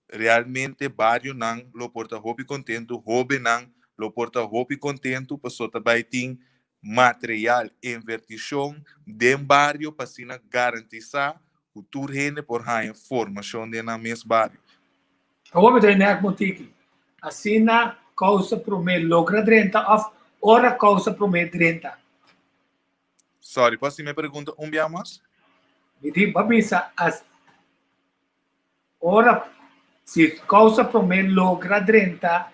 realmente barionan lo por ta hopi kontentu, hóbennan lo por ta hopi kontentu pasobra ta bai tin material, invertishon den bario pa asina garantisá ku tur hende por haña formashon den nan mes bario. Awor mi ta nek un tiki. Asina Kousa Promé logra drenta òf ora Kousa Promé drenta? Sorry, por hasi mi pregunta un bia mas? Mi di, bo a bisa as ora si Kousa Promé logra drenta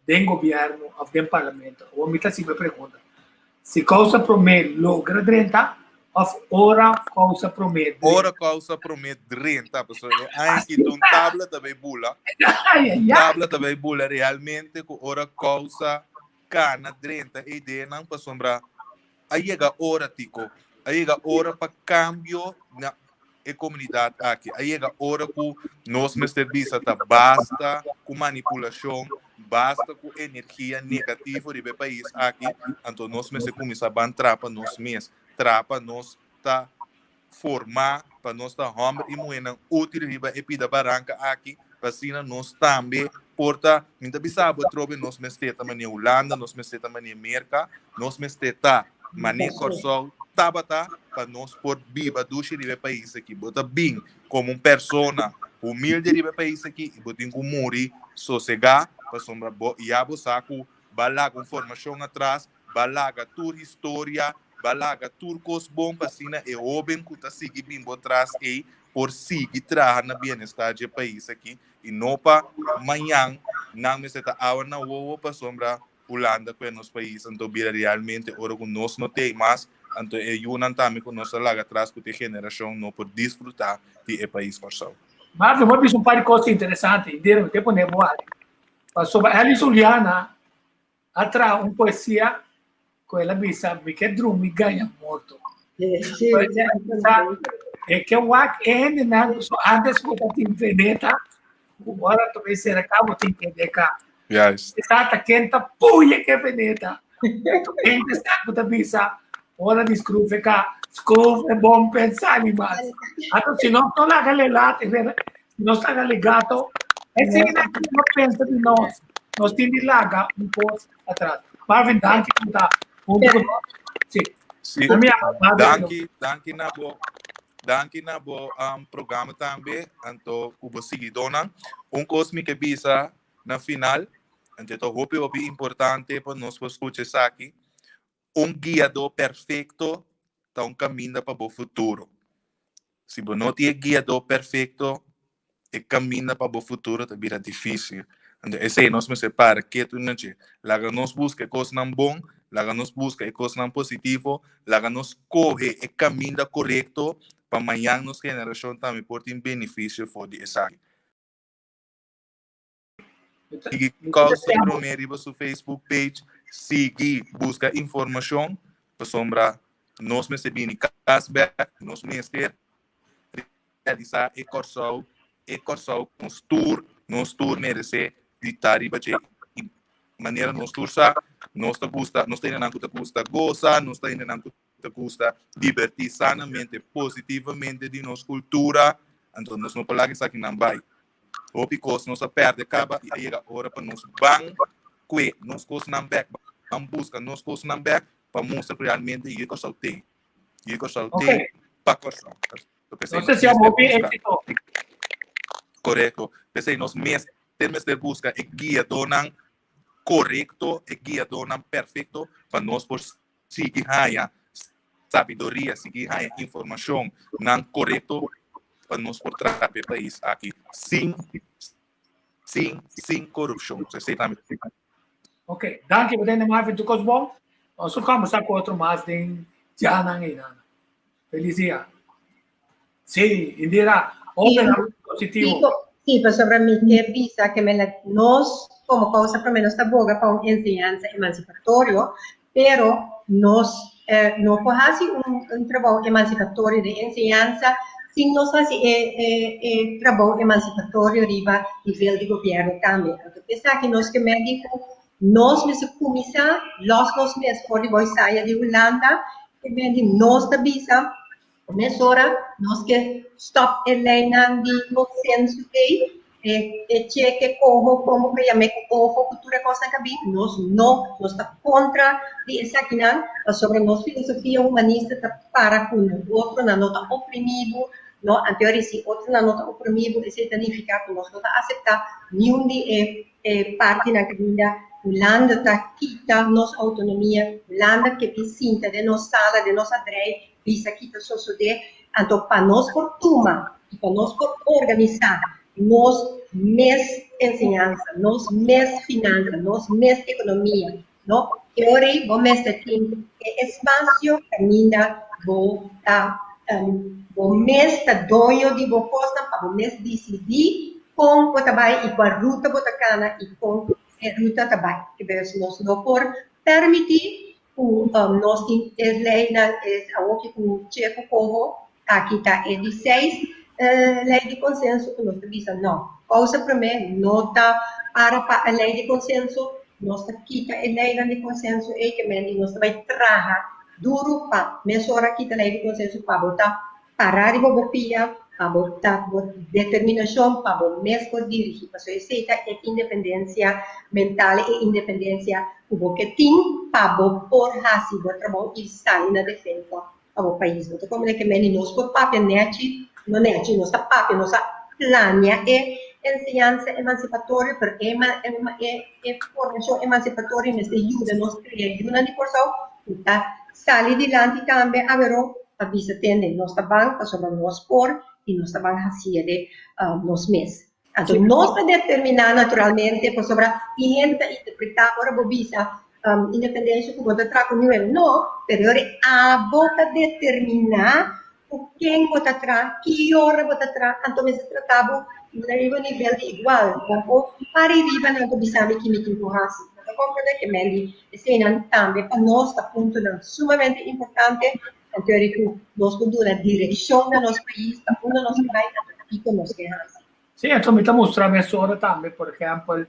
den gobièrnu òf den parlamento. Awor mi ta hasi mi pregunta. Si Kousa Promé logra drenta òf ora Kousa Promé drenta? Ora Kousa Promé drenta, pasobra e aña aki ta un tabla ta bay bula. Un tabla ta bay bula realmente ku ora Kousa kana drenta e ideanan pasobra a yega ora Tico, a yega ora pa kambio na e komunidat aki, a yega ora ku nos mester bisa ta basta ku manipulashon, basta ku energia negativo riba e pais aki, anto nos mester kuminsá ban trapa nos mes, trapa nos ta formá pa nos ta hòmber i muhénan útil riba e pida baranka aki, pa asina nos tambe por ta, mi ta bisa bo atrobe, nos mester ta manera Hulanda, nos mester ta manera Merka, nos mester ta manera Kòrsou tabata pa nos por biba dushi riba e pais aki. Bo ta bin komo un persona humilde riba e pais aki i bo tin ku muri sosegá pasobra bo ya bo sa ku bo a laga un formashon atras, Ba laga tur historia, ba laga tur kos bon pa asina e hoben ku ta sigui bin bo tras ei por sigui traha na bienestar dje pais aki i no pa mañan nan mester ta awa na wowo pasobra Hulanda ku e nos pais anto bira realmente ora ku nos no tei mas anto e yunan tambe ku nos a laga tras ku te generashon no por disfruta di e pais Kòrsou. Marvin, bo a bisa un par di kos interesante i dere mi te pone bo aki. Pasobra Elis Juliana a traha un poesia ku el a bisa mi ke drumi gaña morto. E ke wak e hendenan so antes ku ta tin veneta ku ora ta bay sera ka bo tin PDK. Juist. E sa ta ken ta puye ke veneta. Hende sa ku ta bisa ora di skrufe ka skrufe bon pensa ni mas. Anto si nos no laga lelat Si nos laga legato, esei nan ku no pensa di nos. Nos tin di laga un kos atras. Marvin, danki ku ta huntu ku nos. Sí. Sí. Mi ama Marvin. Danki, danki na bo, danki na bo um, programa tambe, anto ku bo siguidónan. Un kos mi ke bisa na final, anto e ta hopi hopi importante pa nos por skucha esaki. Un guiadó perfekto ta un kaminda pa bo futuro. Si bo no tin e guiadó perfekto, e kaminda pa bo futuro ta bira difísil. Anto esei nos mester para ketu na dje. Laga nos buska e kosnan bon, laga nos buska e kosnan positivo, laga nos kohe e kaminda korekto pa mañan nos generashon tambe por tin benefisio for di esaki. Sigui Kousa Promé riba su Facebook page, sigui buska informashon pasobra nos mester bini kas bèk, nos mester realisá e Kòrsou, e Kòrsou ku nos tur, nos tur meresé di ta riba dje. I manera nos tur sa, nos ta gusta, nos ta hendenan ku ta gusta gosa, nos ta hendenan ku ta gusta dibertí sanamente, positivamente di nos kultura, anto nos no por laga esakinan bai. Hopi kos nos a pèrdè kaba i a yega ora pa nos ban kue nos kosnan bèk, ban buska nos kosnan bèk pa mustra ku realmente Yu Kòrsou tin. Yu Kòrsou tin pa Kòrsou. P'esei nos mester buska. Korekto. P'esei nos mester mester buska e guiadónan korekto, e guiadónan perfekto pa nos por sigui haña sabiduria, sigui haña informashon nan korekto pa nos por traha pa e pais aki sin sin sin korupshon. So esei tambe. Ok, danki bo tende Marvin tur kos bon. Nos lo kombersá ku otro mas den dianan einan. Felis dia. Sí, Indira, hopi positivo. Sí, pasobra mi ke bisa ke mela nos komo Kousa Promé nos ta boga pa un enseñansa emansipatorio, pero nos no por hasi un un trabou emansipatorio den enseñansa sin nos hasi e e e trabou emansipatorio riba nivel di gobièrnu tambe. Anto esaki nos ke mèdi ku. Nos mester kuminsá lòs nos mes for di boisaya di Hulanda, ke men di nos ta bisa mesora nos ke stòp e leinan di konsenso ei, e e cheke koho komo ke yam'é ku oho ku tur e kosnan ka bin, nos no, nos ta kontra di esakinan pasobra nos filosofia humanista ta para ku otronan no ta oprimí bo, no, anteori si otronan no ta oprimí bo esei ta nifiká ku nos no ta aseptá niun di e E partinan kaminda Hulanda ta kita nos outonomia, Hulanda ke bin sinta den nos sala, den nos adrei, bisa kita sosodé. Anto pa nos por tuma i pa nos por organisá nos mes enseñansa, nos mes finansa, nos mes ekonomia, no? E ora ei bo mester tin e espasio kaminda bo ta bo mes ta doño di bo kosnan pa bo mes disidí kon bo ta bai i kua ruta bo ta kana i kon e ruta ta bai. Kibes nos no por permití ku nos tin e leinan e awoki ku Checo Coho aki ta e di seis lei di konsenso ku nos ta bisa no. Kousa promé no ta para pa e lei di konsenso, nos ta kita e leinan di konsenso ei ke men di nos ta bai traha duru pa mesora kita lei di konsenso pa bo ta Pará riba bo pia pa bo ta bo determinashon pa bo mes por dirigí. Pasobra esei ta e independensia mental, e independensia ku bo ke tin pa bo por hasi bo trabou i sali na defensa pa bo pais. Bo ta komprende ke meni nos por papia nèchi, no nèchi, nos ta papia, nos a plania e enseñansa emansipatorio, pero e e formashon emansipatorio mester yuda nos krea yunan di Kòrsou ku ta sali dilanti tambe aweró pa bisa tende nos ta ban pasobra nos por i nos ta ban hasié de nos mes. Anto nos ta determiná naturalmente pasobra tin hende ta interpretá ora bo bisa independensia ku bo ta traha ku niun no, pero ora abo ta determiná ku ken bo ta traha, ki ora bo ta traha, anto mester trata bo na riba nivel di igual, bo por para i riba nan ta bisa mi ki mi tin ku hasi. Bo ta komprendé ke men di eseinan tambe pa nos ta puntonan sumamente importante Anto eri ku nos por duna direkshon na nos pais, pa unda nos ke bai, anto kiko nos ke hasi. Sí, anto mi ta mustra mesora tambe, por ehèmpel,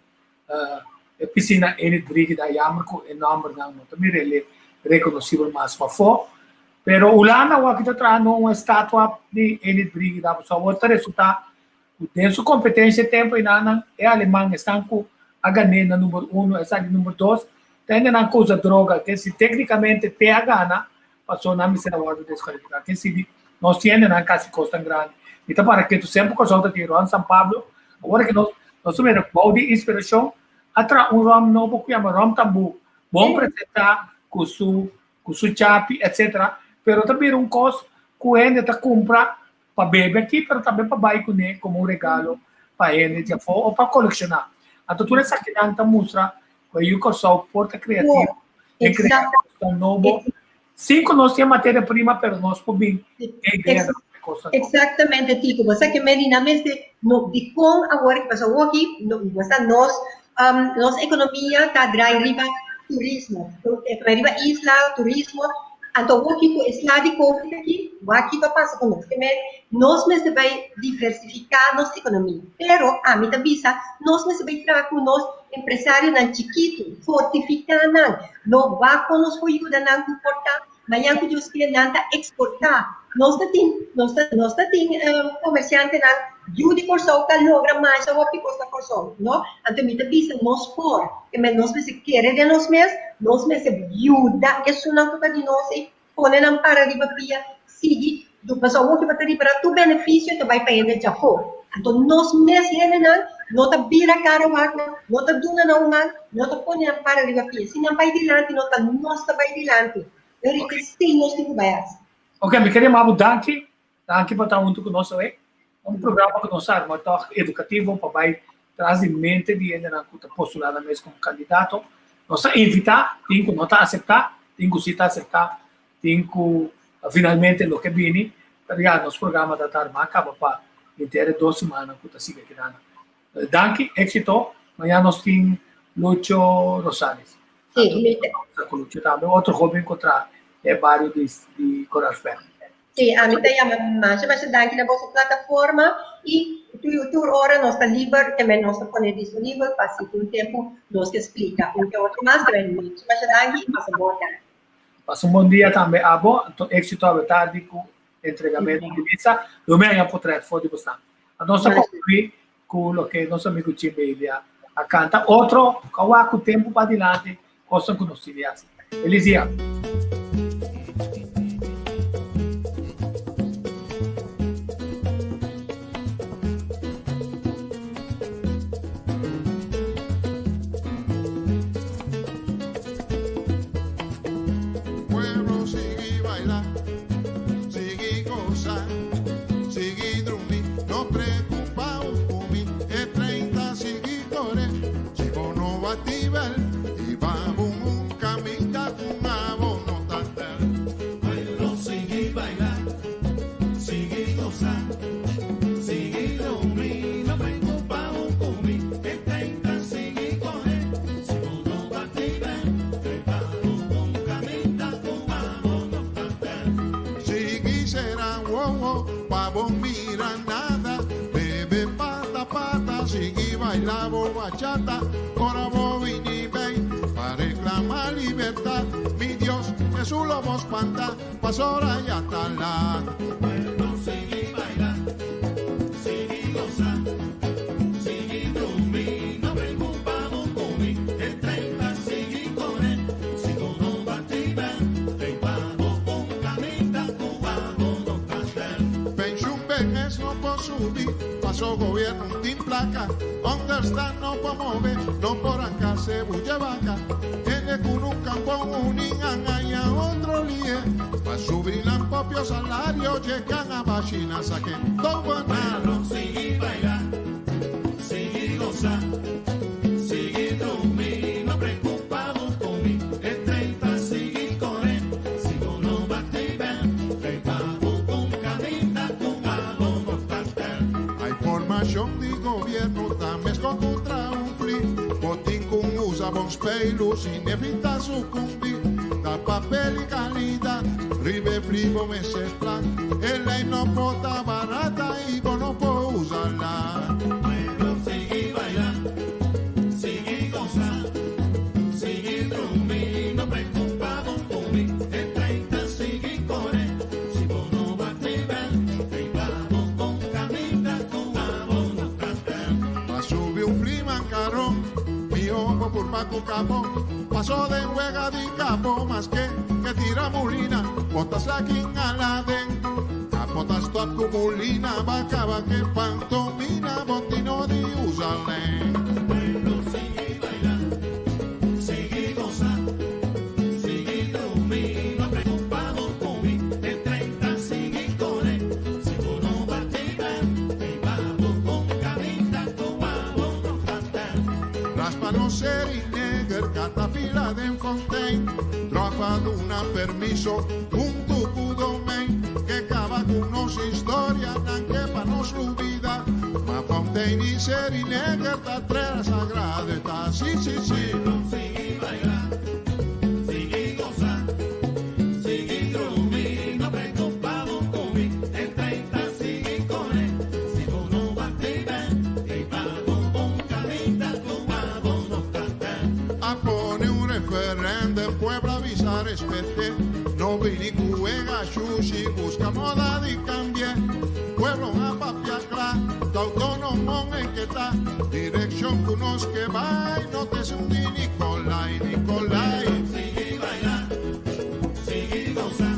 e pisina Enid Brigida, jammer ku e nòmbernan no ta mir'e rekonosibel mas pafó. Pero Hulanda awor aki ta trahando un estatua di Enid Brigida, pasobra awor ta resultá ku den su kompetensia e tempu einanan e aleman esnan ku a gan'é na number uno, esaki number dos, ta hende nan ku usa droga, ke si teknikamente te a gana, paso nan mester a wòrdu deskualifiká. Ke si di nos tin hende nan kasi kos tan grandi. Mi ta para ketu semper Kòrsou ta tin ròm San Pablo, awor ke nos nos ta mira bou di inspirashon a traha un ròm nobo ku yama ròm tambú, bon presentá ku su ku su chapi etsetera, pero ta bira un kos ku hende ta kumpra pa bebe aki pero tambe pa bai kuné komo un regalo pa hende di afó o pa kolekshoná. Anto tur esakinan ta mustra ku e yu Kòrsou por ta kreativo den krea kosnan nobo sin ku nos tin e materia prima pero nos por bin e idea di e kosnan nobo. Exactamente Tito, bo sa ke Medina mester no dikon awor ke pasobra awor aki no bo sa nos nos ekonomia ta drai riba turismo, riba isla, turismo, Anto awor ki ku e sla di covid aki, wak kiko a pasa ku nos. Ke men, nos mester bai diversifiká nos ekonomia. Pero ami ta bisa, nos mester bai traha ku nos empresarionan chikitu, fortifiká nan. No wak kon nos por yuda nan ku por ta, mañan ku Dios kier nan ta eksportá. Nos ta tin, nos ta, nos ta tin komersiantenan yu di Kòrsou ta logra masha hopi kos na Kòrsou, no? Anto mi ta bisa nos por, ke men nos mester kere den nos mes, nos mester yuda esunnan ku ta di nos ei, pone nan para riba pia, sigui, pasobra awor ku bo ta ripará tur benefisio ta bai pa hende djafó. Anto nos mes hendenan no ta bira kara wak nan, no ta duna nan un man, no ta pone nan para riba pia. Si nan bai dilanti no ta nos ta bai dilanti. Pero esei nos tin ku bai hasi. Ok, mi kere yama bo danki Danki pa ta huntu ku nos awe. Un programa ku nos arma tòg edukativo pa bai tras di mente di hendenan ku ta postulá nan mes komo kandidato. Nos ta invitá, tin ku no ta aseptá, tin ku si ta aseptá, tin ku finalmente lo ke bini. Pero ya, nos programa ta ta armá kaba pa henter e dos simannan ku ta sigui akinan. Danki, éksito. Mañana nos tin Lucho Rosales. Sí, mi ta. Ku Lucho tambe, otro hóben ku traha den e bario di Coral Spring. Sí, ami ta yama masha masha danki na boso plataforma i Tur ora nos ta liber, ke men nos ta pone disponibel pa si tin un tempu nos ke splika un ke otro mas, ke men masha masha danki i pasa bon tardi. Pasa un bon dia tambe abo, anto éxito awe tardi ku entregamento di visa. Lo mi haña potret for di bosnan. Anto nos ta conclui ku loke nos amigu Jim Bailey a kanta. Otro ku a wak ku tempu padilanti kosnan ku nos tin di hasi. Feliz dia! Pueblo sigui baila, sigui goza, sigui drumi, no preocupa cu mi, e 30 sigui core, si bo no bati bel, y babo un caminda cu abo no ta tel. Pueblo sigui baila, sigui goza, sigui drumi, no preocupa cu mi, e 30 sigui core, si bo no bati bel, y babo un caminda cu abo no ta tel. Sigui será wow, pa bo mira nada, bebe pata pata, sigui baila bo bachata, ora bo bini bay, pa reclama libertad, mi Dios, Jesús lo bo spanta, pasora ya ta laat. Pueblo sigui baila, sigui goza, sigui drumi, no preocupa bo cu mi, e 30 sigui core, si bo no bati bel, ey pa bo un caminda cu abo no ta tel. Pensioen behes no por subi, paso gobierno tin placa, onderstand no por move, no por arranca cebulla vaca, hende cu nunca por uni a haya otro lie, pa subi nan propio salario, llegan a bashina saque tovenaar. Pueblo sigui baila, sigui goza, sigui drumi, no preocupa bo cu mi, e 30 sigui core, si bo no bati bel, ey pa bo un caminda cu abo no ta tel. Hay formacion di gobierno, tambe es contra un fli, botin con usa bon speilu, sin evita sucumbi, da papel y calidad, ribe fribo me se plan, el ley no pota barata y bo no po usarla. Pueblo sigui baila, sigui goza, sigui drumi, no preocupa bo cu mi, e 30 sigui core, si bo no bati bel, ey pa bo un caminda cu abo no ta tel. Pa subi un flimancaron, mi ojo por paco capo, paso de juega di capo, más que tira mulina, botas la quin aladen, capota stop cu mulina, vaca que pantomina, botino di usalen. Pueblo sigui baila, sigui goza, sigui drumi, no preocupa bo cu mi, e 30 sigui core, si bo no bati bel, ey pa bo un caminda cu abo no ta tel. Raspa no seri neger, catapila den fontein, tropa duna permiso, un tucu domein, que caba con nos historia, nan que pa nos vida, ma fontein y seri neger, ta tres sagrado, está sí, sí, sí. Sigui baila, sigui goza, sigui drumi, no preocupa bo cu mi, e 30 sigui core, si bo no bati bel, ey pa bo un caminda cu abo no ta tel. A pone un referéndum, pueblo avisa respete, no vini cuega shushi, busca moda di cambie, pueblo a papia cla, autónomo en que está, dirección que nos que va, y no te sundí Nicolai, Nicolai. Sigui baila, sigui goza,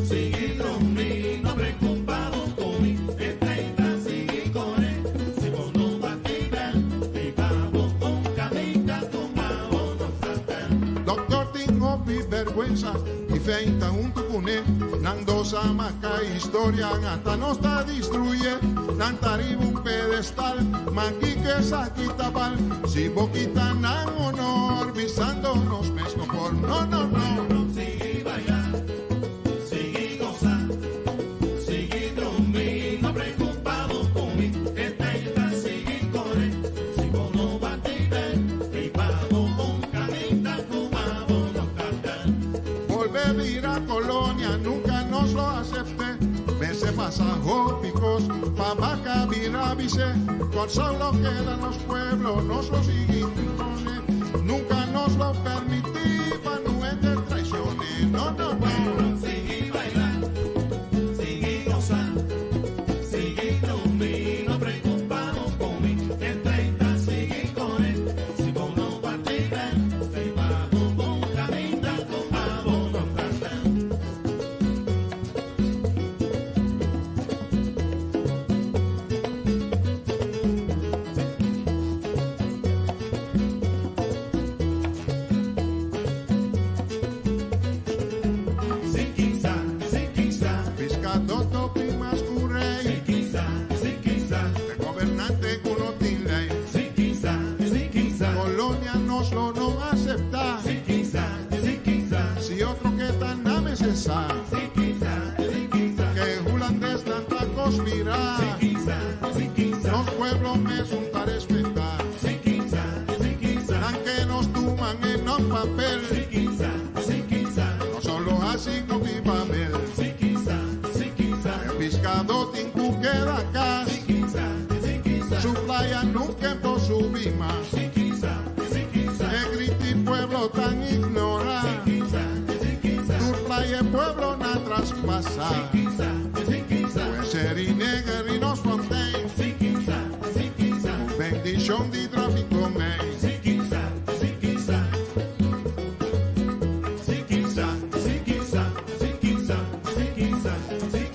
sigui drumi, no preocupa bo cu mi, e 30 sigui core, si bo no bati bel, ey pa bo un caminda cu abo no ta tel. Doctor tin hopi vergüenza y feita junto con él. Nan dos amaca historia hasta nos ta destruye. Nan tariba un pedestal, maqui que saquita pal. Si boquita nan honor, visándonos mesmo por no, no, no. Sigui baila, sigui goza, sigui drumi, no preocupa bo cu mi, e 30 sigui core, si bo no bati bel, ey pa bo un caminda cu abo no ta tel. Volver a ir a colonia, nunca nos lo acepté. Me se pasa jópicos, pa vaca virabice, con solo quedan los pueblos, nos lo siguen nunca nos lo permití, pa no enter traiciones, no, no, no. Seguí bailando, seguí gozando, seguí dormir, no preocupamos con mí, el 30 seguí con él, si vos no partida, si vamos con camina, con vamos no tratan. Siquisa, siquisa, Pescado topi mascurrey, siquisa, siquisa, el gobernante cunotinley, siquisa, siquisa, Colonia nos lo no acepta, siquisa, siquisa, si otro que tan nada siquisa, siquisa, que holandés tanta conspira, siquisa, siquisa, los pueblos me junta respetar, siquisa, siquisa, aunque nos tuman en un papel, siquisa, siquisa, no solo así no mi papel, siquisa, siquisa, el pescado tinku queda acá, siquisa, siquisa, su playa nunca por su bima, siquisa, siquisa, el griti pueblo tan ignora, siquisa, siquisa, tu playa pueblo na traspasa, siquisa, siquisa, pues ser y neger y nos fontaine, siquisa, siquisa, bendición di tráfico me. siquisa, siquisa, siquisa, siquisa, siquisa, siquisa, siquisa.